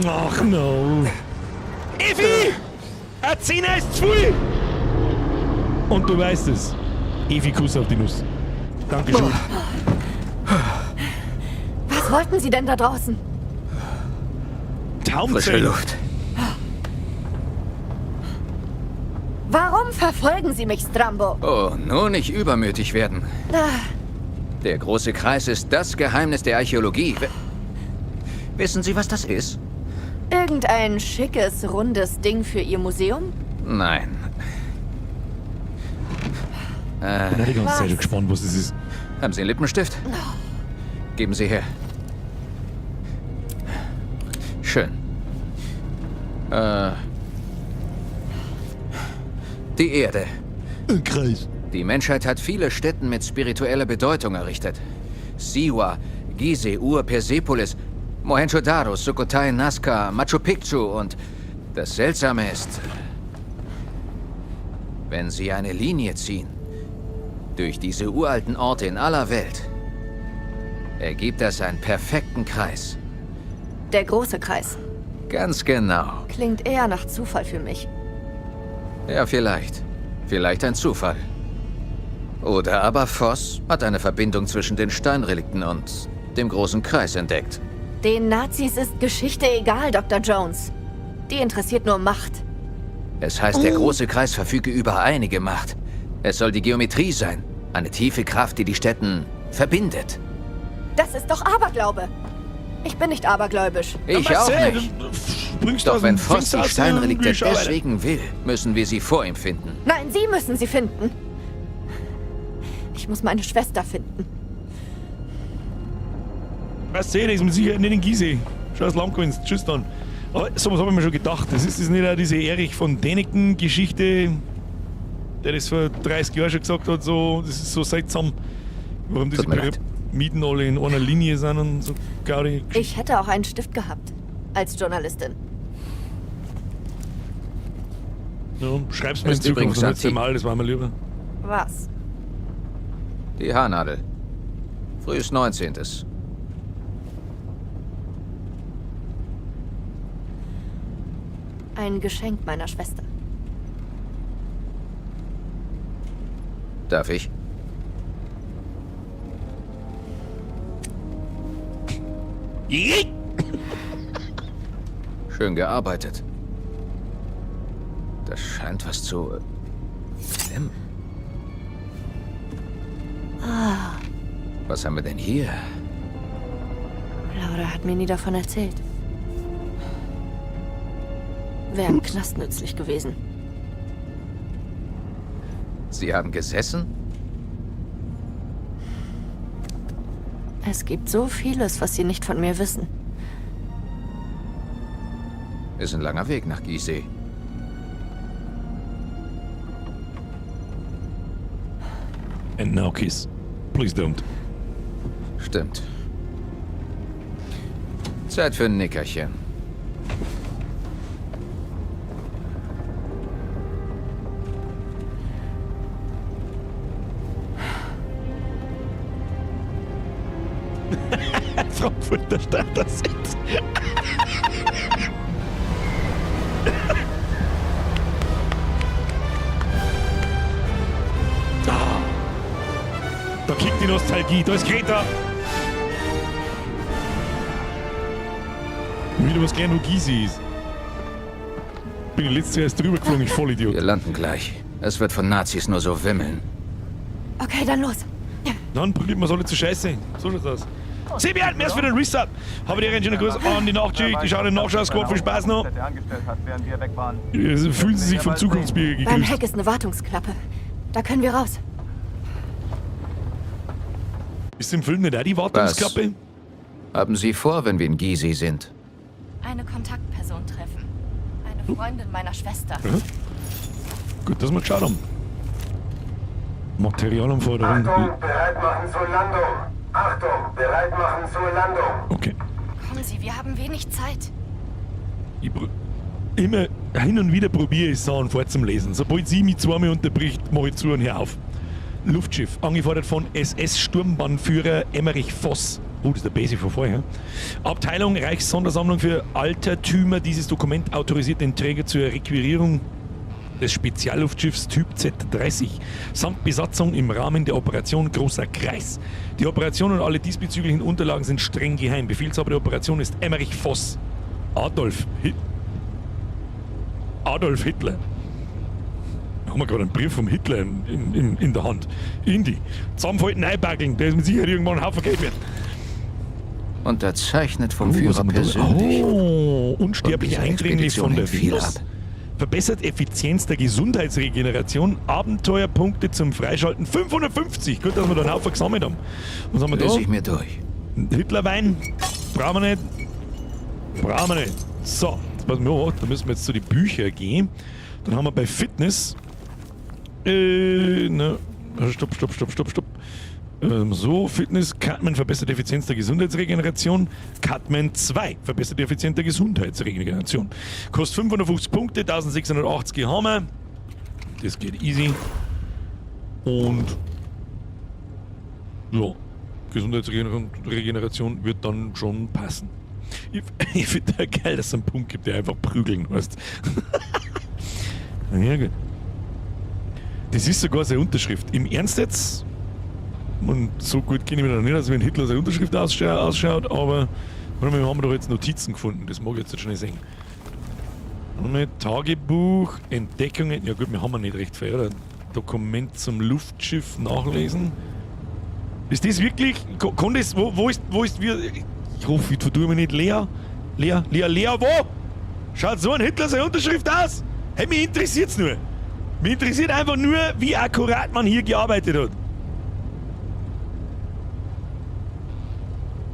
Ach no. Evi! Ein Zehner ist zu viel! Und du weißt es. Evi, Kuss auf die Nuss. Dankeschön. Was wollten Sie denn da draußen? Taumzellen. Frische Luft. Warum verfolgen Sie mich, Strambo? Oh, nur nicht übermütig werden. Der große Kreis ist das Geheimnis der Archäologie. Wissen Sie, was das ist? Irgendein schickes, rundes Ding für Ihr Museum? Nein. Ich bin die ganze Zeit schon gespannt, was das ist. Haben Sie einen Lippenstift? Geben Sie her. Schön. Die Erde. Ein Kreis. Die Menschheit hat viele Stätten mit spiritueller Bedeutung errichtet. Siwa, Gizeh, Ur, Persepolis, Mohenjo-Daro, Sukhothai, Nazca, Machu Picchu und das Seltsame ist, wenn Sie eine Linie ziehen durch diese uralten Orte in aller Welt, ergibt das einen perfekten Kreis. Der große Kreis. Ganz genau. Klingt eher nach Zufall für mich. Ja, vielleicht. Vielleicht ein Zufall. Oder aber Voss hat eine Verbindung zwischen den Steinrelikten und dem großen Kreis entdeckt. Den Nazis ist Geschichte egal, Dr. Jones. Die interessiert nur Macht. Es heißt, der große Kreis verfüge über einige Macht. Es soll die Geometrie sein. Eine tiefe Kraft, die die Städten verbindet. Das ist doch Aberglaube. Ich bin nicht abergläubisch. Ich auch nicht. Springst Doch aus wenn dem Voss Fenster die aus und Steinrelikte schau weiter. deswegen will, müssen wir sie vor ihm finden. Nein, Sie müssen sie finden. Ich muss meine Schwester finden. Weißt du, das ist mit Sicherheit nicht in Gizeh. Schau, das Land gewinnst. Tschüss dann. Aber sowas habe ich mir schon gedacht. Das ist das nicht auch diese Erich von Däniken-Geschichte, der das vor 30 Jahren schon gesagt hat, so, das ist so seltsam, warum diese Tut mir leid. Pyramiden alle in einer Linie sind und so Gaudi. Ich hätte auch einen Stift gehabt. Als Journalistin. Ja, schreib's mir in Ist Zukunft übrigens das letzte antik. Mal, das war mir lieber. Was? Die Haarnadel. Frühes 19. Ein Geschenk meiner Schwester. Darf ich? Schön gearbeitet. Das scheint was zu klemmen. Ah, Was haben wir denn hier? Laura hat mir nie davon erzählt. Wäre im Knast nützlich gewesen. Sie haben gesessen? Es gibt so vieles, was Sie nicht von mir wissen. Ist ein langer Weg nach Gizeh. And now kiss. Please don't. Stimmt. Zeit für ein Nickerchen. Frankfurter Starter-Set. Ah. Da kickt die Nostalgie. Da ist Greta. Wieder was gelernt, wo Gysi ist. Bin letztes Jahr erst drüber geflogen, ich Vollidiot. Wir landen gleich. Es wird von Nazis nur so wimmeln. Okay, dann los. Dann probiert man alle zu Scheiße. So schaut's aus. Sebian, merci für den Resub. Habe dir einen schönen Gruß an die Nachtschicht. Ich schaue den Nachschau-Squad. Viel Spaß noch. Fühlen Sie sich vom Zukunftsbier Beim gegrüßt. Heck ist eine Wartungsklappe. Da können wir raus. Ist im Film nicht auch die Wartungsklappe? Was haben Sie vor, wenn wir in Gizeh sind? Eine Kontaktperson treffen. Eine Freundin meiner Schwester. Mhm. Gut, dass wir geschaut haben. Materialanforderungen. Achtung, bereit machen zur Landung. Achtung, bereit machen zur Landung. Okay. Kommen Sie, wir haben wenig Zeit. Ich immer hin und wieder probiere ich Sachen vorzulesen. Sobald sie mich zweimal unterbricht, mache ich zu und hör auf. Luftschiff, angefordert von SS-Sturmbannführer Emmerich Voss. Oh, das ist der Basic von vorher. Abteilung Reichssondersammlung für Altertümer. Dieses Dokument autorisiert den Träger zur Requirierung des Spezialluftschiffs Typ Z-30 samt Besatzung im Rahmen der Operation Großer Kreis. Die Operation und alle diesbezüglichen Unterlagen sind streng geheim. Befehlshaber der Operation ist Emmerich Voss. Adolf Hitler. Da haben wir gerade einen Brief vom Hitler in der Hand. Indy. Zusammenfalten, einpackeln. Der ist mit Sicherheit irgendwann ein Haufen Geld wert. Unterzeichnet vom Oh, was Führer haben wir da? persönlich. Oh, unsterblich Von dieser eindringlich von Expedition der hängt viel Venus. ab. Verbessert Effizienz der Gesundheitsregeneration. Abenteuerpunkte zum Freischalten 550. Gut, dass wir da einen Haufen gesammelt haben. Was haben wir da? Lese ich mir durch. Hitlerwein. Brauchen wir nicht. Brauchen wir nicht. So, jetzt passen wir auf, da müssen wir jetzt zu den Büchern gehen. Dann haben wir bei Fitness. Ne. Stopp, stopp, stopp, stopp, stopp. So, Fitness, Cutman verbessert Effizienz der Gesundheitsregeneration. Cutman 2 verbessert Effizienz der Gesundheitsregeneration. Kostet 550 Punkte, 1680 haben wir. Das geht easy. Und ja, Gesundheitsregeneration wird dann schon passen. Ich finde ja geil, dass es einen Punkt gibt, der einfach prügeln heißt. Ja, gut. Das ist sogar seine Unterschrift. Im Ernst jetzt? Und so gut kenne ich mich noch nicht, aus, wenn Hitler seine Unterschrift ausschaut, aber warte mal, wir haben doch jetzt Notizen gefunden, das mag ich jetzt nicht schnell sehen. Tagebuch, Entdeckungen, ja gut, wir haben ja nicht recht viel, oder? Dokument zum Luftschiff nachlesen. Ist das wirklich, kann das, wo ist, ich hoffe, ich vertue mich nicht, Lea, Lea, Lea, Lea, wo? Schaut so ein Hitler seine Unterschrift aus? Hey, mich interessiert's nur. Mich interessiert einfach nur, wie akkurat man hier gearbeitet hat.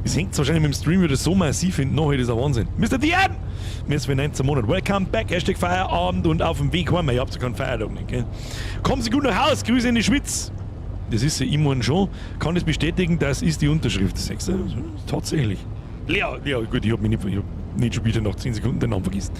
Das hängt wahrscheinlich mit dem Stream wieder so massiv hinten nach, das ist ein Wahnsinn. Mr. DM! Mir ist für 19 Monate. Welcome back, Hashtag Feierabend und auf dem Weg heim. Ihr habt ja keinen Feiertag nicht, gell? Kommen Sie gut nach Haus, Grüße in die Schweiz. Das ist ja immerhin schon. Kann das bestätigen, das ist die Unterschrift. Das sagst du? Tatsächlich. Lea, ja gut, ich hab mich nicht, ich hab nicht schon wieder nach 10 Sekunden den Namen vergessen.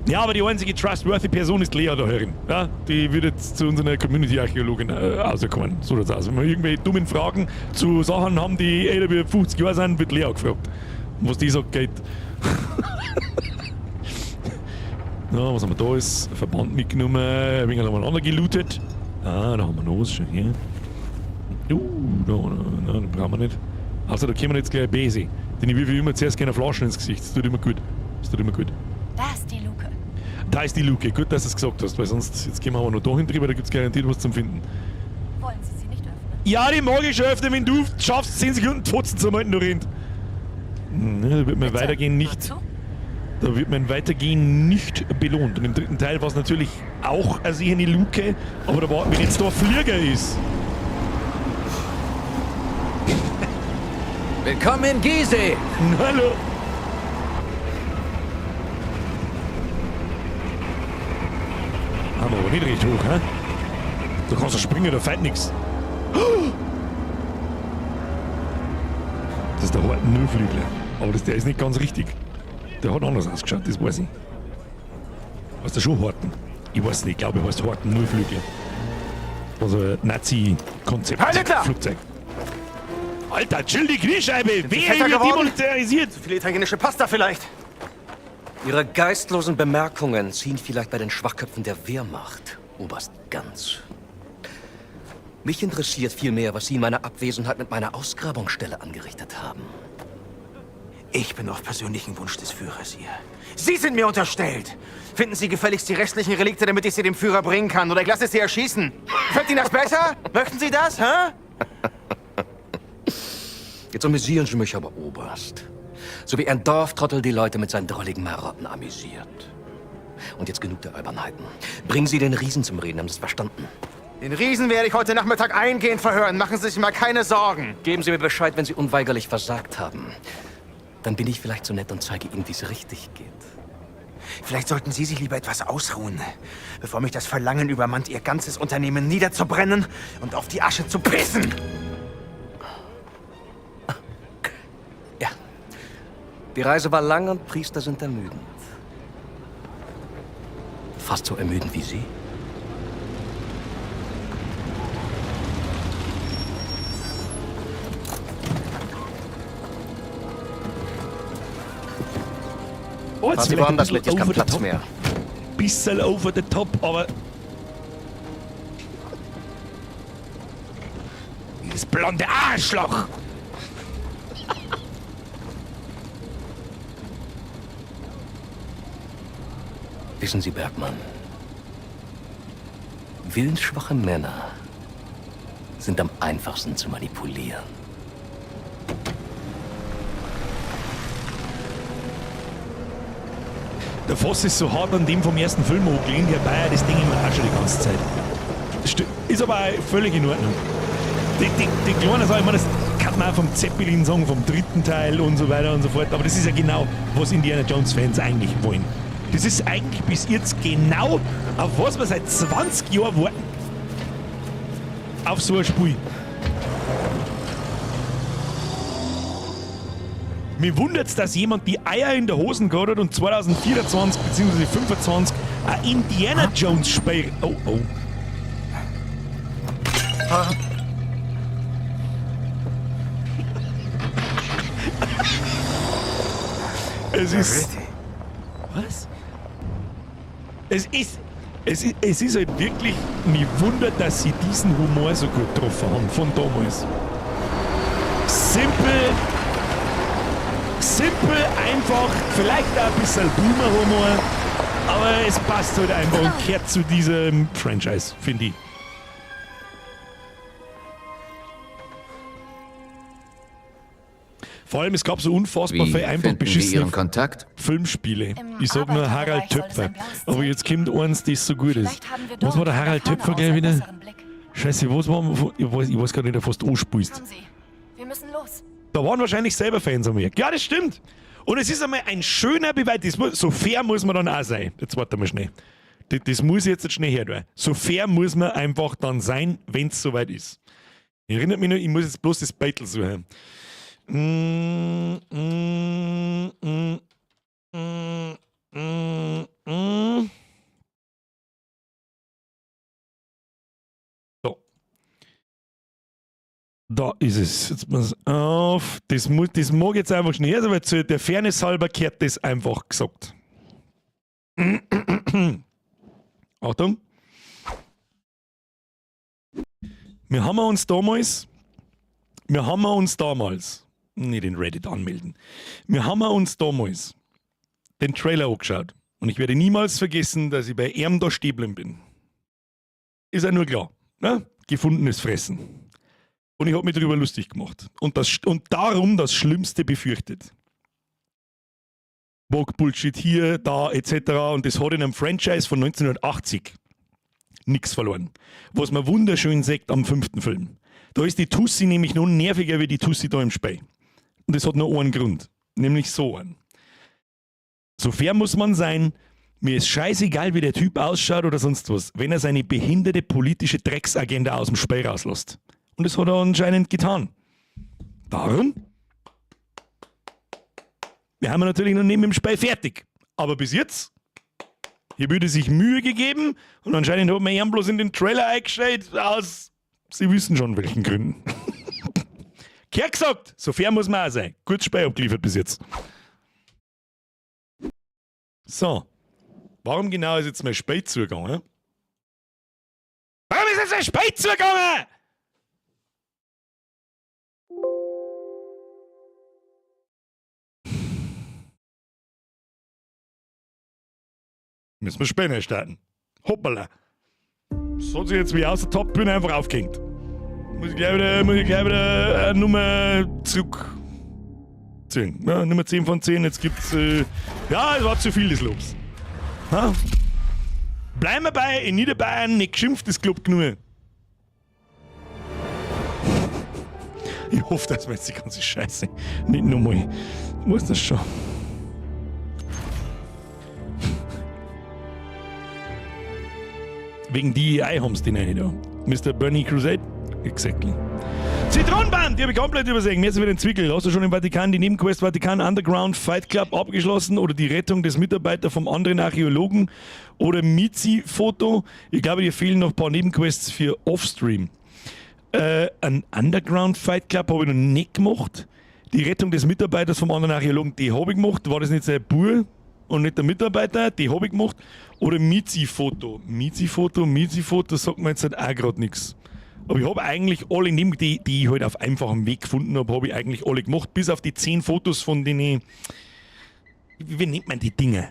Ja, aber die einzige trustworthy Person ist Lea da herin. Ja, die wird jetzt zu unserer Community-Archäologin rauskommen. So schaut's aus. Wenn wir irgendwelche dummen Fragen zu Sachen haben, die älter wie 50 Jahre sind, wird Lea gefragt. Und was die sagt, geht. Na, was haben wir da? Ist Verband mitgenommen, ein wenig aneinander gelootet. Ah, da haben wir noch was schon hier. Da, da, da brauchen wir nicht. Also da kommen wir jetzt gleich Bese. Denn ich wirf immer zuerst gerne Flaschen ins Gesicht. Das tut immer gut. Das tut immer gut. Da ist die Luke. Da ist die Luke. Gut, dass du es gesagt hast, weil sonst jetzt gehen wir aber noch dahin drüber, da gibt es garantiert was zum Finden. Wollen Sie sie nicht öffnen? Ja, die mag ich schon öffnen, wenn du schaffst, 10 Sekunden Fotzen zu halten, du Rind. Da wird man weitergehen nicht. Da wird mein Weitergehen nicht belohnt. Und im dritten Teil war es natürlich auch eine eine Luke, aber da war, wenn jetzt da ein Flieger ist. Willkommen in Gizeh! Hallo! Haben wir aber nicht recht hoch, hä? Du kannst ja springen, da fällt nichts. Das ist der Horten Nullflügler. Aber das, der ist nicht ganz richtig. Der hat anders ausgeschaut, das weiß ich. Heißt der schon Horten? Ich weiß nicht, ich glaube, er heißt Horten Nullflügler. Also ein Nazi-Konzept. Flugzeug. Alter, chill die Kniescheibe! Wer wird demonetarisiert? Zu viel italienische Pasta vielleicht. Ihre geistlosen Bemerkungen ziehen vielleicht bei den Schwachköpfen der Wehrmacht, Oberst Ganz. Mich interessiert vielmehr, was Sie in meiner Abwesenheit mit meiner Ausgrabungsstelle angerichtet haben. Ich bin auf persönlichen Wunsch des Führers hier. Sie sind mir unterstellt! Finden Sie gefälligst die restlichen Relikte, damit ich sie dem Führer bringen kann, oder ich lasse sie erschießen. Fällt Ihnen das besser? Möchten Sie das, hä? Jetzt amüsieren Sie mich aber, Oberst. So wie ein Dorftrottel die Leute mit seinen drolligen Marotten amüsiert. Und jetzt genug der Albernheiten. Bringen Sie den Riesen zum Reden, haben Sie es verstanden? Den Riesen werde ich heute Nachmittag eingehend verhören. Machen Sie sich mal keine Sorgen. Geben Sie mir Bescheid, wenn Sie unweigerlich versagt haben. Dann bin ich vielleicht so nett und zeige Ihnen, wie es richtig geht. Vielleicht sollten Sie sich lieber etwas ausruhen, bevor mich das Verlangen übermannt, Ihr ganzes Unternehmen niederzubrennen und auf die Asche zu pissen. Ja. Die Reise war lang und Priester sind ermüdend. Fast so ermüdend wie Sie. Oh, jetzt Fahren Sie vielleicht ein woanders bisschen mit, jetzt kein over the Platz top. mehr. Bisschen over the top, aber... Dieses blonde Arschloch! Wissen Sie, Bergmann, willensschwache Männer sind am einfachsten zu manipulieren. Der Voss ist so hart an dem vom ersten Film angelehnt, herbei, das Ding immer auch schon die ganze Zeit. Ist aber auch völlig in Ordnung. Die kleine Sache, ich meine, das kann man auch vom Zeppelin sagen, vom dritten Teil und so weiter und so fort, aber das ist ja genau, was Indiana Jones Fans eigentlich wollen. Das ist eigentlich bis jetzt genau, auf was wir seit 20 Jahren warten. Auf so ein Spiel. Mir wundert's, dass jemand die Eier in der Hosen gehabt hat und 2024 bzw. 25 ein Indiana Jones Spiel. Oh, oh. Es ist. Was? Es ist. Es ist halt wirklich, mich wundert, dass sie diesen Humor so gut getroffen haben, von damals. Simpel, simpel, einfach, vielleicht auch ein bisschen Boomer-Humor, aber es passt halt einfach und kehrt zu diesem Franchise, finde ich. Vor allem, es gab so unfassbar Wie viel einfach finden wir beschissene Ihren Kontakt? Filmspiele. Im Ich sag nur Harald Arbeiterbereich soll es Töpfer. ein blaues Aber jetzt kommt eins, das so gut ist. Vielleicht haben wir Was dort war der Harald von der Töpfer Ferne gleich aus einen wieder? besseren Blick. Scheiße, was war. Ich weiß gar nicht, auf was du anspielst. Kommen Sie, wir müssen los. Da waren wahrscheinlich selber Fans an mir. Ja, das stimmt. Und es ist einmal ein schöner Beweis. Das muss, so fair muss man dann auch sein. Jetzt warte mal schnell. Das muss ich jetzt schnell her tun. So fair muss man einfach dann sein, wenn es soweit ist. Ich erinnere mich nur, ich muss jetzt bloß das Beitel suchen. So. Da ist es. Jetzt pass auf. Das mag jetzt einfach schnell her sein, weil zu der Fairness halber kehrt das einfach gesagt. Achtung. Wir haben uns damals, nicht in Reddit anmelden. Wir haben uns damals den Trailer angeschaut. Und ich werde niemals vergessen, dass ich bei ihm da stehen geblieben bin. Ist ja nur klar. Ne? Gefundenes Fressen. Und ich hab mich darüber lustig gemacht. Und darum das Schlimmste befürchtet. Woke Bullshit hier, da, etc. Und das hat in einem Franchise von 1980 nichts verloren. Was man wunderschön sieht am 5. Film. Da ist die Tussi nämlich noch nerviger wie die Tussi da im Spiel. Und das hat nur einen Grund. Nämlich so einen. So fair muss man sein, mir ist scheißegal, wie der Typ ausschaut oder sonst was, wenn er seine behinderte politische Drecksagenda aus dem Spiel rauslässt. Und das hat er anscheinend getan. Darum? Wir haben natürlich noch nicht mit dem Spiel fertig. Aber bis jetzt, hier würde sich Mühe gegeben und anscheinend hat man ihn bloß in den Trailer eingestellt aus, Sie wissen schon welchen Gründen. Kehr gesagt, so fair muss man auch sein. Gutes Spiel abgeliefert bis jetzt. So. Warum genau ist jetzt mein Spiel zugegangen? Warum ist jetzt mein Spiel zugegangen? Müssen wir Spinne starten. Hoppala. Das hat sich jetzt wie aus der Top-Bühne einfach aufgehängt. Muss ich gleich wieder eine Nummer zurückziehen. Ja, Nummer 10 von 10, jetzt gibt's. Ja, es war zu viel des Lobs. Ha? Bleiben wir bei, in Niederbayern nicht geschimpft, das klappt genug. Ich hoffe, dass wir jetzt die ganze Scheiße nicht nochmal. Wo ist das schon? Wegen DEI haben sie den eine da. Mr. Bernie Crusade? Exactly. Zitronenband, die habe ich komplett übersehen. Jetzt wieder entwickelt. Hast du schon im Vatikan die Nebenquest Vatikan Underground Fight Club abgeschlossen oder die Rettung des Mitarbeiters vom anderen Archäologen oder Mizi-Foto? Ich glaube, dir fehlen noch ein paar Nebenquests für Offstream. Ein Underground Fight Club habe ich noch nicht gemacht. Die Rettung des Mitarbeiters vom anderen Archäologen, die habe ich gemacht. War das nicht sein Bub und nicht der Mitarbeiter? Die habe ich gemacht. Oder Mizi-Foto. Mizi-Foto, Mizi-Foto sagt mir jetzt halt auch grad nix. Aber ich habe eigentlich alle neben, die ich halt auf einfachem Weg gefunden habe, habe ich eigentlich alle gemacht, bis auf die 10 Fotos von den. Wie nennt man die Dinger?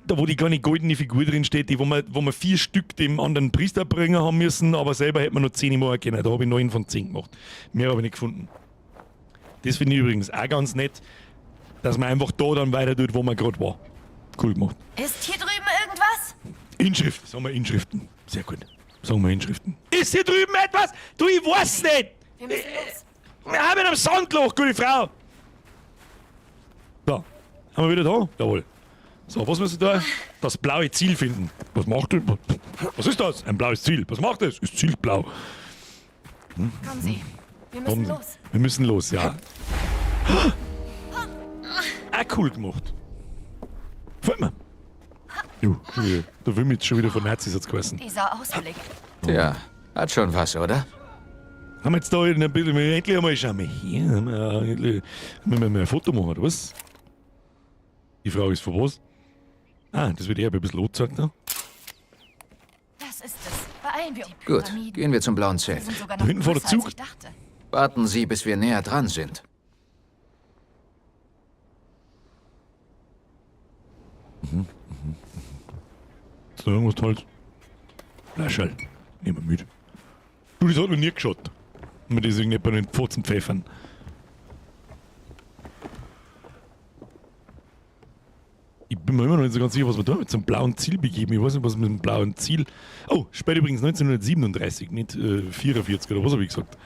Da, wo die kleine goldene Figur drin steht, die, wo man 4 Stück dem anderen Priester bringen haben müssen, aber selber hätte man nur 10 machen können. Da habe ich 9 von 10 gemacht. Mehr habe ich nicht gefunden. Das finde ich übrigens auch ganz nett, dass man einfach da dann weiter tut, wo man gerade war. Cool gemacht. Ist hier drüben irgendwas? Inschrift, sagen wir Inschriften. Sehr gut. Sagen wir Inschriften. Ist hier drüben etwas? Du, ich weiß nicht! Wir müssen los. Wir haben am Sandloch, gute Frau! So, haben wir wieder da? Jawohl. So, was müssen wir da? Das blaue Ziel finden. Was macht das? Was ist das? Ein blaues Ziel. Was macht das? Ist Ziel blau. Hm? Kommen Sie. Wir müssen Kommen Sie. los. Wir müssen los, ja. Auch cool gemacht. Gefällt mir. Jo, schon wieder. Da will mich jetzt schon wieder von Nazis hat's geheißen. Dieser Ausblick. Ja, hat schon was, oder? Haben wir jetzt da ein bisschen, endlich einmal, schauen wir hier, haben wir endlich, müssen wir mal ein Foto machen, oder was? Die Frage ist von was? Ah, das wird eher ein bisschen angezeigt da. Beeilen wir uns. Gut, gehen wir zum blauen Zelt. Sind sogar noch Da hinten vor der größer, als Zug. ich dachte. Warten Sie, bis wir näher dran sind. Ist da irgendwas Tolles? Flascherl. Nehmen wir mit. Du, das hat noch nie geschaut. Wenn wir das irgendwie bei den Pfotzen pfeffern. Ich bin mir immer noch nicht so ganz sicher, was wir da mit so einem blauen Ziel begeben. Ich weiß nicht, was mit dem blauen Ziel. Oh, später übrigens 1937, nicht 44 oder was habe ich gesagt.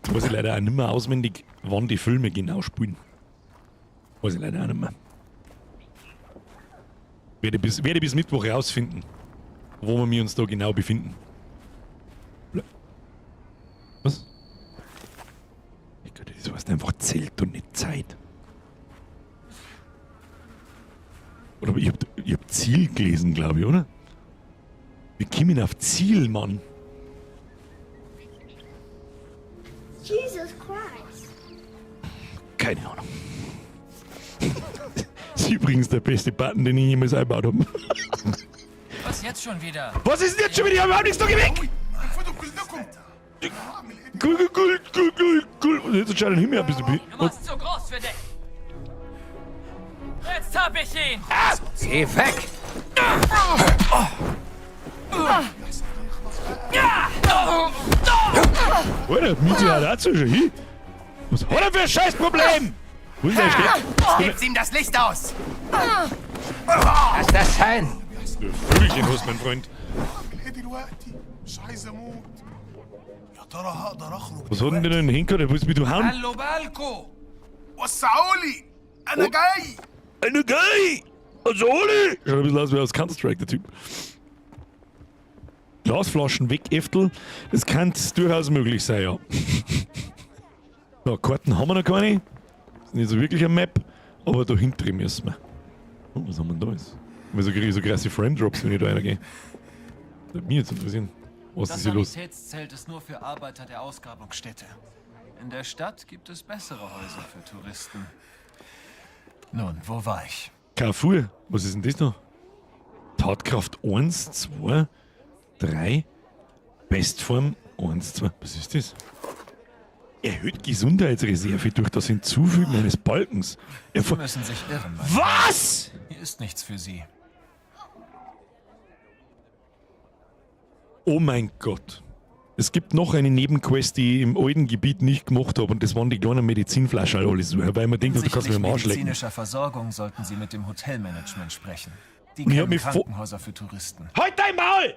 Jetzt weiß ich leider auch nicht mehr auswendig, wann die Filme genau spielen. Weiß ich leider auch nicht mehr. Werde bis Mittwoch rausfinden, wo wir uns da genau befinden. Was? Ich Gott, das heißt einfach Zelt und nicht Zeit. Oder ich hab Ziel gelesen, glaube ich, oder? Wir kommen auf Ziel, Mann. Jesus Christ. Keine Ahnung. Das ist übrigens der beste Button, den ich jemals eingebaut habe. Was jetzt schon wieder? Was ist denn jetzt schon wieder? Ich hab überhaupt nichts da geweckt! Cool, cool, cool, cool, cool. Und jetzt schaut den Himmel ein bisschen. Du machst zu groß für dich. Jetzt hab ich ihn! Ah! Geh weg! Alter, Miete hat dazu schon hin. Was hat er für ein Scheißproblem? Wo ist der Steck? Gebt ihm das Licht aus! Lass das sein! Du Vögelchen hast, mein Freund. Was hat denn der denn hingehauen? Der willst mich du hauen? خلوا بالكو وسعوا لي انا جاي Eine geil! Also Oli! Schaut ein bisschen aus wie aus Counter-Strike, der Typ. Glasflaschen weg, Eftel. Das kann durchaus möglich sein, ja. So, Karten haben wir noch keine. Das ist nicht so wirklich eine Map, aber da hinten müssen wir. Oh, was haben wir denn da jetzt? Wieso kriege ich so krasse Frame-Drops, wenn ich da reingehe? Das würde mich jetzt interessieren. Was Das ist hier los? Sanitätszelt ist nur für Arbeiter der Ausgrabungsstätte. In der Stadt gibt es bessere Häuser für Touristen. Nun, wo war ich? Carrefour, was ist denn das noch? Tatkraft 1, 2, 3, Bestform 1, 2. Was ist das? Erhöht Gesundheitsreserve durch das Hinzufügen eines Balkens. Sie müssen sich irren. mein Was? Freund. Hier ist nichts für Sie. Oh mein Gott. Es gibt noch eine Nebenquest, die ich im alten Gebiet nicht gemacht habe, und das waren die kleinen Medizinflaschen alles, weil man denkt, du kannst mir Hinsichtlich am Arsch lecken. medizinischer Versorgung sollten Sie mit dem Hotelmanagement sprechen. Die Ich hab kennen mich vor- Krankenhäuser für Touristen. Halt dein Maul!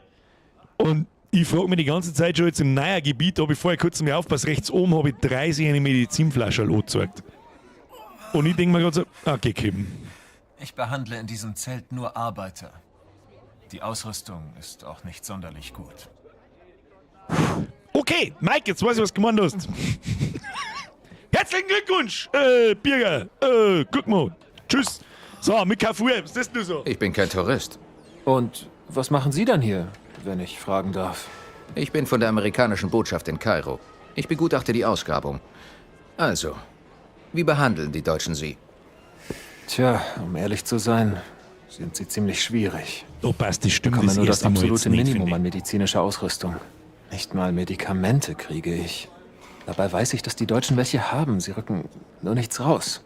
Und ich frage mich die ganze Zeit schon jetzt im neuen Gebiet, habe ich vorher kurz mir aufpasst, rechts oben habe ich 30 eine Medizinflasche angezeigt. Und ich denke mir gerade so, okay, Kim. Ich behandle in diesem Zelt nur Arbeiter. Die Ausrüstung ist auch nicht sonderlich gut. Okay, Mike, jetzt weiß ich, was du gemeint hast. Herzlichen Glückwunsch, Birger. Guck mal. Tschüss. So, mit Carrefour, was ist das denn so? Ich bin kein Tourist. Und was machen Sie dann hier, wenn ich fragen darf? Ich bin von der amerikanischen Botschaft in Kairo. Ich begutachte die Ausgrabung. Also, wie behandeln die Deutschen Sie? Tja, um ehrlich zu sein, sind sie ziemlich schwierig. Oh, passt die Stimme Bekomme das nur das erste Mal jetzt absolute nicht, Minimum finde an medizinischer Ausrüstung. Nicht mal Medikamente kriege ich. Dabei weiß ich, dass die Deutschen welche haben. Sie rücken nur nichts raus.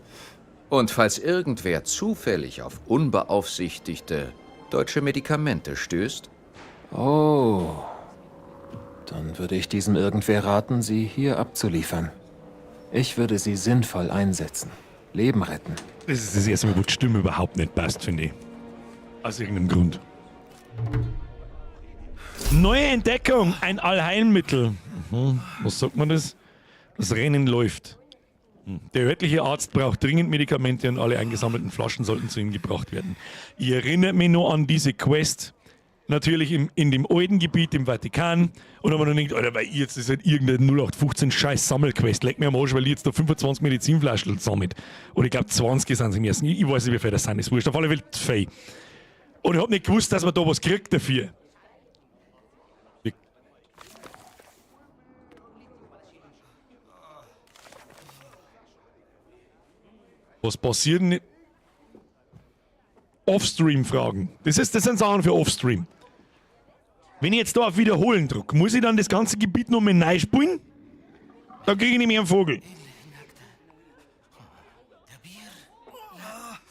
Und falls irgendwer zufällig auf unbeaufsichtigte deutsche Medikamente stößt? Oh. Dann würde ich diesem irgendwer raten, sie hier abzuliefern. Ich würde sie sinnvoll einsetzen. Leben retten. Das ist das erste Mal, wo die Stimme überhaupt nicht passt, finde ich. Aus irgendeinem Grund. Neue Entdeckung, ein Allheilmittel. Mhm. Was sagt man das? Das Rennen läuft. Der örtliche Arzt braucht dringend Medikamente und alle eingesammelten Flaschen sollten zu ihm gebracht werden. Ich erinnere mich noch an diese Quest, natürlich in dem alten Gebiet im Vatikan. Und dann haben wir noch gedacht, Alter, weil ich jetzt das ist halt irgendeine 0815 scheiß Sammelquest. Leck mir am Arsch, weil ich jetzt da 25 Medizinflaschen sammelt. Oder ich glaube 20 sind es im ersten. Ich weiß nicht, wie viel das sind, ist wurscht. Auf alle Fälle viel. Und ich hab nicht gewusst, dass man da was kriegt dafür. Was passiert denn? Offstream-Fragen. Das sind Sachen für Offstream. Wenn ich jetzt da auf Wiederholen drücke, muss ich dann das ganze Gebiet nochmal neu spielen? Da kriege ich nämlich einen Vogel.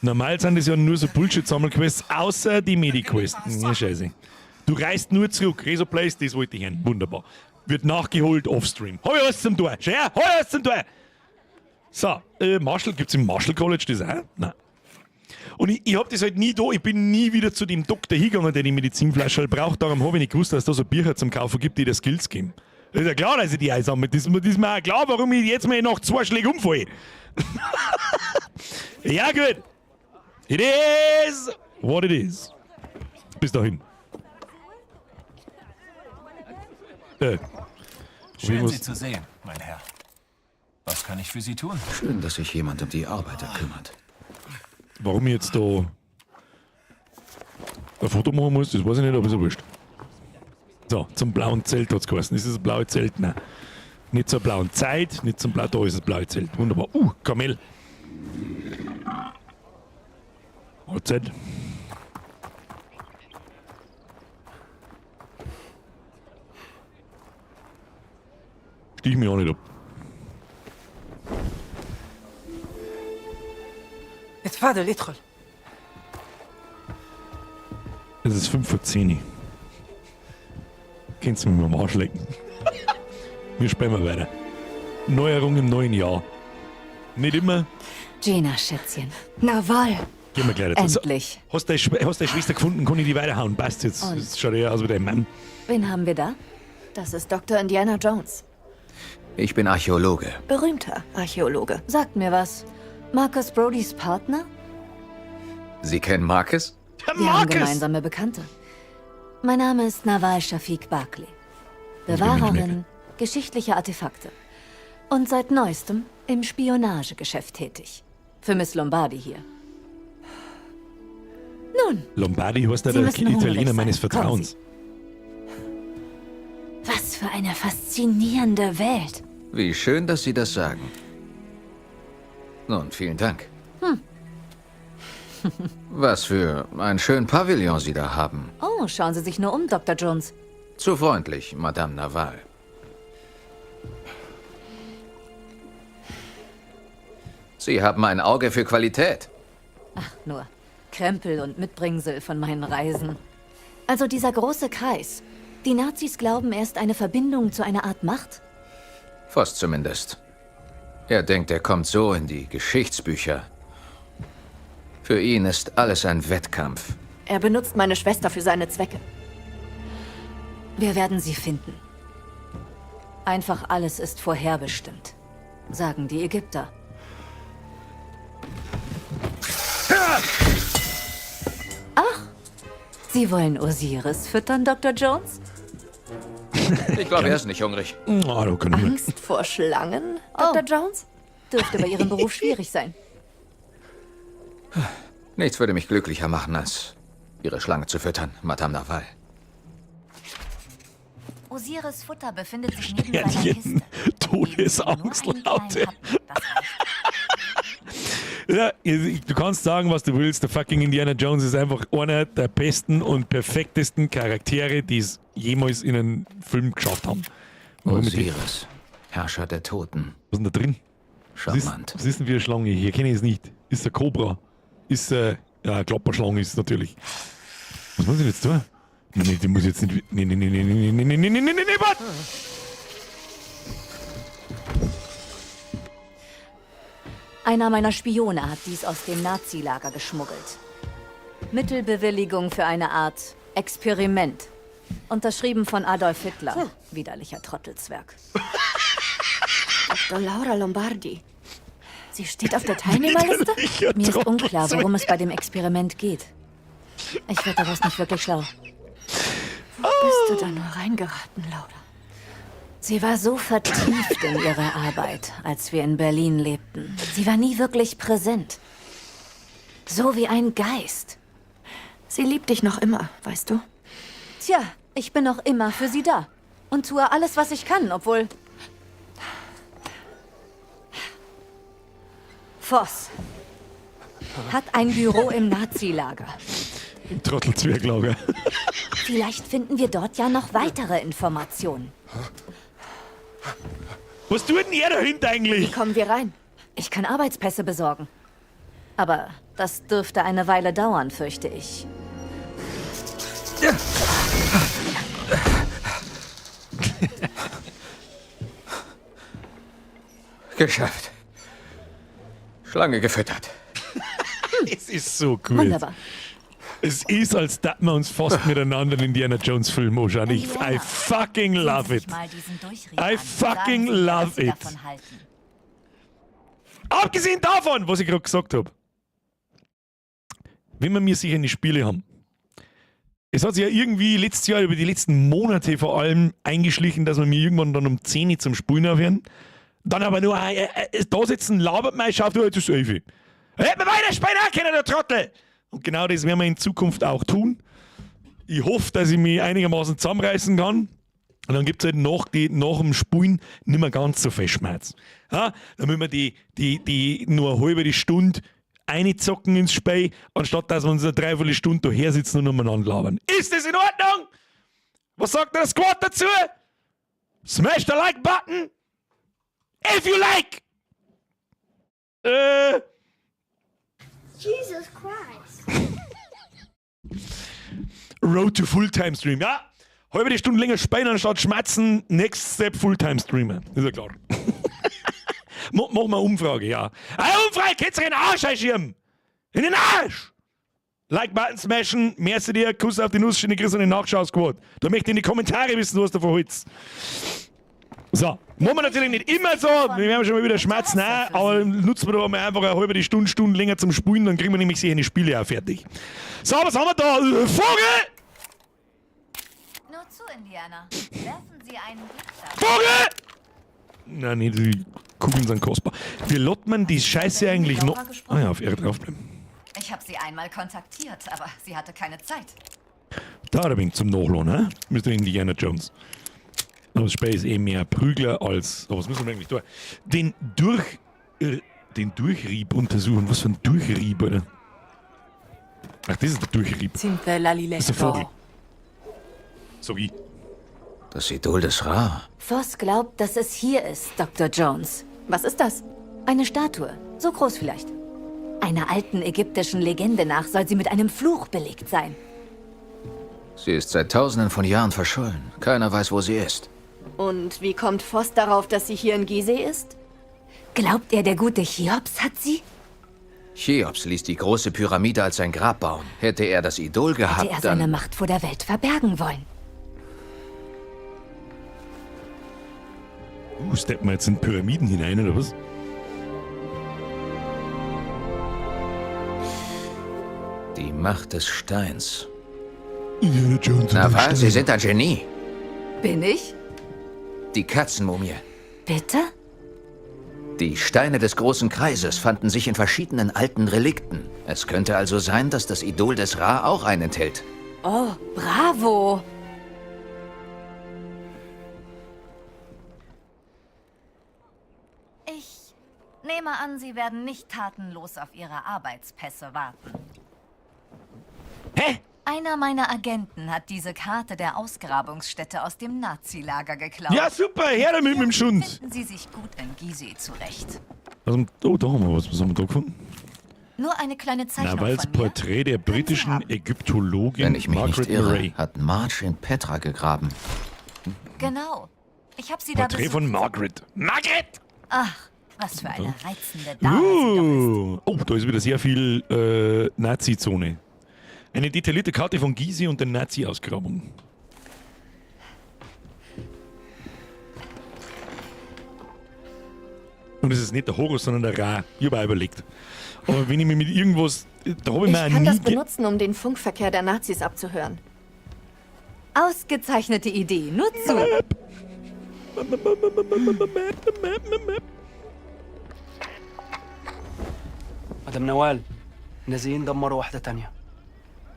Normal sind das ja nur so Bullshit-Sammelquests, außer die Medi-Quest. Ja, scheiße. Du reist nur zurück. Reso Place, das wollte ich hören. Wunderbar. Wird nachgeholt offstream. Hab ich alles zum Tor. Schau her, hab ich alles zum Tor. So, Marshall, gibt's im Marshall College das auch? Nein. Und ich hab das halt nie da, ich bin nie wieder zu dem Doktor hingegangen, der die Medizinflasche halt braucht. Darum hab ich nicht gewusst, dass es da so Bücher zum Kaufen gibt, die da Skills geben. Das ist ja klar, dass ich die einsammle. Das ist mir auch klar, warum ich jetzt mal nach 2 Schlägen umfalle. Ja, gut. It is what it is. Bis dahin. Schön, Sie zu sehen, mein Herr. Was kann ich für Sie tun? Schön, dass sich jemand um die Arbeiter kümmert. Warum ich jetzt da ein Foto machen muss, das weiß ich nicht, aber ist ja wurscht. So, zum blauen Zelt hat's geheißen. Ist das das blaue Zelt? Nein. Nicht zur blauen Zeit, nicht zum blauen. Da ist das blaue Zelt. Wunderbar. Kamel. Mahlzeit. Stich mich auch nicht ab. اتفضل ادخل. Es ist 5 vor 10. Könnt's mir mal am Arsch lecken. Wir spielen mal weiter. Neuerung im neuen Jahr. Nicht immer. Gina, Schätzchen. Nawal. Gehen wir gleich dazu. Endlich. So, hast deine Schwester gefunden? Kann ich die weiterhauen? Passt jetzt. Und? Das schaut eher aus wie dein Mann. Wen haben wir da? Das ist Dr. Indiana Jones. Ich bin Archäologe. Berühmter Archäologe. Sagt mir was. Marcus Brodys Partner? Sie kennen Marcus? Der Wir haben gemeinsame Bekannte. Mein Name ist Nawal Shafiq Barkley. Bewahrerin geschichtlicher Artefakte. Und seit neuestem im Spionagegeschäft tätig. Für Miss Lombardi hier. Nun, Lombardi heißt der Sie müssen hungrig Italiener sein. meines Kommen Vertrauens. was für eine faszinierende Welt. Wie schön, dass Sie das sagen. Nun, vielen Dank. Was für einen schönen Pavillon Sie da haben. Oh, schauen Sie sich nur um, Dr. Jones. Zu freundlich, Madame Nawal. Sie haben ein Auge für Qualität. Ach, nur Krempel und Mitbringsel von meinen Reisen. Also dieser große Kreis. Die Nazis glauben, er ist eine Verbindung zu einer Art Macht? Fast zumindest. Er denkt, er kommt so in die Geschichtsbücher. Für ihn ist alles ein Wettkampf. Er benutzt meine Schwester für seine Zwecke. Wir werden sie finden. Einfach alles ist vorherbestimmt, sagen die Ägypter. Ach, Sie wollen Osiris füttern, Dr. Jones? Ich glaube, er ist nicht hungrig. Oh, da kann ich Angst vor Schlangen, Dr. Jones? Dürfte bei Ihrem Beruf schwierig sein. Nichts würde mich glücklicher machen, als Ihre Schlange zu füttern, Madame Nawal. Osiris Futter befindet sich neben seiner Sternchen. Kiste. Todesangstlaute. Ja, du kannst sagen, was du willst. Der fucking Indiana Jones ist einfach einer der besten und perfektesten Charaktere, die es jemals in einem Film geschafft haben. Warum mit dem- Osiris, Herrscher der Toten. Was ist denn da drin? Charmant. Was ist denn für eine Schlange? Hier kenne ich es nicht. Ist eine Kobra. Ist ja, eine Klapperschlange ist es natürlich. Was muss ich jetzt tun? Nee, nee, die muss jetzt nicht. Nee, nee, nee, nee, nee, nee, nee, nee, nee, nee, nee, nee, warte! Einer meiner Spione hat dies aus dem Nazi-Lager geschmuggelt. Mittelbewilligung für eine Art Experiment. Unterschrieben von Adolf Hitler. Widerlicher Trottelzwerg. Dr. Laura Lombardi. Sie steht auf der Teilnehmerliste? Mir ist unklar, worum es bei dem Experiment geht. Ich werde daraus nicht wirklich schlau. Wo bist du da nur reingeraten, Laura? Sie war so vertieft in ihre Arbeit, als wir in Berlin lebten. Sie war nie wirklich präsent. So wie ein Geist. Sie liebt dich noch immer, weißt du? Tja, ich bin noch immer für sie da. Und tue alles, was ich kann, obwohl... Voss hat ein Büro im Nazi-Lager. Im Trottelzwerglager. Vielleicht finden wir dort ja noch weitere Informationen. Was tut denn er da hinten eigentlich? Wie kommen wir rein? Ich kann Arbeitspässe besorgen. Aber das dürfte eine Weile dauern, fürchte ich. Geschafft. Schlange gefüttert. Es ist so gut. Wunderbar. Es ist, als dass wir uns fast miteinander einen Indiana Jones Film anschauen. I fucking love it. Mal diesen Durchrieb I an. fucking Sagen Sie mir, love was Sie it. davon halten. Abgesehen davon, was ich gerade gesagt habe. Wenn wir mir sicher eine Spiele haben. Es hat sich ja irgendwie letztes Jahr über die letzten Monate vor allem eingeschlichen, dass wir mir irgendwann dann um 10 Uhr zum Spielen aufhören. Dann aber nur da sitzen, labert mal, schaut, du, jetzt ist 11 Uhr. Hätten wir weiter spielen auch können, der Trottel! Und genau das werden wir in Zukunft auch tun. Ich hoffe, dass ich mich einigermaßen zusammenreißen kann. Und dann gibt es halt nach dem Spulen nicht mehr ganz so viel Schmerz. Ja, dann müssen wir die nur eine halbe Stunde einzocken ins Spiel, anstatt dass wir uns eine Dreiviertelstunde daher sitzen und umeinander labern. Ist das in Ordnung? Was sagt der Squad dazu? Smash the like button! If you like! Jesus Christ. Road to Fulltime Stream. Ja, halbe Stunde länger spielen anstatt schmatzen. Next Step Fulltime Streamer. Ist ja klar. Mach mal Umfrage, ja. Eine Umfrage, geht's in den Arsch einschirmen! In den Arsch! Like-Button smashen, merci dir, Kuss auf die Nuss, schöne Grüße an den Nachschau-Squad. Da möchte ich in die Kommentare wissen, was du davon hältst. So, machen wir natürlich nicht immer so, wir werden schon mal wieder schmerzen, nein, aber nutzen wir da mal einfach eine halbe Stunde, Stunde länger zum Spulen, dann kriegen wir nämlich sicher die Spiele auch fertig. So, was haben wir da? Vogel! Nur zu, Indiana. Werfen Sie einen Blick darauf. Vogel! Nein, nee, die Kugeln sind kostbar. Wie lässt man die Scheiße eigentlich noch? Ah ja, auf R draufbleiben. Ich habe sie einmal kontaktiert, aber sie hatte keine Zeit. Da ein wenig zum Nachladen, ne? Mr. Indiana Jones. Aber das Spiel ist eh mehr Prügler als. Oh, was müssen wir eigentlich tun? Den Durchrieb untersuchen. Was für ein Durchrieb, oder? Ach, das ist der Durchrieb. Das ist der Vogel. Sorry. Das Idol des Ra. Voss glaubt, dass es hier ist, Dr. Jones. Was ist das? Eine Statue. So groß vielleicht. Einer alten ägyptischen Legende nach soll sie mit einem Fluch belegt sein. Sie ist seit tausenden von Jahren verschollen. Keiner weiß, wo sie ist. Und wie kommt Voss darauf, dass sie hier in Gizeh ist? Glaubt er, der gute Cheops hat sie? Cheops ließ die große Pyramide als sein Grab bauen. Hätte er das Idol gehabt, Hätte er seine dann... Macht vor der Welt verbergen wollen. Steppen wir jetzt in Pyramiden hinein, oder was? Die Macht des Steins. Indiana Jones. Na was, Sie sind ein Genie. Bin ich? Die Katzenmumie. Bitte? Die Steine des großen Kreises fanden sich in verschiedenen alten Relikten. Es könnte also sein, dass das Idol des Ra auch einen enthält. Oh, bravo! Ich nehme an, Sie werden nicht tatenlos auf Ihre Arbeitspässe warten. Hä? Einer meiner Agenten hat diese Karte der Ausgrabungsstätte aus dem Nazi-Lager geklaut. Ja, super, her damit mit dem Schund. Finden Sie sich gut in Gizeh zurecht. Also, oh, da haben wir was. Was haben wir da gefunden? Nur eine kleine Zeichnung Nawals von mir. Porträt der britischen Ägyptologin Wenn ich mich Margaret nicht irre, Murray. hat Marge in Petra gegraben. Genau. Ich habe sie da Porträt besucht. von Margaret. Margaret! Ach, was für eine reizende Dame. Oh, da ist wieder sehr viel Nazi-Zone. Eine detaillierte Karte von Gizeh und der Nazi-Ausgrabung. Und es ist nicht der Horus, sondern der Ra. Ich habe auch überlegt. Aber wenn ich mich mit irgendwas. Da habe ich Ich mir auch kann nie das benutzen, um den Funkverkehr der Nazis abzuhören. Ausgezeichnete Idee. Nur zu. مدام نوال النازيين دمروا واحدة تانية.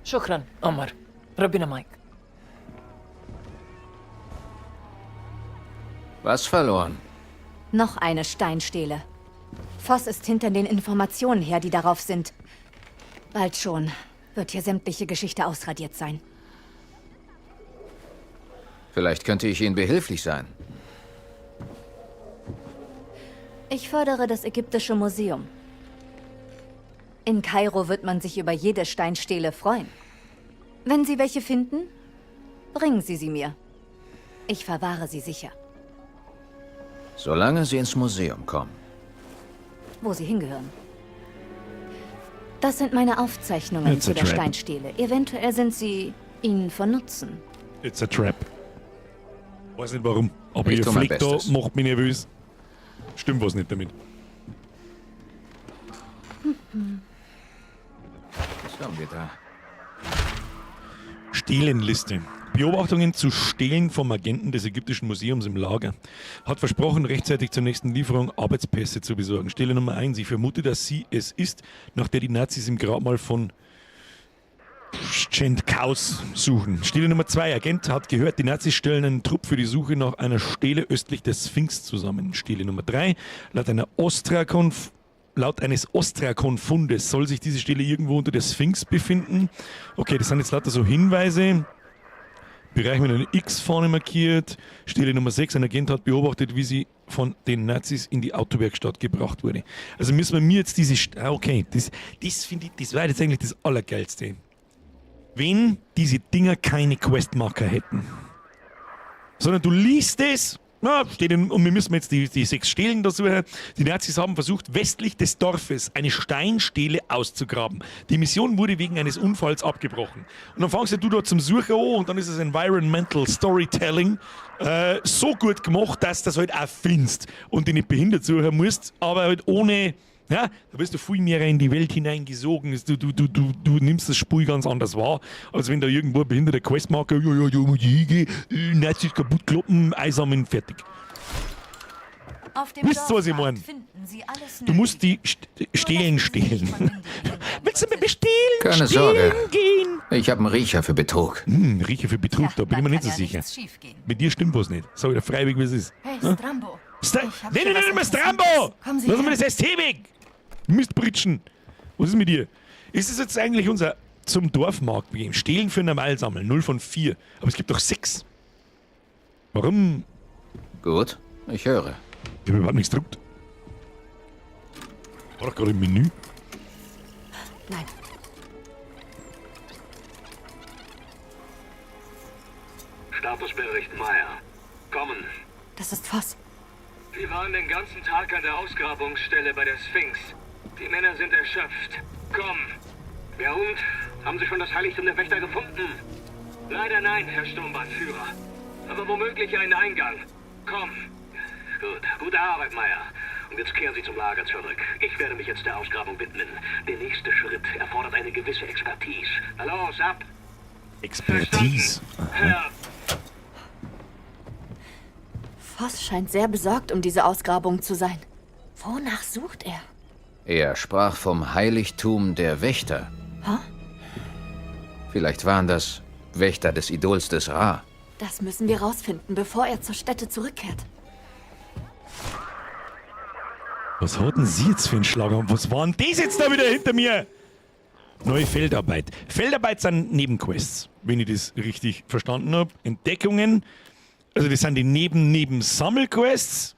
شكرا عمر، ربنا معك. Was verloren? Noch eine Steinstele. Voss ist hinter den Informationen her, die darauf sind. Bald schon Wird hier sämtliche Geschichte ausradiert sein. Vielleicht könnte ich Ihnen behilflich sein. Ich fördere das Ägyptische Museum. In Kairo wird man sich über jede Steinstele freuen. Wenn Sie welche finden, bringen Sie sie mir. Ich verwahre sie sicher, Solange Sie ins Museum kommen. Wo sie hingehören. Das sind meine Aufzeichnungen It's zu a der trap. Steinstele. Eventuell sind sie Ihnen von Nutzen. It's a trap. Weiß nicht warum, aber Ich ihr tu mein Flick da Bestes. macht mich nervös. Stimmt was nicht damit. Was haben wir da? Stehlenliste. Beobachtungen zu Stehlen vom Agenten des Ägyptischen Museums im Lager. Hat versprochen, rechtzeitig zur nächsten Lieferung Arbeitspässe zu besorgen. Stele Nummer 1. Ich vermute, dass sie es ist, nach der die Nazis im Grabmal von Schentkaus suchen. Stele Nummer 2. Agent hat gehört, die Nazis stellen einen Trupp für die Suche nach einer Stele östlich der Sphinx zusammen. Stele Nummer 3. Laut eines Ostrakon-Fundes soll sich diese Stele irgendwo unter der Sphinx befinden. Okay, das sind jetzt lauter so Hinweise. Bereich mit einem X vorne markiert. Stele Nummer 6. Ein Agent hat beobachtet, wie sie von den Nazis in die Autowerkstatt gebracht wurde. Also müssen wir mir jetzt diese... Okay, das finde ich, das war jetzt eigentlich das Allergeilste. Wenn diese Dinger keine Questmarker hätten. Sondern du liest es, na, steht in, und wir müssen jetzt die 6 Stelen da suchen. Die Nazis haben versucht, westlich des Dorfes eine Steinstele auszugraben. Die Mission wurde wegen eines Unfalls abgebrochen. Und dann fangst du da zum Suchen an und dann ist es Environmental Storytelling so gut gemacht, dass du das halt auch findest und dich nicht behindert suchen musst, aber halt ohne... Ja, da wirst du viel mehr in die Welt hineingesogen. Du nimmst das Spiel ganz anders wahr, als wenn da irgendwo ein behinderter Questmarker, ja, ja, ja, muss ich hingehen, Nazis kaputt kloppen, einsammeln, fertig. Auf dem Wisst ihr, was ich Dorfmarkt mein? finden Sie alles Du musst die Stehlen stehlen. Willst du mit mir stehlen? Keine stehlen Sorge. gehen? Ich habe einen Riecher für Betrug. Hm, Riecher für Betrug, da bin ich mir nicht so kann ja sicher. nichts schiefgehen. Mit dir stimmt was nicht. Sag ich dir freiwillig, wie es ist. Hey, Hm? Strambo. Ich hab Nee, hier nee, nee, was nee, Strambo! Interessantes. Kommen Sie Lass her. mal das ST weg! Mistbritschen! Was ist mit dir? Ist es jetzt eigentlich unser zum Dorfmarkt begeben? Stehlen für normal sammeln, 0 von 4. Aber es gibt doch 6. Warum? Gut, ich höre. Ich habe überhaupt nichts gedruckt. War doch gerade im Menü. Nein. Statusbericht Meyer. Kommen. Das ist Voss. Wir waren den ganzen Tag an der Ausgrabungsstelle bei der Sphinx. Die Männer sind erschöpft. Komm. Ja und? Haben Sie schon das Heiligtum der Wächter gefunden? Leider nein, Herr Sturmbannführer. Aber womöglich einen Eingang. Komm. Gut, gute Arbeit, Meyer. Und jetzt kehren Sie zum Lager zurück. Ich werde mich jetzt der Ausgrabung widmen. Der nächste Schritt erfordert eine gewisse Expertise. Na los, ab! Expertise. Herr Voss scheint sehr besorgt um diese Ausgrabung zu sein. Wonach sucht er? Er sprach vom Heiligtum der Wächter. Hä? Vielleicht waren das Wächter des Idols des Ra. Das müssen wir rausfinden, bevor er zur Stätte zurückkehrt. Was hat denn sie jetzt für einen Schlager? Und was war denn das jetzt da wieder hinter mir? Neue Feldarbeit. Feldarbeit sind Nebenquests, wenn ich das richtig verstanden habe. Entdeckungen, also das sind die Neben-Neben-Sammelquests.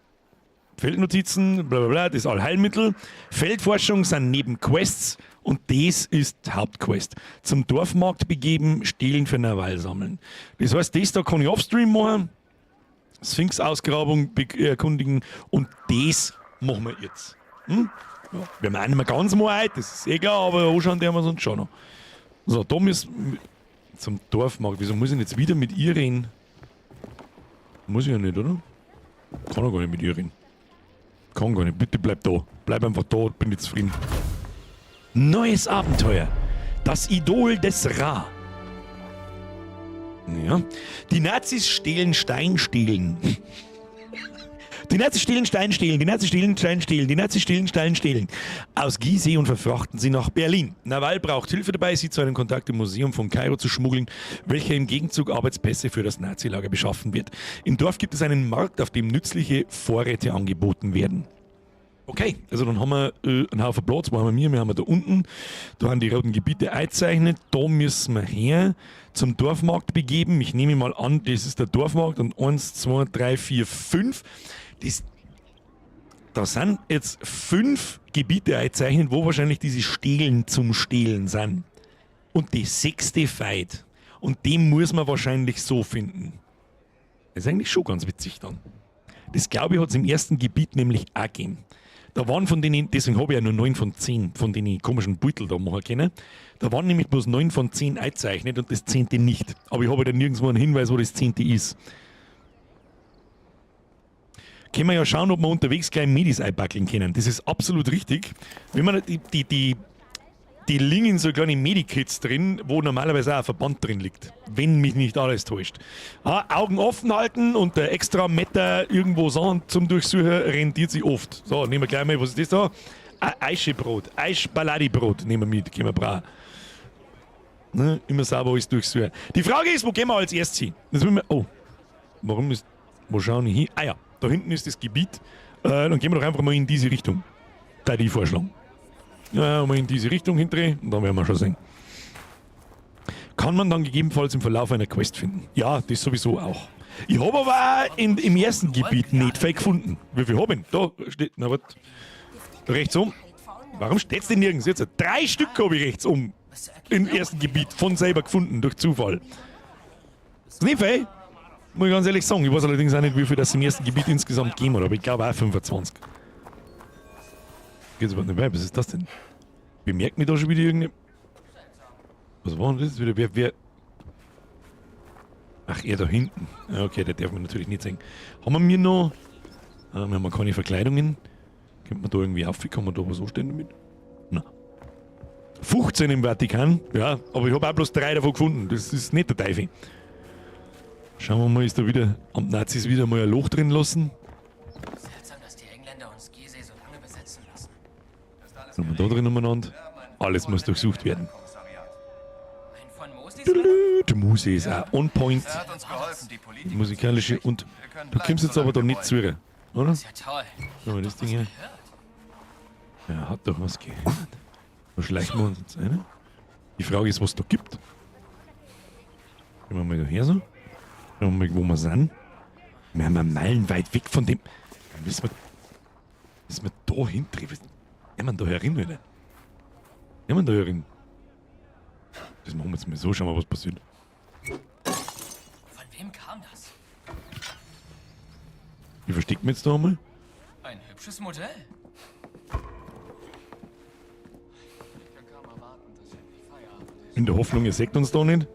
Feldnotizen, bla bla bla, das ist Allheilmittel. Feldforschung sind Nebenquests und das ist die Hauptquest. Zum Dorfmarkt begeben, stehlen für Nawal sammeln. Das heißt, das da kann ich offstream machen, Sphinx-Ausgrabung erkundigen und das machen wir jetzt. Hm? Ja, wir haben auch nicht mehr ganz mal heute, das ist eh klar, aber anschauen werden wir es uns schon noch. So, da müssen wir zum Dorfmarkt. Wieso muss ich denn jetzt wieder mit ihr reden? Muss ich ja nicht, oder? Kann er gar nicht mit ihr reden. Kann gar nicht. Bitte bleib da. Bleib einfach da, bin ich zufrieden. Neues Abenteuer. Das Idol des Ra. Ja. Die Nazis stehlen Stein stehlen. Die Nazis stehlen Stein stehlen, die Nazis stehlen Stein stehlen, die Nazis stehlen Stein stehlen. Aus Gizeh und verfrachten sie nach Berlin. Nawal braucht Hilfe dabei, sie zu einem Kontakt im Museum von Kairo zu schmuggeln, welcher im Gegenzug Arbeitspässe für das Nazilager beschaffen wird. Im Dorf gibt es einen Markt, auf dem nützliche Vorräte angeboten werden. Okay, also dann haben wir einen Haufen Platz, wo haben wir? Wir haben da unten, da haben die roten Gebiete eingezeichnet, da müssen wir her zum Dorfmarkt begeben. Ich nehme mal an, das ist der Dorfmarkt und 1, 2, 3, 4, 5. Da sind jetzt 5 Gebiete eingezeichnet, wo wahrscheinlich diese Stehlen zum Stehlen sind. Und die 6. Fight. Und den muss man wahrscheinlich so finden. Das ist eigentlich schon ganz witzig dann. Das, glaube ich, hat es im ersten Gebiet nämlich auch gegeben. Da waren von denen, deswegen habe ich ja nur 9 von 10 von den komischen Beutel da machen können. Da waren nämlich bloß 9 von 10 eingezeichnet und das 10. nicht. Aber ich habe da nirgendwo einen Hinweis, wo das 10. ist. Können wir ja schauen, ob wir unterwegs gleich Medis einpackeln können. Das ist absolut richtig. Wenn man die liegen in so kleine Medikits drin, wo normalerweise auch ein Verband drin liegt. Wenn mich nicht alles täuscht. Ah, Augen offen halten und der extra Meter irgendwo Sachen zum Durchsuchen rentiert sich oft. So, nehmen wir gleich mal, was ist das da? Ein Eischebrot, Eischbaladibrot nehmen wir mit, können wir brauchen. Ne? Immer sauber alles durchsuchen. Die Frage ist, wo gehen wir als erstes hin? Das müssen wir, oh, warum ist, wo schauen wir hin? Ah ja, da hinten ist das Gebiet. Dann gehen wir doch einfach mal in diese Richtung. Da die vorschlagen. Ja, mal in diese Richtung hindrehen und dann werden wir schon sehen. Kann man dann gegebenenfalls im Verlauf einer Quest finden. Ja, das sowieso auch. Ich habe aber auch im ersten Gebiet nicht viel gefunden. Wie viel habe ich denn? Da steht, na warte. Rechts um. Warum steht's denn nirgends jetzt? 3 Stück habe ich rechts um. Im ersten Gebiet von selber gefunden, durch Zufall. Ist nicht viel. Muss ich ganz ehrlich sagen. Ich weiß allerdings auch nicht, wie viel das im ersten Gebiet insgesamt gegeben hat, aber ich glaube auch 25. Geht's überhaupt nicht weiter? Was ist das denn? Bemerkt mich da schon wieder irgendeine. Was war denn das wieder? Wer? Ach, er da hinten. Okay, der darf man natürlich nicht sehen. Haben wir mir noch. Ah, wir haben keine Verkleidungen. Könnte man da irgendwie auf? Kann man da was anstellen damit? Nein. 15 im Vatikan. Ja, aber ich habe auch bloß 3 davon gefunden. Das ist nicht der Teufel. Schauen wir mal, ist da wieder am Nazis wieder mal ein Loch drin lassen? Seltsam, dass die Engländer uns Gizeh so lange besetzen lassen. Haben wir da drin umeinander? Alles muss durchsucht werden. Die Muse ist auch on point. Die musikalische und. Du kommst jetzt aber da nicht zu, oder? Ist ja toll. Schau mal das Ding hier. Er hat doch was gehört. Da schleichen wir uns jetzt rein. Die Frage ist, was es da gibt. Gehen wir mal da her so. Schauen wir mal, wo wir sind. Wir sind meilenweit weg von dem. Dann müssen wir da hindrehen. Ja, man da herin, oder? Ja, man da herin. Das machen wir jetzt mal so, schauen wir mal, was passiert. Von wem kam das? Wie versteckt man jetzt da einmal? Ein hübsches Modell. In der Hoffnung, ihr seht uns da nicht.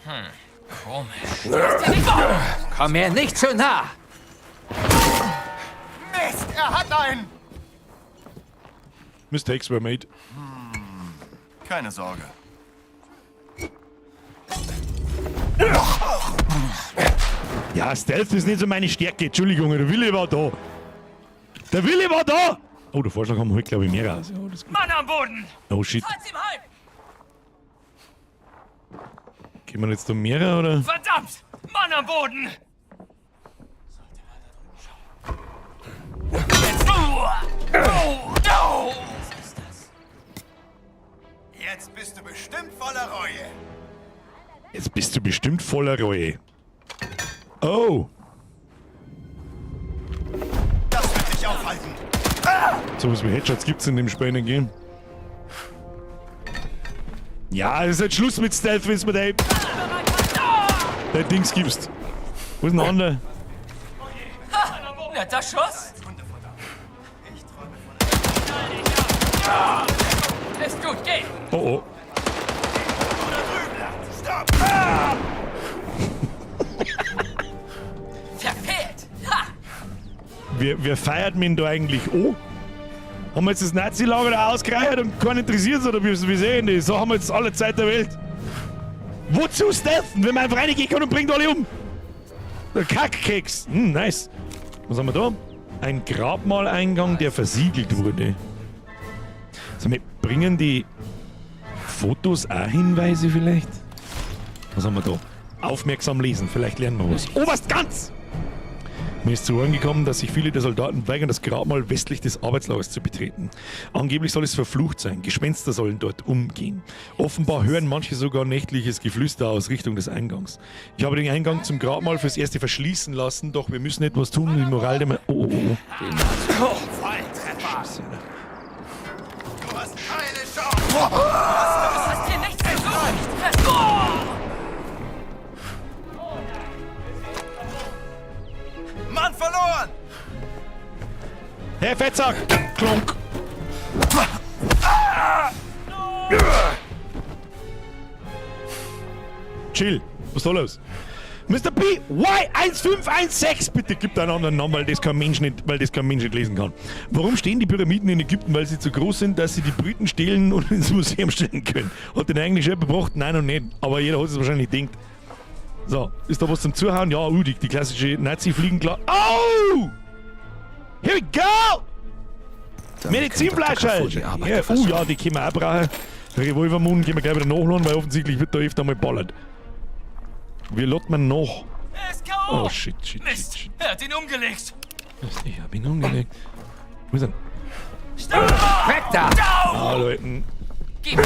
Hm, komisch. Komm mir nicht zu nah! Mist, er hat einen! Mistakes were made. Keine Sorge. Ja, Stealth ist nicht so meine Stärke. Entschuldigung, der Wille war da. Der Wille war da! Oh, der Vorschlag haben wir heute, glaube ich, mehr raus. Ja, das ist gut. Mann am Boden! Oh shit. Falls ihm heim! Gehen wir jetzt da mehrere, oder? Verdammt! Mann am Boden! Jetzt bist du bestimmt voller Reue. Jetzt bist du bestimmt voller Reue. Oh! Das wird dich aufhalten. So was wie Headshots gibt's in dem Spiel nicht, gell? Ja, es ist halt Schluss mit Stealth, wenn's mir dein Dings gibst. Wo ist denn der andere? Netter Schuss! Ist gut, geh! Oh oh. Verfehlt! Ha! Wer feiert mich denn da eigentlich an? Haben wir jetzt das Nazi-Lager da ausgereiert und keinen interessiert oder wie sehen die? So haben wir jetzt alle Zeit der Welt. Wozu stealthen, wenn man einfach reingehen kann und bringt alle um? Der Kackkeks. Hm, nice. Was haben wir da? Ein Grabmaleingang, der versiegelt wurde. Sag mal, bringen die Fotos auch Hinweise vielleicht? Was haben wir da? Aufmerksam lesen, vielleicht lernen wir was. Oberst Ganz! Mir ist zu Ohren gekommen, dass sich viele der Soldaten weigern, das Grabmal westlich des Arbeitslagers zu betreten. Angeblich soll es verflucht sein. Gespenster sollen dort umgehen. Offenbar hören manche sogar nächtliches Geflüster aus Richtung des Eingangs. Ich habe den Eingang zum Grabmal fürs Erste verschließen lassen, doch wir müssen etwas tun, um die Moral der... Oh, oh, oh. Volltreffer! Scheiße, Alter. Du hast keine Chance! Du hast hier nichts zu suchen! Mann verloren! Hey, Fettsack! Klonk! Chill, was ist da los? Mr. P, Y1516, bitte gib einen anderen Namen, weil das kein Mensch nicht, weil das kein Mensch nicht lesen kann. Warum stehen die Pyramiden in Ägypten? Weil sie zu groß sind, dass sie die Brüten stehlen und ins Museum stellen können. Hat den eigentlich schon gebracht? Nein und nicht. Aber jeder hat es wahrscheinlich gedacht. So, ist da was zum Zuhauen? Ja, die klassische Nazi-Fliegenkla. Oh! Here we go! Medizinflasche! Ja, ja, die können wir auch brauchen. Revolvermund können wir gleich wieder nachladen, weil offensichtlich wird da öfter mal ballert. Wie lädt man nach? Er ist K.O. Oh shit, shit, Mist! shit, shit. Er hat ihn umgelegt! Ich hab ihn umgelegt. Wo ist er? Stopp! Weg da! Ah, Leuten. Gib!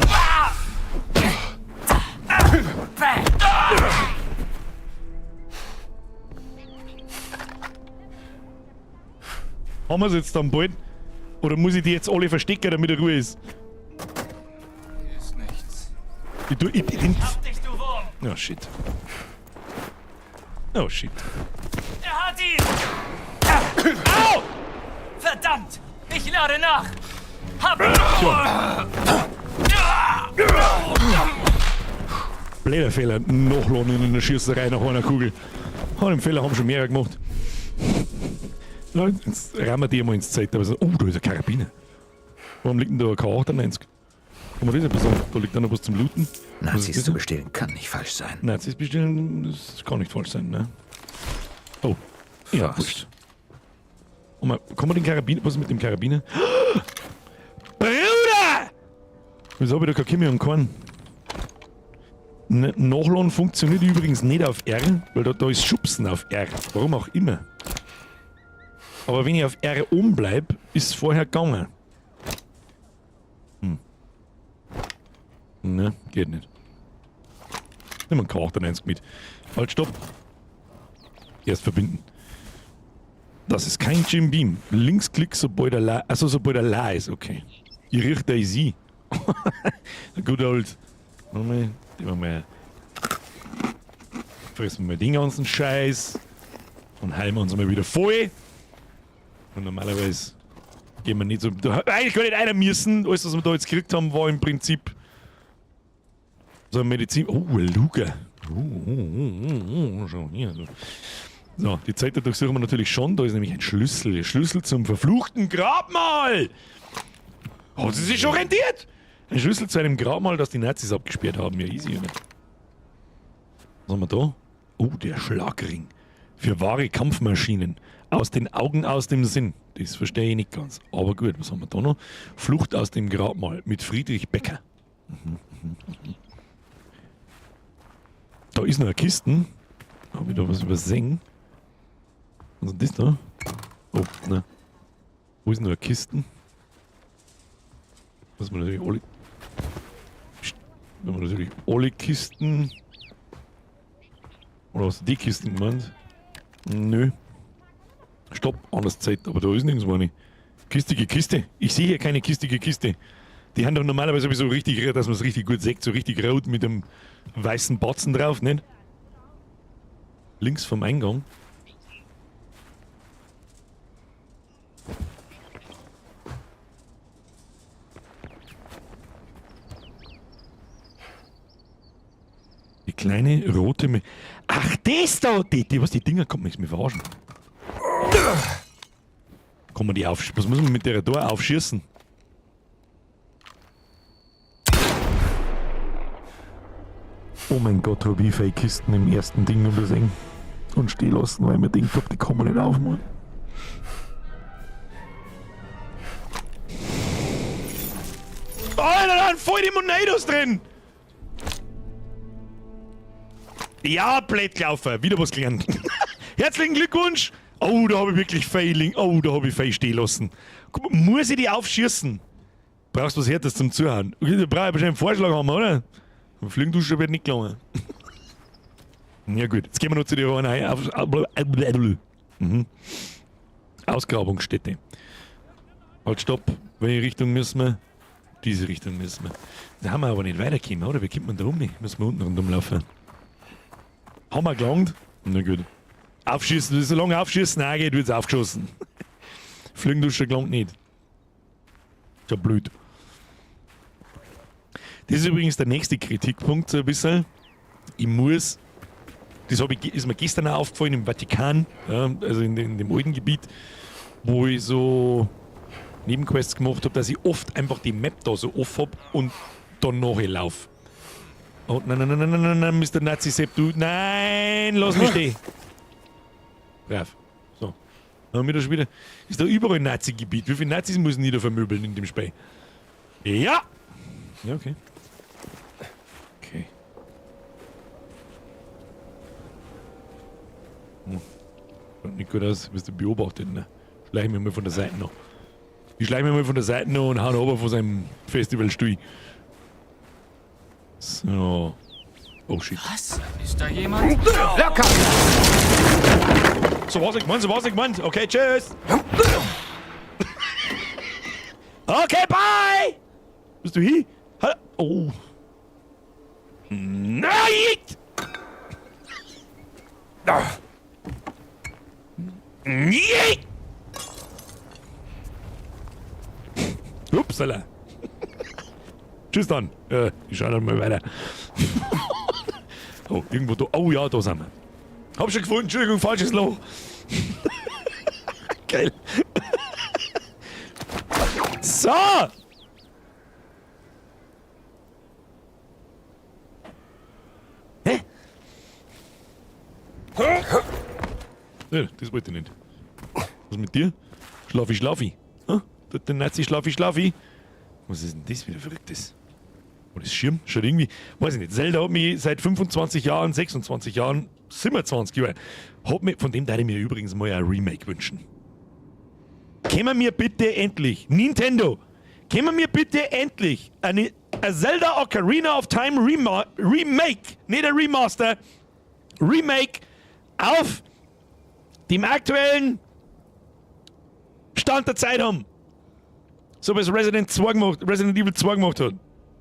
Ah! Bam! Haben wir es jetzt dann bald? Oder muss ich die jetzt alle verstecken, damit er Ruhe ist? Hier ist nichts. Ich tu, ich, ich, Hab dich, du Wurm! Oh shit. Oh shit. Er hat ihn! Au! Verdammt! Ich lade nach! Hab Blöder Fehler. Nachladen in einer Schießerei nach einer Kugel. Oh, den Fehler haben schon mehrere gemacht. Na, jetzt rammen wir die mal ins Zeit. Aber so, oh, da ist eine Karabiner. Warum liegt denn da ein K98? Kann man das etwas sagen? Da liegt da noch was zum Looten. Was ist Nazis das zu denn? bestehlen kann nicht falsch sein. Nazis bestehlen, das kann nicht falsch sein, ne? Oh. Ja, Fast. wurscht. Oh mal, kann man den Karabiner. Was ist mit dem Karabiner? Bruder! Wieso habe ich da kein Kimi und keinen? Ne, Nachladen funktioniert übrigens nicht auf R, weil da ist Schubsen auf R. Warum auch immer. Aber wenn ich auf R oben bleib, ist es vorher gegangen. Hm. Ne, geht nicht. Nimm einen K98 mit. Halt, stopp. Erst verbinden. Das ist kein Jim Beam. Linksklick, sobald er la, also sobald er la ist, okay. Ich richte da sie. Good old. Warte mal, nehmen wir mal. Fressen wir mal den ganzen Scheiß. Und heilen wir uns mal wieder voll. Und normalerweise gehen wir nicht so. Da, eigentlich gar nicht einer müssen. Alles, was wir da jetzt gekriegt haben, war im Prinzip so ein Medizin. Oh, ein Luger. Oh, schau hier. So, die Zeit durchsuchen wir natürlich schon. Da ist nämlich ein Schlüssel. Schlüssel zum verfluchten Grabmal! Hat sie sich schon rentiert? Ein Schlüssel zu einem Grabmal, das die Nazis abgesperrt haben. Ja, easy, oder? Was haben wir da? Oh, der Schlagring. Für wahre Kampfmaschinen. Aus den Augen, aus dem Sinn. Das verstehe ich nicht ganz. Aber gut, was haben wir da noch? Flucht aus dem Grabmal mit Friedrich Becker. Da ist noch eine Kiste. Habe ich da was übersehen? Was ist denn das da? Oh, ne. Wo ist denn noch eine Kiste? Muss man natürlich alle. Psst. Wenn man natürlich alle Kisten. Oder hast du die Kisten gemeint? Nö. Stopp, anders Zeit, aber da ist nirgendwo eine. Kistige Kiste. Ich sehe hier keine kistige Kiste. Die haben doch normalerweise sowieso richtig, dass man es richtig gut sieht, so richtig rot mit dem weißen Batzen drauf, nicht? Links vom Eingang. Die kleine rote. Me Ach, das da! Die, was, die Dinger kommt mir verarschen. Kann man die auf. Was muss man mit der da aufschießen? Oh mein Gott, hab ich viele Kisten im ersten Ding übersehen. Und stehen lassen, weil ich mir gedacht hab, die kann man nicht aufmachen. Oh, da sind voll die Monedos drin! Ja, blöd gelaufen. Wieder was gelernt. Herzlichen Glückwunsch! Oh, da habe ich wirklich Failing. Oh, da habe ich Fail stehen lassen. Muss ich die aufschießen? Brauchst du was Härtes zum Zuhören? Okay, da brauche ich wahrscheinlich einen Vorschlag haben, oder? Flügenduscher wird nicht gelangen. Ja gut, jetzt gehen wir noch zu der Ausgrabungsstätte. Halt, stopp. Welche Richtung müssen wir? Diese Richtung müssen wir. Da haben wir aber nicht weitergekommen, oder? Wie kommt man da um? Müssen wir unten rundum laufen. Haben wir gelangt? Na gut. Aufschießen, solange Aufschießen auch geht, wird's aufgeschossen. Flügenduscher gelangt nicht. Ist ja blöd. Das ist übrigens der nächste Kritikpunkt, so ein bisschen. Ich muss, das hab ich, ist mir gestern auch aufgefallen im Vatikan, ja, also in dem alten Gebiet, wo ich so Nebenquests gemacht hab, dass ich oft einfach die Map da so off hab und dann nachlaufe. Oh, nein, nein, nein, nein, nein, nein, Mister Nazi-Sepp, du, nein, lass mich stehen. Brav. So. Dann haben wir da schon wieder. Ist da überall Nazi-Gebiet? Wie viele Nazis müssen die da vermöbeln in dem Spiel? Ja! Ja, okay. Okay. Schaut nicht gut aus, bist du beobachtet, ne? Schleichen wir mal von der Seite noch. Ich schleiche mir mal von der Seite noch und hau runter von seinem Festivalstuhl. So. Oh shit. Was? Ist da jemand? Locker! So was ich gemeint, so was ich gemeint. Okay, tschüss! Okay, bye! Bist du hier? Hallo? Oh. Nein! Nein! Upsala. Tschüss dann. Ich schau dann mal weiter. Oh, irgendwo da. Oh ja, da sind wir. Hab schon gefunden, Entschuldigung, falsches Loch. Geil. So! Hä? Nee, das wollte ich nicht. Was mit dir? Schlafi, schlafi. Hm? Der Nazi, schlafi, schlafi. Was ist denn das wieder Verrücktes? Oh, das Schirm schaut irgendwie. Weiß ich nicht. Zelda hat mich seit 25 Jahren, 26 Jahren, 27 Jahren, hat mich, von dem darf ich mir übrigens mal ein Remake wünschen. Können wir mir bitte endlich, Nintendo, können wir mir bitte endlich eine Zelda Ocarina of Time Remake, nicht ein Remaster, Remake auf dem aktuellen Stand der Zeit haben. So wie es Resident 2 gemacht, Resident Evil 2 gemacht hat.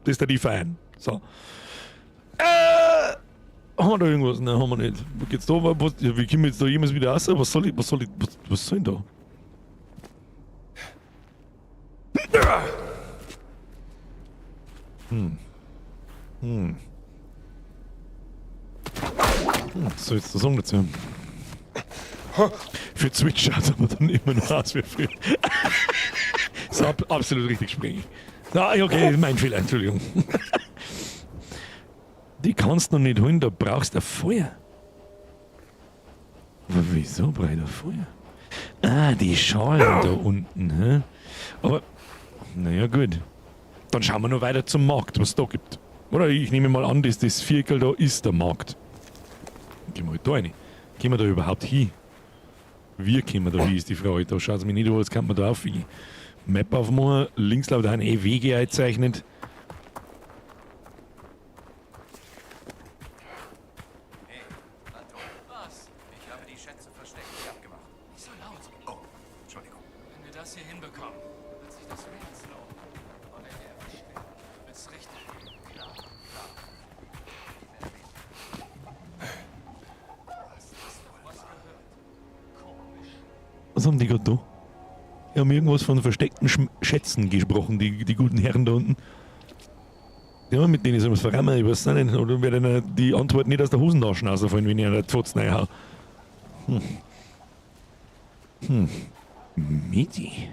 Das ist der die feiern. So. Haben wir da irgendwas? Nein, haben wir nicht. Wo geht's da? Was, ja, wie kommen wir jetzt da jemals wieder raus? Was soll ich, was soll ich, was, was soll denn da? Was soll ich jetzt da sagen dazu? Für Switch schaut aber dann immer noch aus wie früher. Das ist absolut richtig springe. Ah, okay, mein Fehler, Entschuldigung. Die kannst du noch nicht holen, da brauchst du ein Feuer. Aber wieso brauch ich da Feuer? Ah, die Schalen da unten. Hä? Aber, naja, gut. Dann schauen wir noch weiter zum Markt, was es da gibt. Oder ich nehme mal an, dass das Viertel da ist der Markt. Gehen wir halt da rein. Gehen wir da überhaupt hin? Wie kommen wir da hin, ist die Frage. Da schaut es mir nicht an, als kann man da aufwiegen. Map aufmachen, links laut ein eh Wege eingezeichnet. Hey, Anton. Was? Ich habe die Schätze versteckt, wie abgemacht. Nicht so laut. Oh, Entschuldigung. Wenn wir das hier hinbekommen, wird sich das mehr als lohnen. Und wenn wir erwischt werden, wird's richtig klar, klar. Was gehört? Komisch. Was haben die gerade da? Die haben irgendwas von versteckten Schätzen gesprochen, die guten Herren da unten. Ja, mit denen sollen wir es verrammen, ich weiß nicht. Oder werde ihnen die Antwort nicht aus der Hosentasche rausfallen, wenn ich einer Pfotzen reinhau. Medi.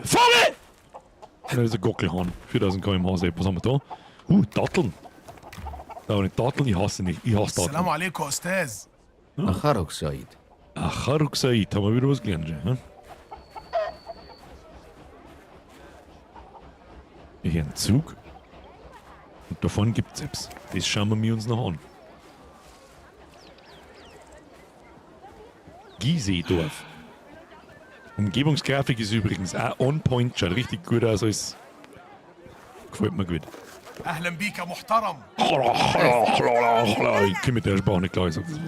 Vogel! Das ist ein Gockelhahn. 4000 km/h, was haben wir da? Datteln. Aber nicht Datteln, ich hasse nicht. Ich hasse Datteln. Assalamu alaikum, Ostaz. Acharuk Said. Acharuk Said, haben wir wieder was gelernt, schon, hä? Hier ein Zug. Und davon gibt es etwas. Das schauen wir uns noch an. Gizeh-Dorf. Umgebungsgrafik ist übrigens auch on point, schaut richtig gut aus, alles gefällt mir gut. اهلا بيك يا محترم. Ich komme mit der Sprache nicht klar. Ich sag das, was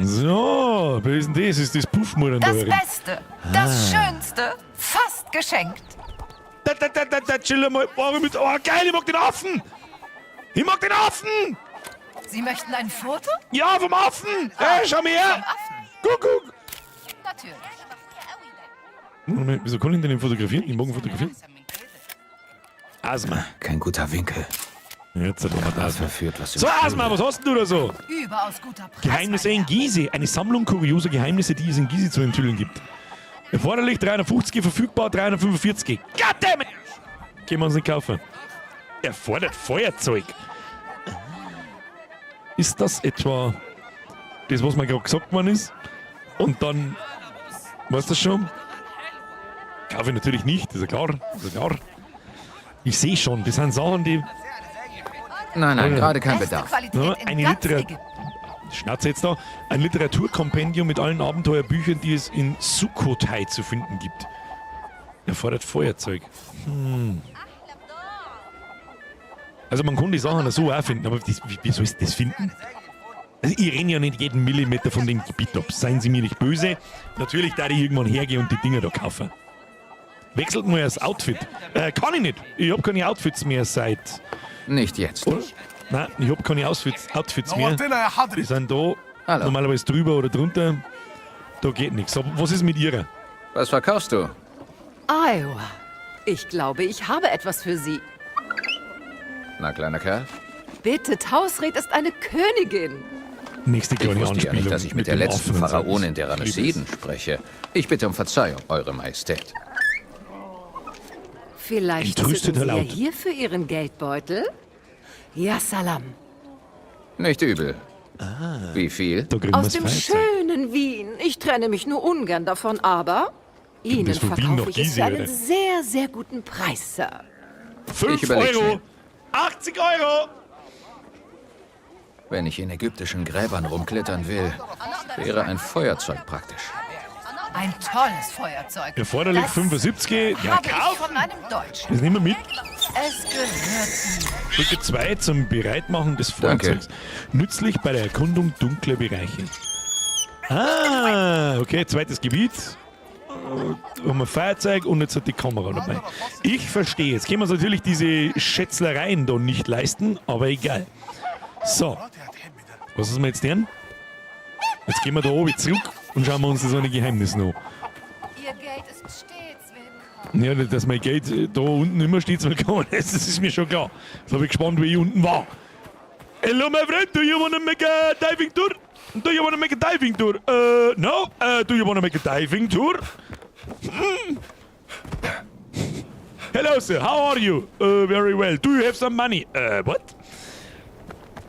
ist. So, wer ist denn das? Ist das Puffmutter Das Beste, das Schönste, fast geschenkt. Da, da, da, da, da, chill mal. Warum mit, oh, geil, ich mag den Affen! Ich mag den Affen! Sie möchten ein Foto? Ja, vom Affen! Hey, schau mal her! Vom Affen. Guck, guck! Natürlich. Moment, wieso kann ich denn den fotografieren? Ich mag ihn fotografieren. Asma. Kein guter Winkel. Jetzt hat er das. Verführt, was im So, Asma, was hast denn du da so? Überaus guter Preis. Geheimnisse in Gizeh. Eine Sammlung kurioser Geheimnisse, die es in Gizeh zu enthüllen gibt. Erforderlich 350, verfügbar 345. Goddammit! Können wir uns nicht kaufen. Erfordert Feuerzeug. Ist das etwa das, was mir gerade gesagt worden ist? Und dann, weißt du das schon? Kaufe ich natürlich nicht, ist ja klar. Ist ja klar. Ich sehe schon, das sind Sachen, die. Nein, nein, gerade kein Beste Bedarf. Qualität Ja, in eine ganz Literatur. Schnauze jetzt da. Ein Literaturkompendium mit allen Abenteuerbüchern, die es in Sukhothai zu finden gibt. Erfordert Feuerzeug. Also man kann die Sachen so auch finden, aber das, wie soll ich das finden? Also ich renne ja nicht jeden Millimeter von dem Gebiet ab. Seien Sie mir nicht böse. Natürlich da ich irgendwann hergehen und die Dinger da kaufen. Wechselt mal das Outfit. Kann ich nicht. Ich hab keine Outfits mehr seit... Nicht jetzt. Oder? Nein, ich hab keine Outfits mehr. نورتنا يا حضرة. Die sind da Hallo. normalerweise drüber oder drunter. Da geht nichts. Aber was ist mit ihrer? Was verkaufst du? Iowa. Ich glaube, ich habe etwas für Sie. Na, kleiner Kerl. Bitte, Tausred ist eine Königin. Nächste Ich kleine wusste ja Anspielung nicht, dass ich mit der dem letzten Affen und so. Pharaonin der Ich liebe es. Ramessiden spreche. Ich bitte um Verzeihung, Eure Majestät. Vielleicht Entrüstet zücken Sie ja laut. hier für Ihren Geldbeutel. Ja, Salam. Nicht übel. Wie viel? Da kriegen Aus wir's dem Feuerzeug. schönen Wien. Ich trenne mich nur ungern davon, aber Ihnen das von Wien verkaufe nach ich es Gizeh, für einen oder? sehr, sehr guten Preis, Sir. 5 Ich überleg's Euro! mir. 80 Euro! Wenn ich in ägyptischen Gräbern rumklettern will, wäre ein Feuerzeug praktisch. Ein tolles Feuerzeug. Erforderlich Das 75. Ja, habe ich kauf! von einem Deutschen. Das nehmen wir mit. Es gehört Ihnen. Brücke 2 zum Bereitmachen des Danke. Feuerzeugs. Nützlich bei der Erkundung dunkler Bereiche. Ah, okay, zweites Gebiet. Haben wir Feuerzeug und jetzt hat die Kamera dabei. Ich verstehe. Jetzt können wir uns natürlich diese Schätzlereien da nicht leisten, aber egal. So. Was ist wir jetzt denn? Jetzt gehen wir da oben zurück und schauen wir uns das eine Geheimnis noch. Ihr Geld ist stets willkommen. Ja, dass mein Geld da unten immer stets willkommen ist, das ist mir schon klar. Jetzt habe ich gespannt, wie ich unten war. Hello, my friend, do you wanna make a diving tour? Do you wanna make a diving tour? No? Do you wanna make a diving tour? Hello, sir, how are you? Very well. Do you have some money? What?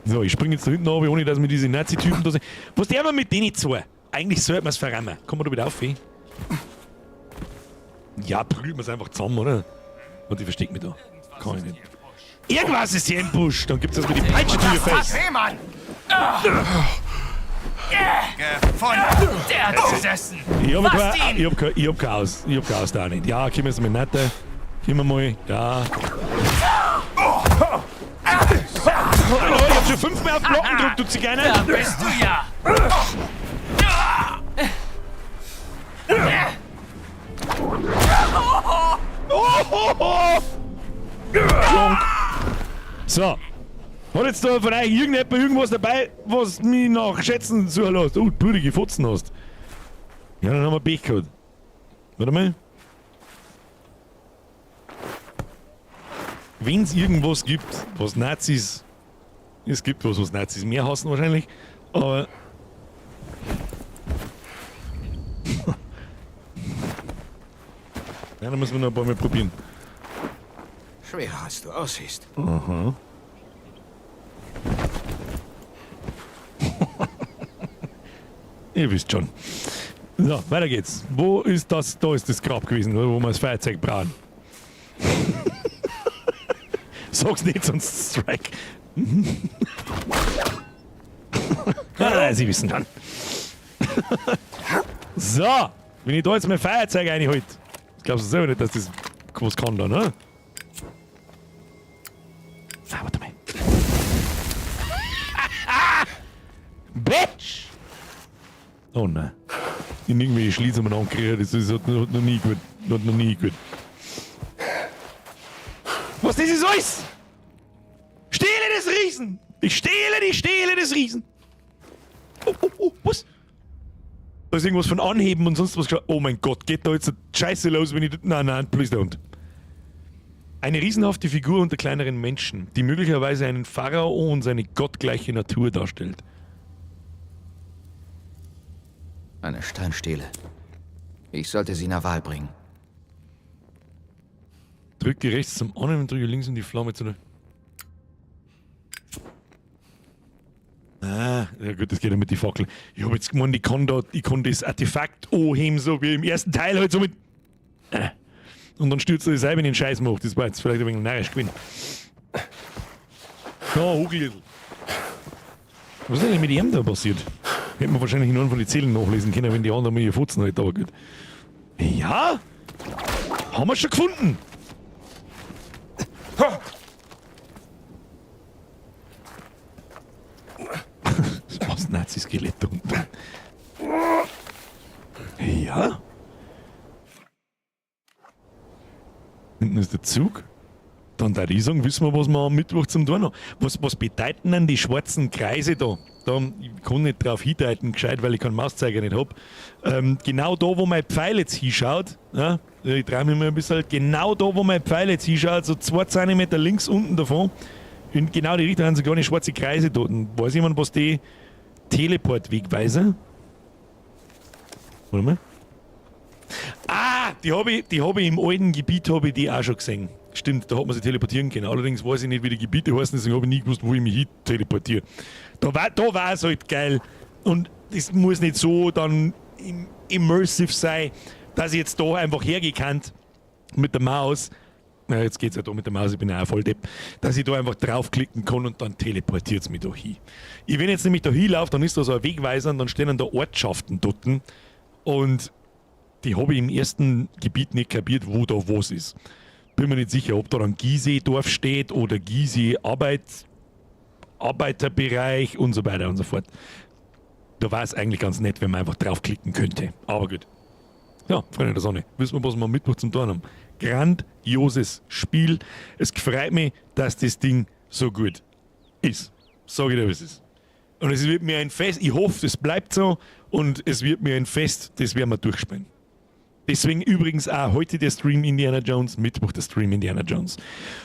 So, ich springe jetzt da hinten runter, ohne dass mir diese Nazi-Typen da sind. Was der wir mit denen zwei? Eigentlich sollte man es verrammen. Kommen wir da wieder auf, eh? Ja, prügeln wir es einfach zusammen, oder? Und ich versteck mich da. Kann ich nicht. Irgendwas ist hier im Busch. Dann gibt's das mit die Peitsche zu ihr Face. Hey, Mann! Gefunden! Der hat gesessen! Ich hab Fasst kein, ihn! ich hab kein, ich hab kein Aus. Ich hab kein Aus da nicht. Ja, können wir es mal nicht. Können wir mal. Ja. Hallo, ich hab schon fünfmal auf den Glocken gedrückt, du Zigeuner. Da bist du ja! Oh, ho, ho. Klonk. So. Hat jetzt da von euch irgendjemand irgendwas dabei, was mich nach Schätzen suchen lässt? Oh, blutige Fotzen hast. Ja, dann haben wir Pech gehabt. Warte mal. Wenn es irgendwas gibt, was Nazis. Es gibt was, was Nazis mehr hassen wahrscheinlich, aber. Ja, dann müssen wir noch ein paar Mal probieren. Schwerer, als du aussiehst. Aha. Ihr wisst schon. So, weiter geht's. Wo ist das? Da ist das Grab gewesen, wo wir das Feuerzeug brauen. Sag's nicht, sonst Strike. Ah, Sie wissen schon. So, wenn ich da jetzt mein Feuerzeug reinholt. Das glaubst du selber nicht, dass das was kann da, ne? Ah, warte mal. Bitch! Oh nein. Ich hab irgendwie Schließ umeinander gekriegt, das ist, hat noch nie gut. Hat noch nie gut. Was das ist alles? Stehle des Riesen! Ich stehle die Stehle des Riesen! Oh, oh, oh, was? Da ist irgendwas von Anheben und sonst was. Oh mein Gott, geht da jetzt Scheiße los, wenn ich. Nein, nein, please don't. Eine riesenhafte Figur unter kleineren Menschen, die möglicherweise einen Pharao und seine gottgleiche Natur darstellt. Eine Steinstele. Ich sollte sie Nawal bringen. Drücke rechts zum Annehmen und drücke links, um die Flamme zu. Ah, ja gut, das geht ja mit die Fackel. Ich hab jetzt gemeint, ich kann das Artefakt anheben, so wie im ersten Teil halt so mit. Und dann stürzt er das selber in den Scheiß macht. Das war jetzt vielleicht ein wenig narrisch gewesen. Ja, Hugel. Was ist denn mit ihm da passiert? Hätte man wahrscheinlich in einem von den Zählen nachlesen können, wenn die anderen mal ihr Futzen halt, aber gut. Ja? Haben wir schon gefunden! Was Nazi-Skelett da unten? Ja? Hinten ist der Zug. Dann da ich sagen, wissen wir, was wir am Mittwoch zum tun haben. Was bedeuten denn die schwarzen Kreise da? Da, ich kann nicht drauf hindeuten, gescheit, weil ich keinen Mauszeiger nicht hab. Genau da, wo mein Pfeil jetzt hinschaut, ja, ich drehe mich mal ein bisschen, genau da, wo mein Pfeil jetzt hinschaut, so 2 Zentimeter links unten davon, in genau die Richtung haben so kleine schwarze Kreise dort. Weiß jemand, was die Teleportwegweiser? Warte mal. Ah, die hab ich im alten Gebiet hab ich die auch schon gesehen. Stimmt, da hat man sich teleportieren können. Allerdings weiß ich nicht, wie die Gebiete heißen, deswegen habe ich nie gewusst, wo ich mich hin teleportiere. Da war es halt geil. Und das muss nicht so dann immersive sein, dass ich jetzt da einfach hergekannt mit der Maus. Na, jetzt geht's ja da mit der Maus, ich bin ja auch voll depp, dass ich da einfach draufklicken kann und dann teleportiert's mich da hin. Ich, wenn jetzt nämlich da hinlaufe, dann ist da so ein Wegweiser und dann stehen dann da Ortschaften dort. Und die habe ich im ersten Gebiet nicht kapiert, wo da was ist. Bin mir nicht sicher, ob da dann Gizeh-Dorf steht oder Gizeh-Arbeiterbereich und so weiter und so fort. Da war es eigentlich ganz nett, wenn man einfach draufklicken könnte. Aber gut. Ja, Freunde der Sonne, wissen wir, was wir am Mittwoch zum Tun haben. Grandioses Spiel. Es freut mich, dass das Ding so gut ist. Sag ich dir, wie es ist. Und es wird mir ein Fest, ich hoffe, es bleibt so und es wird mir ein Fest, das werden wir durchspielen. Deswegen übrigens auch heute der Stream Indiana Jones, Mittwoch der Stream Indiana Jones.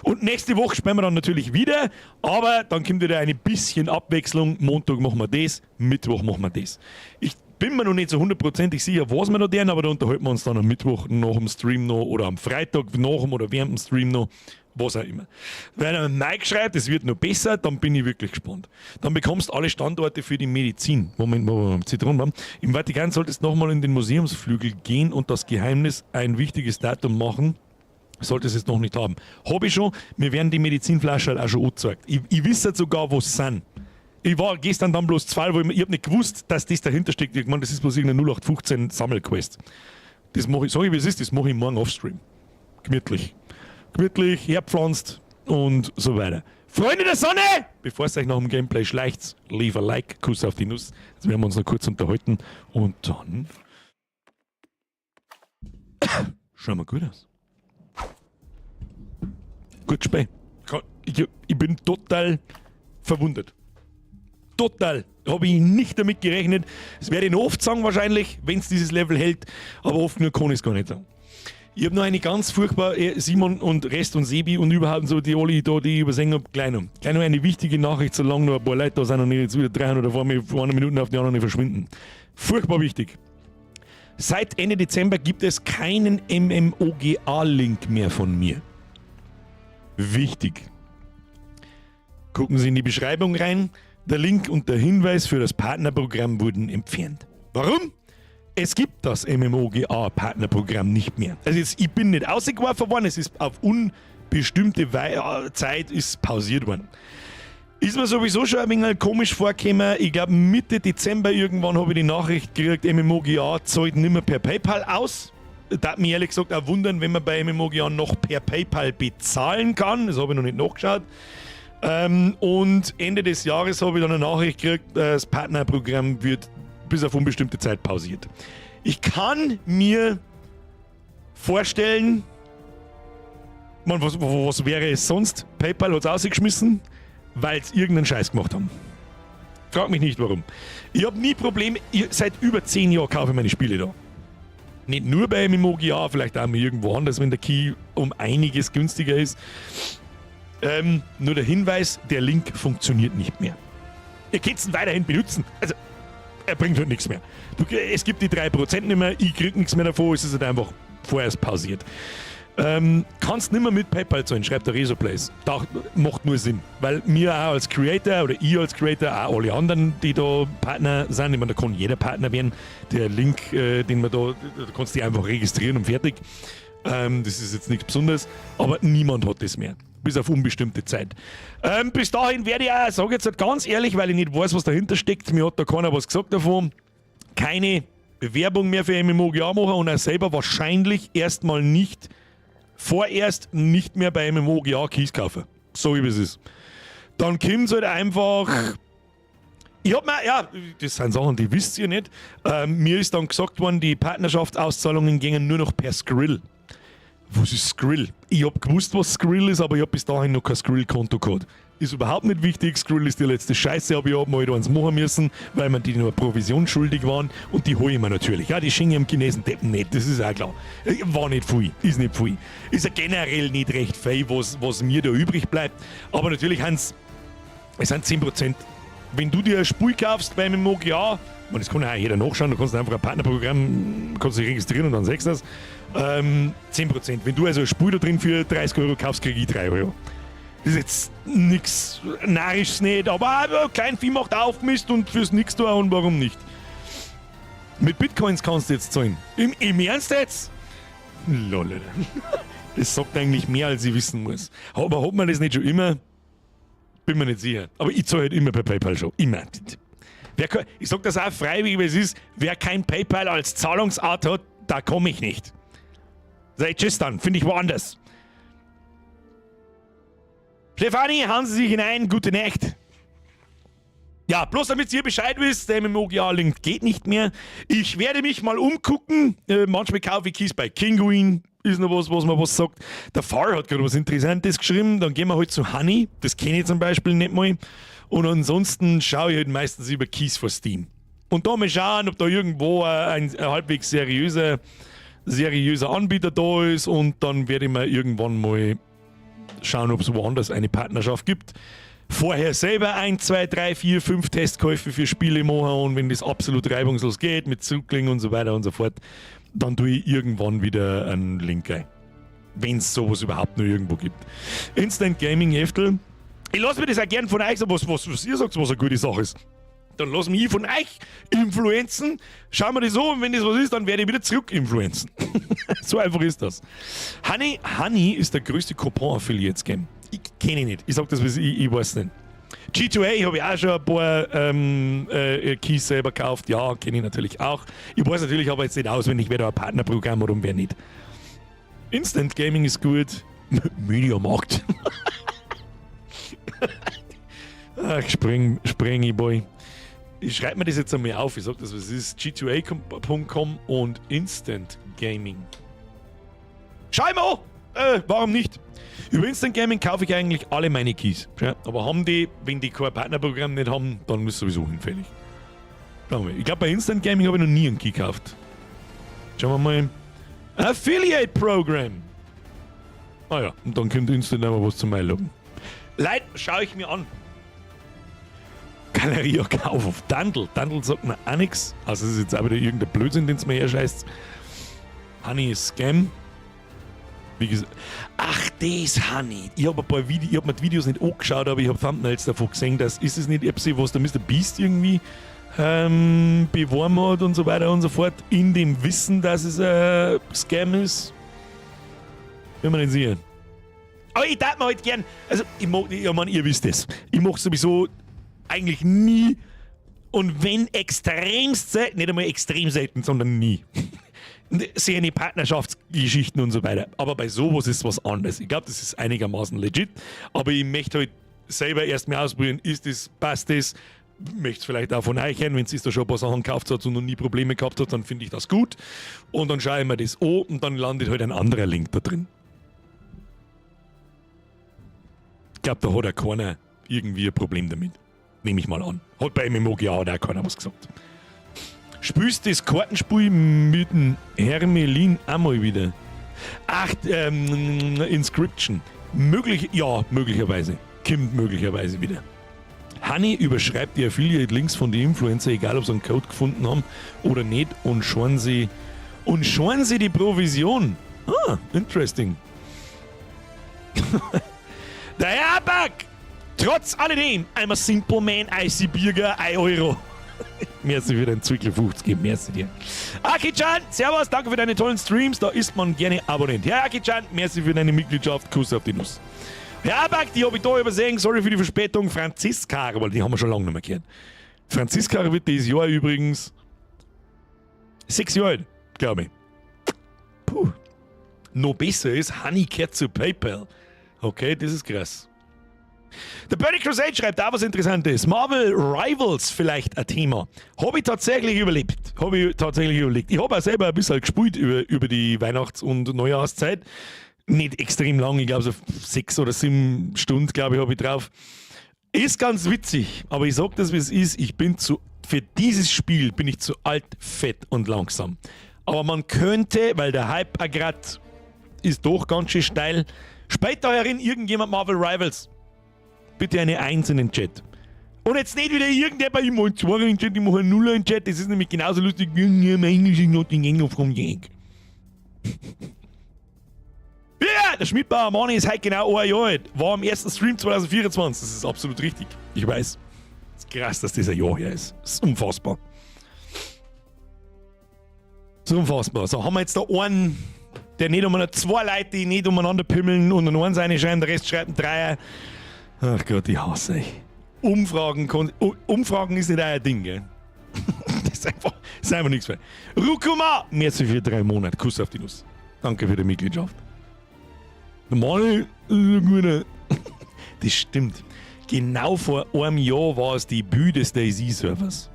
Und nächste Woche spielen wir dann natürlich wieder, aber dann kommt wieder ein bisschen Abwechslung. Montag machen wir das, Mittwoch machen wir das. Ich bin mir noch nicht so hundertprozentig sicher, was wir noch tun, aber da unterhalten wir uns dann am Mittwoch nach dem Stream noch oder am Freitag nach dem oder während dem Stream noch, was auch immer. Wenn er Mike schreibt, es wird noch besser, dann bin ich wirklich gespannt. Dann bekommst du alle Standorte für die Medizin. Moment, Moment, Zitronenbaum. Im Vatikan solltest du nochmal in den Museumsflügel gehen und das Geheimnis ein wichtiges Datum machen. Solltest es noch nicht haben. Hab ich schon, mir werden die Medizinflaschen halt auch schon angezeigt. Ich wisse halt sogar, wo sie sind. Ich war gestern dann bloß zwei, wo ich hab nicht gewusst, dass das dahinter steckt. Ich meine, das ist bloß irgendeine 0815 Sammelquest. Das mache ich, sag ich, wie es ist, das mache ich morgen offstream. Gemütlich. Gemütlich, herpflanzt und so weiter. Freunde der Sonne! Bevor es euch nach dem Gameplay schleicht, leave a like, Kuss auf die Nuss. Jetzt werden wir uns noch kurz unterhalten und dann schauen wir gut aus. Gut Spiel. Ich bin total verwundert. Total. Habe ich nicht damit gerechnet. Das werde ich noch oft sagen wahrscheinlich, wenn es dieses Level hält. Aber oft nur kann ich es gar nicht sagen. Ich habe noch eine ganz furchtbar, Simon und Rest und Sebi und überhaupt so, die alle da, die ich übersehen habe, gleich noch. Gleich noch eine wichtige Nachricht, solange noch ein paar Leute da sind und nicht jetzt wieder 300 vor mir, vor einer Minute auf die anderen verschwinden. Furchtbar wichtig. Seit Ende Dezember gibt es keinen MMOGA-Link mehr von mir. Wichtig. Gucken Sie in die Beschreibung rein. Der Link und der Hinweis für das Partnerprogramm wurden entfernt. Warum? Es gibt das MMOGA-Partnerprogramm nicht mehr. Also jetzt, ich bin nicht ausgeworfen worden, es ist auf bestimmte Zeit ist pausiert worden. Ist mir sowieso schon ein wenig komisch vorgekommen. Ich glaube, Mitte Dezember irgendwann habe ich die Nachricht gekriegt, MMOGA zahlt nicht mehr per PayPal aus. Da mich ehrlich gesagt auch wundern, wenn man bei MMOGA noch per PayPal bezahlen kann. Das habe ich noch nicht nachgeschaut. Und Ende des Jahres habe ich dann eine Nachricht gekriegt, das Partnerprogramm wird bis auf unbestimmte Zeit pausiert. Ich kann mir vorstellen, man, was wäre es sonst? PayPal hat es rausgeschmissen, weil sie irgendeinen Scheiß gemacht haben. Frag mich nicht warum. Ich habe nie Probleme, seit über 10 Jahren kaufe ich meine Spiele da. Nicht nur bei MMOGA, vielleicht auch mal irgendwo anders, wenn der Key um einiges günstiger ist. Nur der Hinweis, der Link funktioniert nicht mehr. Ihr könnt ihn weiterhin benutzen. Also, er bringt halt nichts mehr. Es gibt die 3% nicht mehr, ich krieg nichts mehr davon, es ist halt einfach vorerst pausiert. Kannst nicht mehr mit PayPal zahlen, schreibt der Resoplace. Da macht nur Sinn, weil mir auch als Creator oder ich als Creator, auch alle anderen, die da Partner sind, ich meine, da kann jeder Partner werden. Der Link, den man da kannst du dich einfach registrieren und fertig. Das ist jetzt nichts Besonderes, aber niemand hat das mehr. Bis auf unbestimmte Zeit. Bis dahin werde ich auch, sage jetzt halt ganz ehrlich, weil ich nicht weiß, was dahinter steckt, mir hat da keiner was gesagt davon, keine Werbung mehr für MMOGA machen und auch selber wahrscheinlich erstmal nicht, vorerst nicht mehr bei MMOGA Keys kaufen. So wie es ist. Dann kommt's halt einfach. Ich hab mir, ja, das sind Sachen, die wisst ihr nicht. Mir ist dann gesagt worden, die Partnerschaftsauszahlungen gingen nur noch per Skrill. Was ist Skrill? Ich hab gewusst, was Skrill ist, aber ich hab bis dahin noch kein Skrill-Konto gehabt. Ist überhaupt nicht wichtig. Skrill ist die letzte Scheiße, aber ich hab mal eins machen müssen, weil mir die nur Provision schuldig waren und die hole ich mir natürlich. Ja, die schenke ich am Chinesen Deppen nicht, das ist auch klar. War nicht viel, ist nicht viel. Ist ja generell nicht recht viel, was mir da übrig bleibt. Aber natürlich es sind 10%. Wenn du dir ein Spiel kaufst bei MMOGA, und das kann ja auch jeder nachschauen, du kannst einfach ein Partnerprogramm, kannst dich registrieren und dann sagst du das. 10%. Wenn du also ein Spiel da drin für 30 Euro kaufst, krieg ich 3 Euro. Das ist jetzt nix Narrisches nicht, aber klein Vieh macht auf Mist und fürs nix da und warum nicht? Mit Bitcoins kannst du jetzt zahlen. Im Ernst jetzt? Lol, Alter. Das sagt eigentlich mehr, als ich wissen muss. Aber hat man das nicht schon immer? Bin mir nicht sicher. Aber ich zahle halt immer per PayPal schon. Immer. Ich sag das auch freiwillig, wie es ist. Wer kein PayPal als Zahlungsart hat, da komme ich nicht. Sag ich, tschüss dann, finde ich woanders. Stefanie, hauen Sie sich hinein, gute Nacht. Ja, bloß damit ihr Bescheid wisst, der MMOGA-Link geht nicht mehr. Ich werde mich mal umgucken. Manchmal kaufe ich Keys bei Kinguin. Ist noch was, was man was sagt. Der Far hat gerade was Interessantes geschrieben. Dann gehen wir halt zu Honey. Das kenne ich zum Beispiel nicht mal. Und ansonsten schaue ich halt meistens über Keys for Steam. Und da mal schauen, ob da irgendwo ein halbwegs seriöser Anbieter da ist. Und dann werde ich mir irgendwann mal schauen, ob es woanders eine Partnerschaft gibt. Vorher selber 1, 2, 3, 4, 5 Testkäufe für Spiele machen und wenn das absolut reibungslos geht, mit Zurücklegen und so weiter und so fort, dann tue ich irgendwann wieder einen Link ein. Wenn es sowas überhaupt noch irgendwo gibt. Instant Gaming Heftel. Ich lasse mir das auch gern von euch sagen, was ihr sagt, was eine gute Sache ist. Dann lass mich von euch influenzen. Schauen wir das so und wenn das was ist, dann werde ich wieder zurück influenzen. So einfach ist das. Honey, Honey ist der größte Coupon-Affiliate-Scam. Ich kenne ihn nicht. Ich sag das, ich weiß nicht. G2A habe ich auch schon ein paar Keys selber gekauft. Ja, kenne ich natürlich auch. Ich weiß natürlich aber jetzt nicht auswendig, wer da ein Partnerprogramm hat und wer nicht. Instant Gaming ist gut. Mediamarkt. Ach, spring, Boy. Ich schreibe mir das jetzt einmal auf. Ich sag das, was ist. G2A.com und Instant Gaming. Schau mal an! Warum nicht? Über Instant Gaming kaufe ich eigentlich alle meine Keys. Ja, aber haben die, wenn die kein Partnerprogramm nicht haben, dann ist es sowieso hinfällig. Schauen wir mal. Ich glaube, bei Instant Gaming habe ich noch nie einen Key gekauft. Schauen wir mal. Affiliate Program. Ah ja, und dann kommt Instant einmal was zum Einloggen. Leute, schaue ich mir an. Galeria Kaufhof. Dandl. Dandl sagt mir auch nichts. Also das ist jetzt auch wieder irgendein Blödsinn, den es mir herscheißt. Honey ist Scam. Wie gesagt. Ach, das Honey. Ich habe ein paar Videos, ich hab mir die Videos nicht angeschaut, aber ich habe Thumbnails davon gesehen, dass ist es nicht etwas, was der Mr. Beast irgendwie beworben hat und so weiter und so fort, in dem Wissen, dass es ein Scam ist. Bin mir nicht sicher. Aber ich darf mir halt gern, also ich mag, ich mein, ihr wisst es, ich mach sowieso eigentlich nie und wenn extremst selten, nicht einmal extrem selten, sondern nie. Sehr eine Partnerschaftsgeschichten und so weiter. Aber bei sowas ist was anderes. Ich glaube, das ist einigermaßen legit. Aber ich möchte halt selber erst mal ausprobieren, ist das, passt das, möchte es vielleicht auch von euch hören, wenn es da schon ein paar Sachen gekauft hat und noch nie Probleme gehabt hat, dann finde ich das gut. Und dann schaue ich mir das an und dann landet halt ein anderer Link da drin. Ich glaube, da hat auch keiner irgendwie ein Problem damit. Nehme ich mal an. Hat bei MMOGA auch keiner was gesagt. Spielst das Kartenspiel mit dem Hermelin einmal wieder? Ach, Inscryption. Möglich, ja, möglicherweise. Kommt möglicherweise wieder. Hanni überschreibt die Affiliate-Links von den Influencer, egal ob sie einen Code gefunden haben oder nicht, und schauen sie die Provision. Ah, interesting. Der Herr Back! Trotz alledem, I'm a simple man, icy Birger, 1 Euro. Merci für deinen Zwickel 50, merci dir. Aki-chan, servus, danke für deine tollen Streams, da ist man gerne Abonnent. Herr Aki-chan, merci für deine Mitgliedschaft, Kuss auf die Nuss. Herr Aback, die hab ich da übersehen, sorry für die Verspätung. Franziska, weil die haben wir schon lange nicht mehr gehört. Franziska wird dieses Jahr übrigens 6 Jahre alt, glaube ich. Puh. Noch besser ist, Honey kehrt zu PayPal. Okay, das ist krass. Der Birdie Crusade schreibt auch was Interessantes. Marvel Rivals vielleicht ein Thema. Hab ich tatsächlich überlebt. Hab ich tatsächlich überlegt. Ich hab auch selber ein bisschen gespielt über die Weihnachts- und Neujahrszeit. Nicht extrem lang, ich glaub so 6 oder 7 Stunden, glaub ich, hab ich drauf. Ist ganz witzig, aber ich sag das, wie es ist. Für dieses Spiel bin ich zu alt, fett und langsam. Aber man könnte, weil der Hype auch grad ist doch ganz schön steil, spielt da herin irgendjemand Marvel Rivals? Bitte eine 1 in den Chat. Und jetzt nicht wieder irgendwer bei ihm und 2 in den Chat, ich mache eine 0 in den Chat. Das ist nämlich genauso lustig. Mein Englisch ist not in English from Yank. Ja, der Schmidbauer Mani ist heute genau ein Jahr alt. War am ersten Stream 2024. Das ist absolut richtig. Ich weiß. Das ist krass, dass das ein Jahr her ist. Das ist unfassbar. Das ist unfassbar. So, haben wir jetzt da einen, der nicht umeinander, zwei Leute, die nicht umeinander pimmeln und einen seine schreiben, der Rest schreibt einen Dreier. Ach Gott, ich hasse euch. Umfragen ist nicht euer Ding, gell? Das ist einfach nichts mehr. Rukuma! Merci für 3 Monate. Kuss auf die Nuss. Danke für die Mitgliedschaft. Normal, guter. Das stimmt. Genau vor einem Jahr war es die Debüt des DayZ-Servers.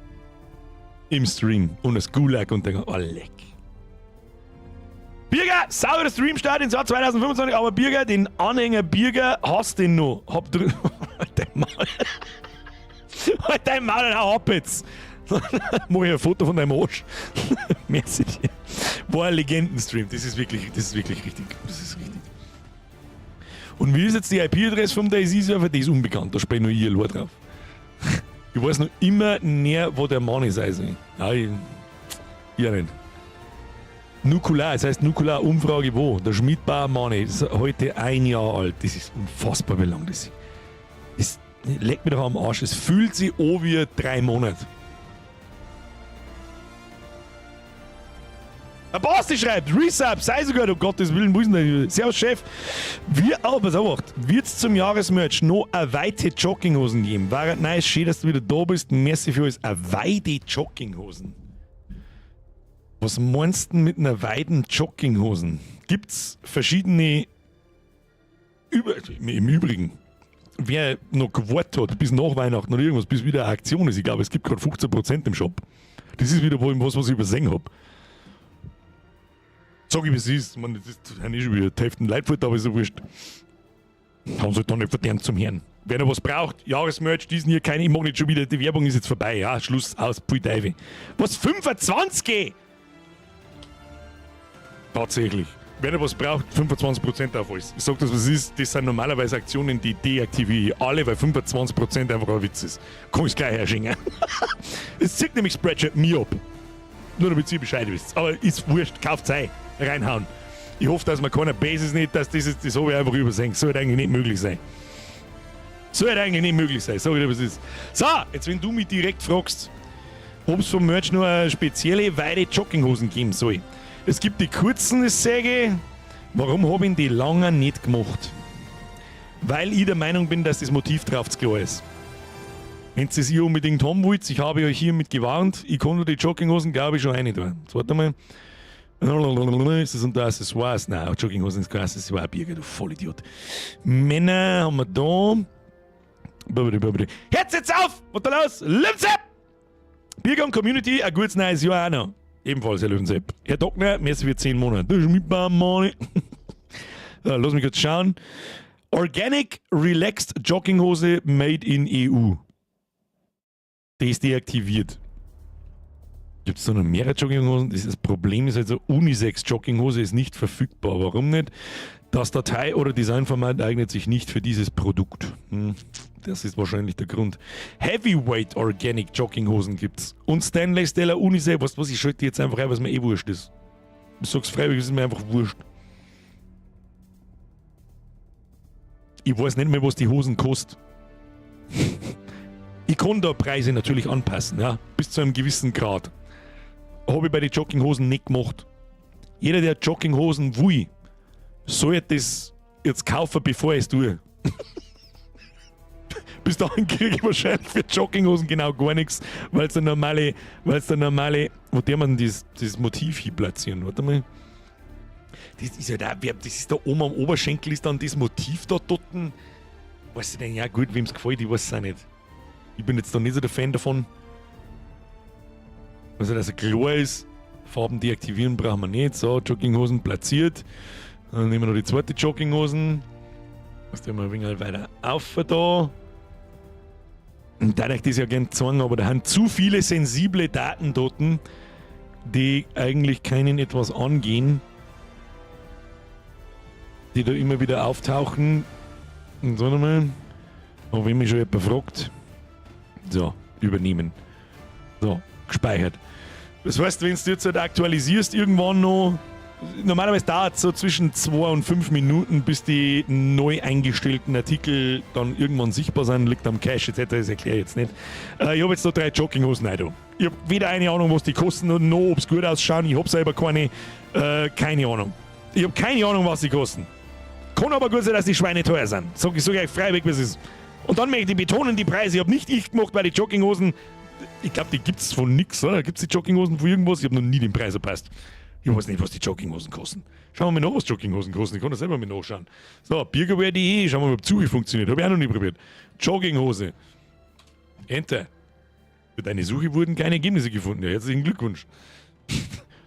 Im Stream. Und das Gulag und der. Oh, leck. Birger, sauberer Streamstart ins Jahr 2025, aber Birger, den Anhänger Birger, hast den noch. Hab drin. Halt dein Maul. Halt dein Maul und hau ab jetzt. Mach ich ein Foto von deinem Arsch. Merci dir. War ein Legendenstream. Das ist wirklich, das ist wirklich richtig. Das ist richtig. Und wie ist jetzt die I P-Adresse vom DayZ-Server? Die ist unbekannt. Da spiele ich nur ich allein drauf. Ich weiß noch immer näher, wo der Mann ist. Also. Nein, ich ja nicht. Nukular, es heißt Nukular Umfrage wo? Der Schmidbauer Mani ist heute 1 Jahr alt. Das ist unfassbar, wie lang das ist. Das leckt mir doch am Arsch. Es fühlt sich an wie 3 Monate. Der Basti schreibt, Resub, sei sogar, um Gottes Willen, wo ist denn der? Servus, Chef. Wir, oh, pass auf, wird's zum Jahresmerch noch eine weite Jogginghosen geben? War nice, schön, dass du wieder da bist. Merci für alles. Eine weite Jogginghosen. Was meinst du denn mit einer weiten Jogginghosen? Gibt's verschiedene Über-, im Übrigen, wer noch gewartet hat, bis nach Weihnachten oder irgendwas, bis wieder eine Aktion ist, ich glaube, es gibt gerade 15% im Shop. Das ist wieder wohl was, was ich übersehen hab. Sag ich, wie es ist. Ich meine, das ist ja nicht schon wieder die Hälfte Leitwort, aber ist ja wurscht. Haben sie halt dann nicht verdient zum Herrn. Wer noch was braucht, Jahresmerch, diesen hier keine, ich mag nicht schon wieder, die Werbung ist jetzt vorbei. Ja, Schluss, aus, pfui Teufel. Was, 25? Tatsächlich. Wer noch was braucht, 25% auf alles. Ich sag das, was es ist, das sind normalerweise Aktionen, die deaktiviere ich alle, weil 25% einfach ein Witz ist. Kann ich's gleich herschenken. Es zieht nämlich Spreadshirt mir ab. Nur damit ihr Bescheid wisst. Aber ist wurscht, kauft's ein. Reinhauen. Ich hoffe, dass man keiner Basis nicht, dass das ist, das habe ich einfach übersehen. Sollte eigentlich nicht möglich sein. Sollte eigentlich nicht möglich sein. Sag ich dir, was ist. So, jetzt wenn du mich direkt fragst, ob's vom Merch nur eine spezielle weite Jogginghosen geben soll. Es gibt die kurzen, das sage ich. Warum hab ich die langen nicht gemacht? Weil ich der Meinung bin, dass das Motiv drauf zu klar ist. Wenn ihr es ihr unbedingt haben wollt, ich habe euch hiermit gewarnt, ich kann nur die Jogginghosen, glaube ich, schon eine tun. Jetzt warte mal. Ist das unter Accessoires? Nein, Jogginghosen ist kein Accessoire, Birger, du Vollidiot. Männer haben wir da. Herz jetzt auf! Was da los? Löwensepp! Birger und Community, ein gutes neues Jahr auch noch. Ebenfalls, Herr Löwensepp. Herr Dockner, merci für 10 Monate. Das ist mit Money. So, lass mich kurz schauen. Organic Relaxed Jogginghose made in EU. Die ist deaktiviert. Gibt es da noch mehrere Jogginghosen? Das Problem ist halt so, Unisex Jogginghose ist nicht verfügbar. Warum nicht? Das Datei- oder Designformat eignet sich nicht für dieses Produkt. Das ist wahrscheinlich der Grund. Heavyweight Organic Jogginghosen gibt's. Und Stanley Stella Unisex. Weißt du was, ich schalte jetzt einfach ein, was mir eh wurscht ist. Ich sag's freiwillig, es ist mir einfach wurscht. Ich weiß nicht mehr, was die Hosen kosten. Ich kann da Preise natürlich anpassen, ja, bis zu einem gewissen Grad. Habe ich bei den Jogginghosen nicht gemacht. Jeder, der Jogginghosen will, soll das jetzt kaufen, bevor ich es tue. Bis dahin kriege ich wahrscheinlich für Jogginghosen genau gar nichts, weil es der normale, wo der man dieses Motiv hier platzieren. Warte mal. Das ist ja da, das ist da oben am Oberschenkel, ist dann das Motiv da dort. Weiß ich denn, ja gut, wem's gefällt, ich weiß es auch nicht. Ich bin jetzt da nicht so der Fan davon. Also, dass er klar ist, Farben deaktivieren brauchen wir nicht. So, Jogginghosen platziert. Dann nehmen wir noch die zweite Jogginghosen. Das tun wir ein wenig weiter auf da. Und da ich das ja gerne zeigen, aber da haben zu viele sensible Daten dort, die eigentlich keinen etwas angehen, die da immer wieder auftauchen. Und so nochmal. Aber wenn mich schon jemand fragt. So, übernehmen. So, gespeichert. Das heißt, wenn du jetzt halt aktualisierst, irgendwann noch, normalerweise dauert es so zwischen 2 und 5 Minuten, bis die neu eingestellten Artikel dann irgendwann sichtbar sind, liegt am Cache etc., das erkläre ich jetzt nicht. Ich habe jetzt noch 3 Jogginghosen rein da. Ich habe weder eine Ahnung, was die kosten und noch, ob's gut ausschauen. Ich hab selber keine, keine Ahnung. Ich hab keine Ahnung, was sie kosten. Kann aber gut sein, dass die Schweine teuer sind. Sag ich euch freiwillig, was es ist. Und dann möchte ich betonen, die Preise. Ich hab nicht ich gemacht, weil die Jogginghosen, ich glaub, die gibt's von nix, oder? Gibt's die Jogginghosen von irgendwas? Ich hab noch nie den Preis erpasst. Ich weiß nicht, was die Jogginghosen kosten. Schauen wir mal nach, was Jogginghosen kosten. Ich kann das selber mal nachschauen. So, birgerwear.de, schauen wir mal, ob Suche funktioniert. Hab ich auch noch nie probiert. Jogginghose. Enter. Für deine Suche wurden keine Ergebnisse gefunden. Ja, herzlichen Glückwunsch.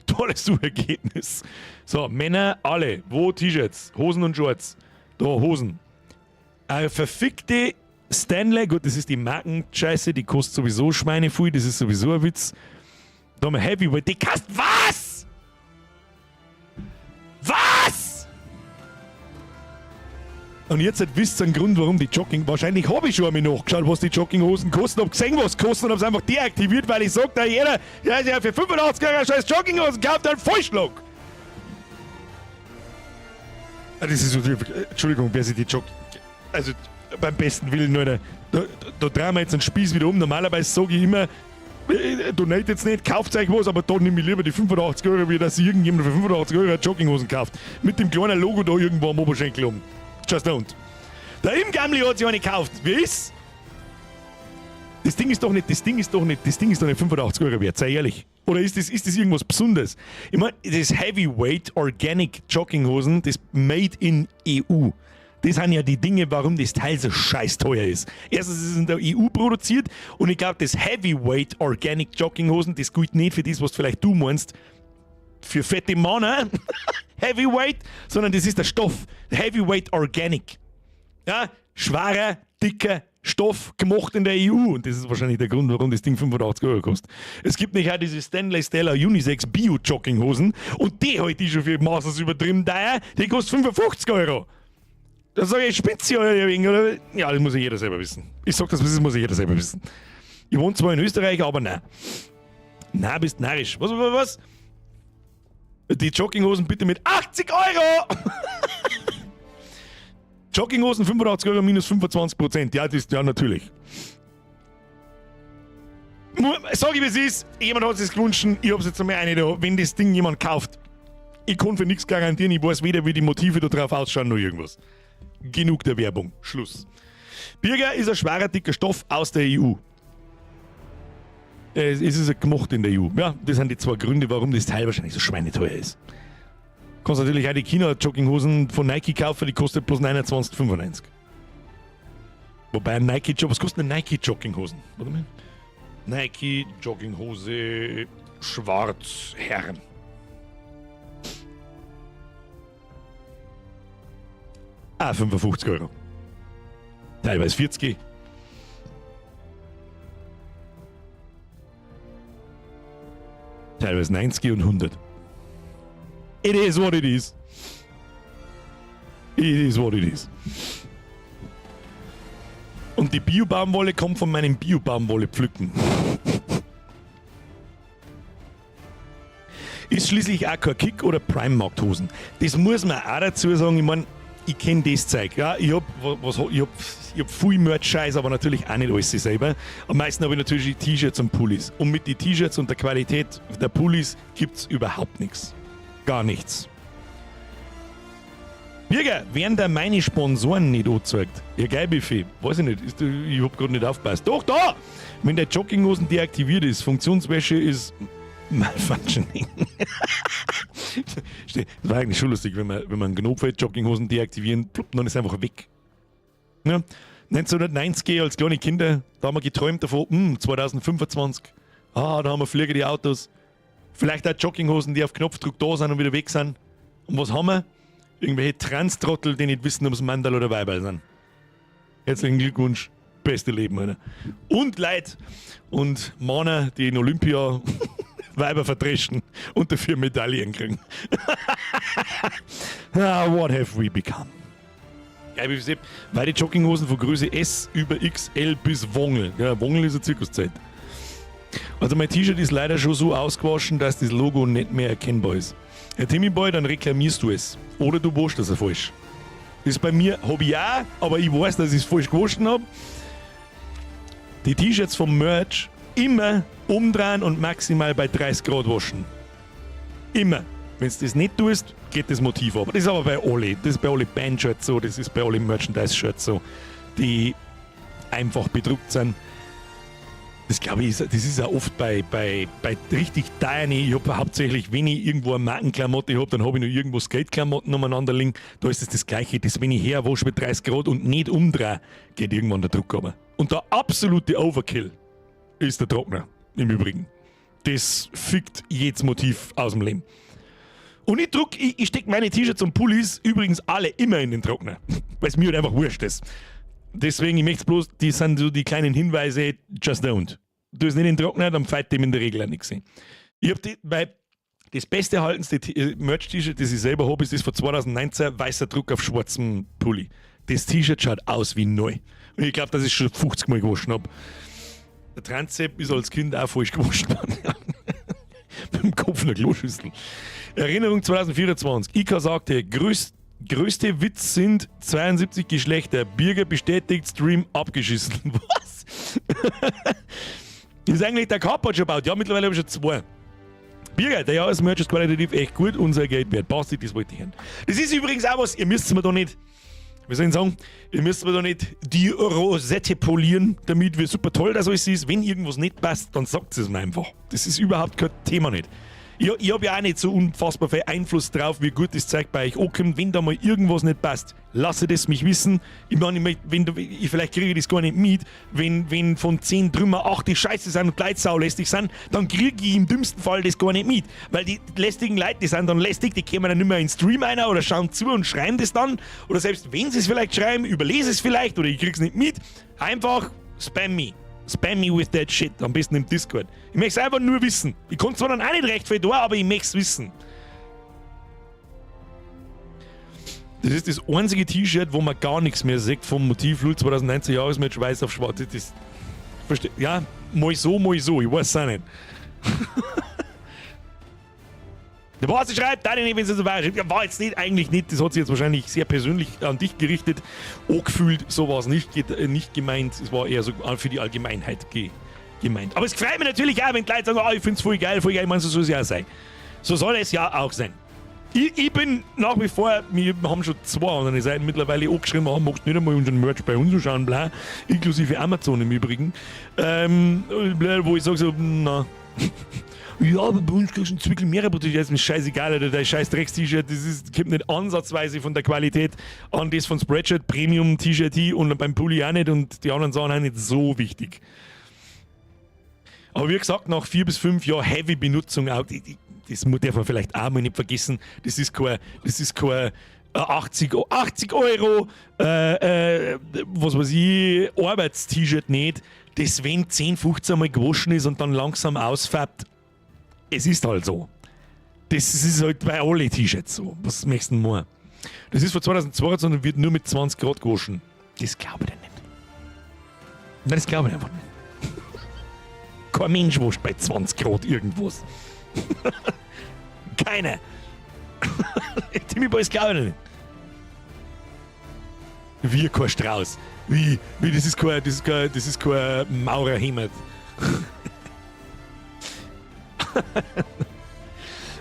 Tolles Suchergebnis. So, Männer alle. Wo T-Shirts? Hosen und Shorts. Da, Hosen. Eine verfickte Stanley, gut, das ist die Markenscheiße, die kostet sowieso Schweinefuhl, das ist sowieso ein Witz. Da haben wir Heavyweight, die kostet was? Was? Und jetzt halt wisst ihr einen Grund, warum die Jogging... Wahrscheinlich habe ich schon einmal nachgeschaut, was die Jogginghosen kosten, hab gesehen, was kosten und hab's einfach deaktiviert, weil ich sag, da jeder, der sich ja für 85 Euro scheiß Jogginghosen kauft, einen Vollschlag. Das ist so, Entschuldigung, wer sich die Jogging... Also, beim besten Willen, Alter. Da drehen wir jetzt einen Spieß wieder um. Normalerweise sage ich immer, donate jetzt nicht, kauft euch was, aber da nehme ich lieber die 85 Euro, wie dass irgendjemand für 85 Euro Jogginghosen kauft. Mit dem kleinen Logo da irgendwo am Oberschenkel um. Just don't. Der Imgamli hat sich eine gekauft. Wie ist? Das Ding ist doch nicht, das Ding ist doch nicht, das Ding ist doch nicht 85 Euro wert, sei ehrlich. Oder ist das irgendwas Besonderes? Ich meine, das Heavyweight Organic Jogginghosen, das Made in EU. Das sind ja die Dinge, warum das Teil so scheiß teuer ist. Erstens ist es in der EU produziert und ich glaub, das Heavyweight Organic Jogginghosen, das gilt nicht für das, was vielleicht du meinst, für fette Männer, Heavyweight, sondern das ist der Stoff. Heavyweight Organic. Ja, schwerer, dicker Stoff, gemacht in der EU. Und das ist wahrscheinlich der Grund, warum das Ding 85 Euro kostet. Es gibt nicht auch diese Stanley Stella Unisex Bio Jogginghosen und die halte ich schon für maßlos übertrieben teuer. Die kostet 55 Euro. Da sag ich, spinnt sie euer wegen, oder? Ja, das muss ja jeder selber wissen. Ich sag das, das muss ja jeder selber wissen. Ich wohne zwar in Österreich, aber nein. Nein, bist narrisch. Was, was, was? Die Jogginghosen bitte mit 80 Euro! Jogginghosen 85 Euro minus 25%. Ja, das ist, ja, natürlich. Sag ich, wie es ist. Jemand hat es gewünscht. Ich hab's jetzt einmal eine da. Wenn das Ding jemand kauft, ich kann für nichts garantieren. Ich weiß weder, wie die Motive da drauf ausschauen, noch irgendwas. Genug der Werbung. Schluss. Birger ist ein schwerer, dicker Stoff aus der EU. Es ist gemacht in der EU. Ja, das sind die zwei Gründe, warum das Teil wahrscheinlich so schweineteuer ist. Kannst natürlich auch die China-Jogginghosen von Nike kaufen, die kostet bloß 29,95. Wobei ein Nike-Job, was kostet eine Nike-Jogginghosen? Warte mal. Nike Jogginghose schwarz Herren. Ah, 55 Euro. Teilweise 40. Teilweise 90 und 100. It is what it is. It is what it is. Und die Bio-Baumwolle kommt von meinem Bio-Baumwolle pflücken. Ist schließlich auch kein Kick- oder Prime-Markthosen. Das muss man auch dazu sagen. Ich meine, ich kenne das Zeug. Ja, ich hab, was, ich hab, ich hab viel Merch-Scheiß, aber natürlich auch nicht alles selber. Am meisten habe ich natürlich die T-Shirts und Pullis. Und mit den T-Shirts und der Qualität der Pullis gibt's überhaupt nichts. Gar nichts. Birger, werden da meine Sponsoren nicht angezeigt? Ja, geil, Buffet. Weiß ich nicht. Ist, ich hab grad nicht aufgepasst. Doch, da! Wenn der Jogginghosen deaktiviert ist, Funktionswäsche ist malfunctioning. Das war eigentlich schon lustig, wenn man, einen Knopf hat, Jogginghosen deaktivieren, plupp, dann ist einfach weg. Ja. 1990 als kleine Kinder, da haben wir geträumt davon, 2025, ah, da haben wir fliegende Autos. Vielleicht auch Jogginghosen, die auf Knopfdruck da sind und wieder weg sind. Und was haben wir? Irgendwelche Trans-Trottel, die nicht wissen, ob es Mandal oder Weiberl sind. Herzlichen Glückwunsch. Beste Leben, Alter. Und Leute und Männer, die in Olympia Weiber verdreschen und dafür Medaillen kriegen. Ah, what have we become? Geil, wie weil die Jogginghosen von Größe S über XL bis Wongel. Ja, Wongel ist eine Zirkuszeit. Also mein T-Shirt ist leider schon so ausgewaschen, dass das Logo nicht mehr erkennbar ist. Herr Timmy Boy, dann reklamierst du es. Oder du waschst das falsch. Das ist bei mir, hab ich auch, aber ich weiß, dass ich es falsch gewaschen habe. Die T-Shirts vom Merch immer umdrehen und maximal bei 30 Grad waschen. Immer. Wenn du das nicht tust, geht das Motiv ab. Das ist aber bei alle. Das ist bei alle Band-Shirts so, das ist bei alle Merchandise-Shirts so, die einfach bedruckt sind. Das glaube ich, ist, das ist auch oft bei richtig teuren. Ich habe hauptsächlich, wenn ich irgendwo eine Markenklamotte habe, dann habe ich noch irgendwo Skate-Klamotten umeinander liegen. Da ist es das Gleiche. Das, wenn ich herwasche mit 30 Grad und nicht umdrehe, geht irgendwann der Druck runter. Und der absolute Overkill ist der Trockner im Übrigen. Das fickt jedes Motiv aus dem Leben. Und ich druck, ich stecke meine T-Shirts und Pullis übrigens alle immer in den Trockner, weil es mir halt einfach wurscht ist. Deswegen, ich möchte bloß, die sind so die kleinen Hinweise, just don't. Du es nicht in den Trockner, dann fällt dem in der Regel auch nichts ein. Ich hab die, weil das beste erhaltenste Merch-T-Shirt, das ich selber habe, ist das von 2019, weißer Druck auf schwarzem Pulli. Das T-Shirt schaut aus wie neu. Und ich glaube, dass ich schon 50 Mal gewaschen habe. Der Transepp ist als Kind auch falsch gewaschen worden. Mit dem Kopf in der Kloschüssel. Erinnerung 2024. Ika sagte, größte Witz sind 72 Geschlechter. Birger bestätigt, Stream abgeschissen. Was? Ist eigentlich der Carport schon gebaut? Ja, mittlerweile habe ich schon zwei. Birger, der Jahresmerch ist qualitativ echt gut, unser Geld wert. Basti, das wollte ich hören. Das ist übrigens auch was, ihr müsst mir da nicht, wie soll ich sagen, ihr müsst mir da nicht die Rosette polieren, damit wir super toll das alles ist. Wenn irgendwas nicht passt, dann sagt es mir einfach. Das ist überhaupt kein Thema nicht. Ich habe ja auch nicht so unfassbar viel Einfluss drauf, wie gut das Zeug bei euch ankommt. Wenn da mal irgendwas nicht passt, lasse das mich wissen. Ich meine, vielleicht kriege ich das gar nicht mit. Wenn von 10 Trümmer 8 die Scheiße sind und Leute saulästig sind, dann kriege ich im dümmsten Fall das gar nicht mit. Weil die lästigen Leute, die sind dann lästig, die kommen dann nicht mehr in den Stream einer oder schauen zu und schreiben das dann. Oder selbst wenn sie es vielleicht schreiben, überlese es vielleicht oder ich krieg's nicht mit. Einfach spam me. Spam me with that shit, am besten im Discord. Ich möchte es einfach nur wissen. Ich konnte zwar dann auch nicht recht viel da, aber ich möchte es wissen. Das ist das einzige T-Shirt, wo man gar nichts mehr sieht vom Motiv LUL 2019 Jahresmatch weiß auf schwarz. Das, verste, ja, mal so, mal so, ich weiß es auch nicht. Der Basti schreibt, nein, wenn es so war, ja, war jetzt nicht, eigentlich nicht, das hat sich jetzt wahrscheinlich sehr persönlich an dich gerichtet, angefühlt, so war es nicht, nicht gemeint, es war eher so für die Allgemeinheit gemeint. Aber es freut mich natürlich auch, wenn die Leute sagen, oh, ich find's voll geil, ich meine, so soll es ja auch sein. So soll es ja auch sein. Ich bin nach wie vor, wir haben schon zwei andere Seiten mittlerweile angeschrieben, ah, magst du nicht einmal unseren Merch bei uns anschauen, bla, inklusive Amazon im Übrigen, bla, wo ich sage so, na. Ja, aber bei uns kriegst du einen Zwickel mehr, aber das ist mir scheißegal, Alter, dein scheiß Drecks-T-Shirt, das ist, kommt nicht ansatzweise von der Qualität an das von Spreadshirt, Premium-T-Shirt hin und beim Pulli auch nicht und die anderen Sachen auch nicht so wichtig. Aber wie gesagt, nach 4 bis 5 Jahren Heavy-Benutzung auch, das darf man vielleicht auch mal nicht vergessen, das ist kein 80 Euro, was weiß ich, Arbeits-T-Shirt nicht, das wenn 10, 15 Mal gewaschen ist und dann langsam ausfärbt, es ist halt so. Das ist halt bei alle T-Shirts so. Was möchtest du denn mehr? Das ist von 2022 und wird nur mit 20 Grad gewaschen. Das glaube ich dir nicht. Nein, das glaube ich einfach nicht. Kein Mensch wascht bei 20 Grad irgendwas. Keiner. Timmy Boys, glaube ich nicht. Wie kein Strauß. Wie das ist kein Maurerhemd.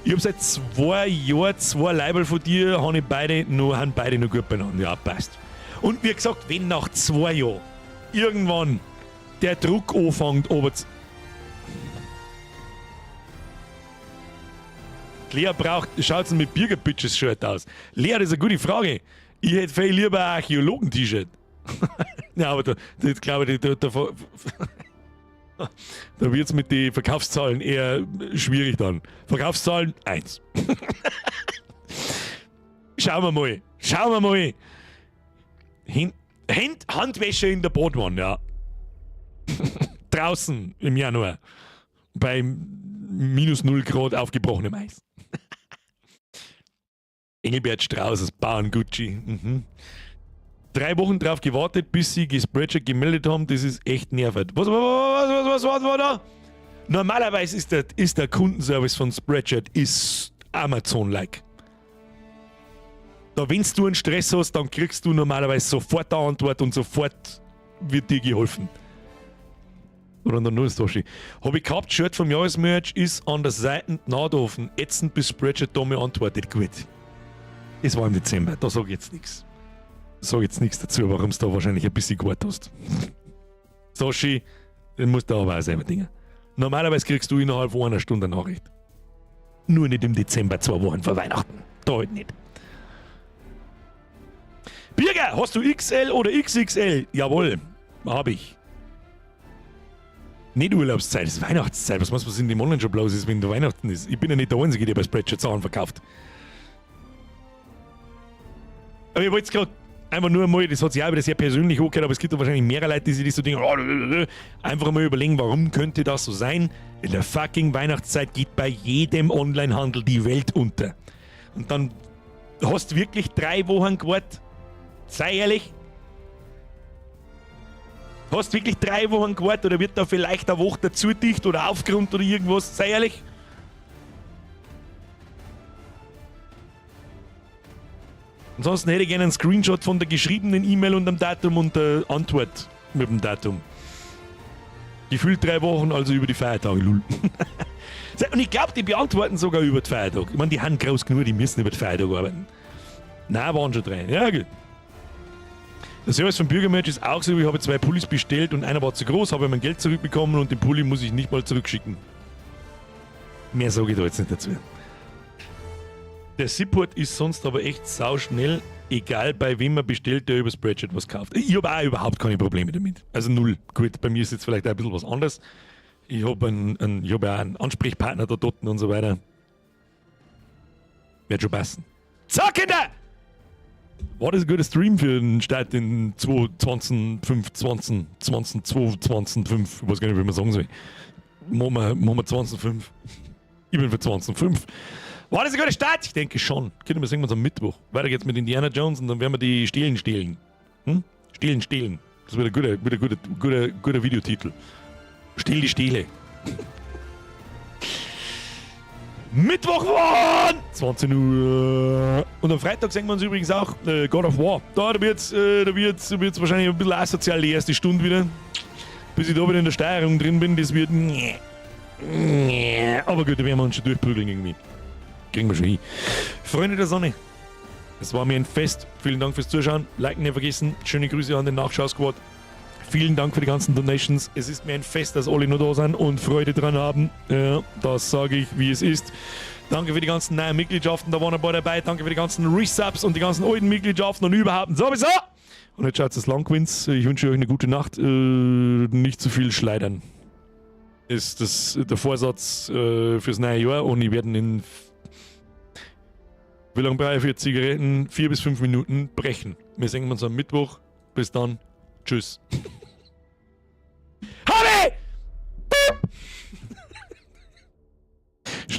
Ich habe seit 2 Jahren zwei Leiberl von dir, habe ich beide noch, haben beide noch gut beieinander. Ja, passt. Und wie gesagt, wenn nach 2 Jahren irgendwann der Druck anfängt, aber Lea braucht, schaut's mit Birger Bitches Shirt aus? Lea, das ist eine gute Frage. Ich hätte viel lieber ein Archäologen-T-Shirt. Ja, aber da glaube ich, da wird es mit den Verkaufszahlen eher schwierig dann. Verkaufszahlen 1. Schauen wir mal. Schauen wir mal. Handwäsche in der Badwanne, ja. Draußen im Januar. Bei minus 0 Grad aufgebrochenem Eis. Engelbert Strauß aus Bauern Gucci. 3 Wochen drauf gewartet, bis sie Gespreadshirt gemeldet haben. Das ist echt nervig. Was, was, was, was, was, was war da? Normalerweise ist der Kundenservice von Spreadshirt ist Amazon-like. Da, wenn du einen Stress hast, dann kriegst du normalerweise sofort eine Antwort und sofort wird dir geholfen. Oder dann nur Stoshi. Hab ich gehabt, Shirt vom Jahresmerch ist an der Seite Naht offen. Ätzend, bis Spreadshirt da mir antwortet. Gut. Es war im Dezember, da sag ich jetzt nichts. Sag jetzt nichts dazu, warum du da wahrscheinlich ein bisschen gewartet hast. Soshi, den musst du aber auch selber dingen. Normalerweise kriegst du innerhalb von einer Stunde eine Nachricht. Nur nicht im Dezember, 2 Wochen vor Weihnachten. Da halt nicht. Birger, hast du XL oder XXL? Jawohl, hab ich. Nicht Urlaubszeit, es ist Weihnachtszeit. Was meinst du, was in dem Online-Shop los ist, wenn da Weihnachten ist? Ich bin ja nicht der Einzige, der bei Spreadshirt Sachen verkauft. Aber ich wollte es gerade einfach nur mal, das hat sich auch wieder sehr persönlich angehört, aber es gibt da wahrscheinlich mehrere Leute, die sich das so denken, oh, einfach mal überlegen, warum könnte das so sein? In der fucking Weihnachtszeit geht bei jedem Onlinehandel die Welt unter. Und dann hast du wirklich 3 Wochen gewartet. Sei ehrlich. Hast du wirklich 3 Wochen gewartet oder wird da vielleicht eine Woche dazu dicht oder aufgerundet oder irgendwas? Sei ehrlich. Ansonsten hätte ich gerne einen Screenshot von der geschriebenen E-Mail und dem Datum und der Antwort mit dem Datum. Gefühlt 3 Wochen, also über die Feiertage, lul. Und ich glaube, die beantworten sogar über die Feiertage. Ich meine, die haben groß genug, die müssen über die Feiertage arbeiten. Nein, waren schon drei. Ja, gut. Der Service vom Bürgermatch ist auch so, ich habe zwei Pullis bestellt und einer war zu groß, habe mein Geld zurückbekommen und den Pulli muss ich nicht mal zurückschicken. Mehr sage ich da jetzt nicht dazu. Der Support ist sonst aber echt sauschnell, egal bei wem man bestellt, der über Spreadshirt was kauft. Ich habe auch überhaupt keine Probleme damit. Also null. Gut, bei mir ist jetzt vielleicht auch ein bisschen was anderes. Ich hab ja auch einen Ansprechpartner da dort und so weiter. Wird schon passen. So, Kinder! War das ein guter Stream für den Start in 2, 20, 5, 20, 20, 2, 20, 5? Ich weiß gar nicht, wie man sagen soll. Machen wir 20, 5. Ich bin für 20, 5. War das ein guter Start? Ich denke schon. Können wir sehen wir uns am Mittwoch. Weiter geht's mit Indiana Jones und dann werden wir die Stelen stehlen. Stehlen, stehlen. Das wird ein guter Videotitel. Stehl die Stele. Mittwoch war 20 Uhr. Und am Freitag sehen wir uns übrigens auch God of War. Da wird's wahrscheinlich ein bisschen asozial die erste Stunde wieder. Bis ich da wieder in der Steuerung drin bin, das wird. Aber gut, da werden wir uns schon durchprügeln irgendwie. Kriegen wir schon hin. Freunde der Sonne, es war mir ein Fest. Vielen Dank fürs Zuschauen. Liken nicht vergessen. Schöne Grüße an den Nachschau-Squad. Vielen Dank für die ganzen Donations. Es ist mir ein Fest, dass alle noch da sind und Freude dran haben. Ja, das sage ich, wie es ist. Danke für die ganzen neuen Mitgliedschaften, da waren ein paar dabei. Danke für die ganzen Resubs und die ganzen alten Mitgliedschaften und überhaupt und sowieso. Und jetzt schaut es lang, Quinz. Ich wünsche euch eine gute Nacht. Nicht zu viel schleudern. Ist das der Vorsatz fürs neue Jahr und ich werde in, wie lange brauche ich für Zigaretten? 4 bis 5 Minuten brechen. Wir sehen uns am Mittwoch. Bis dann. Tschüss.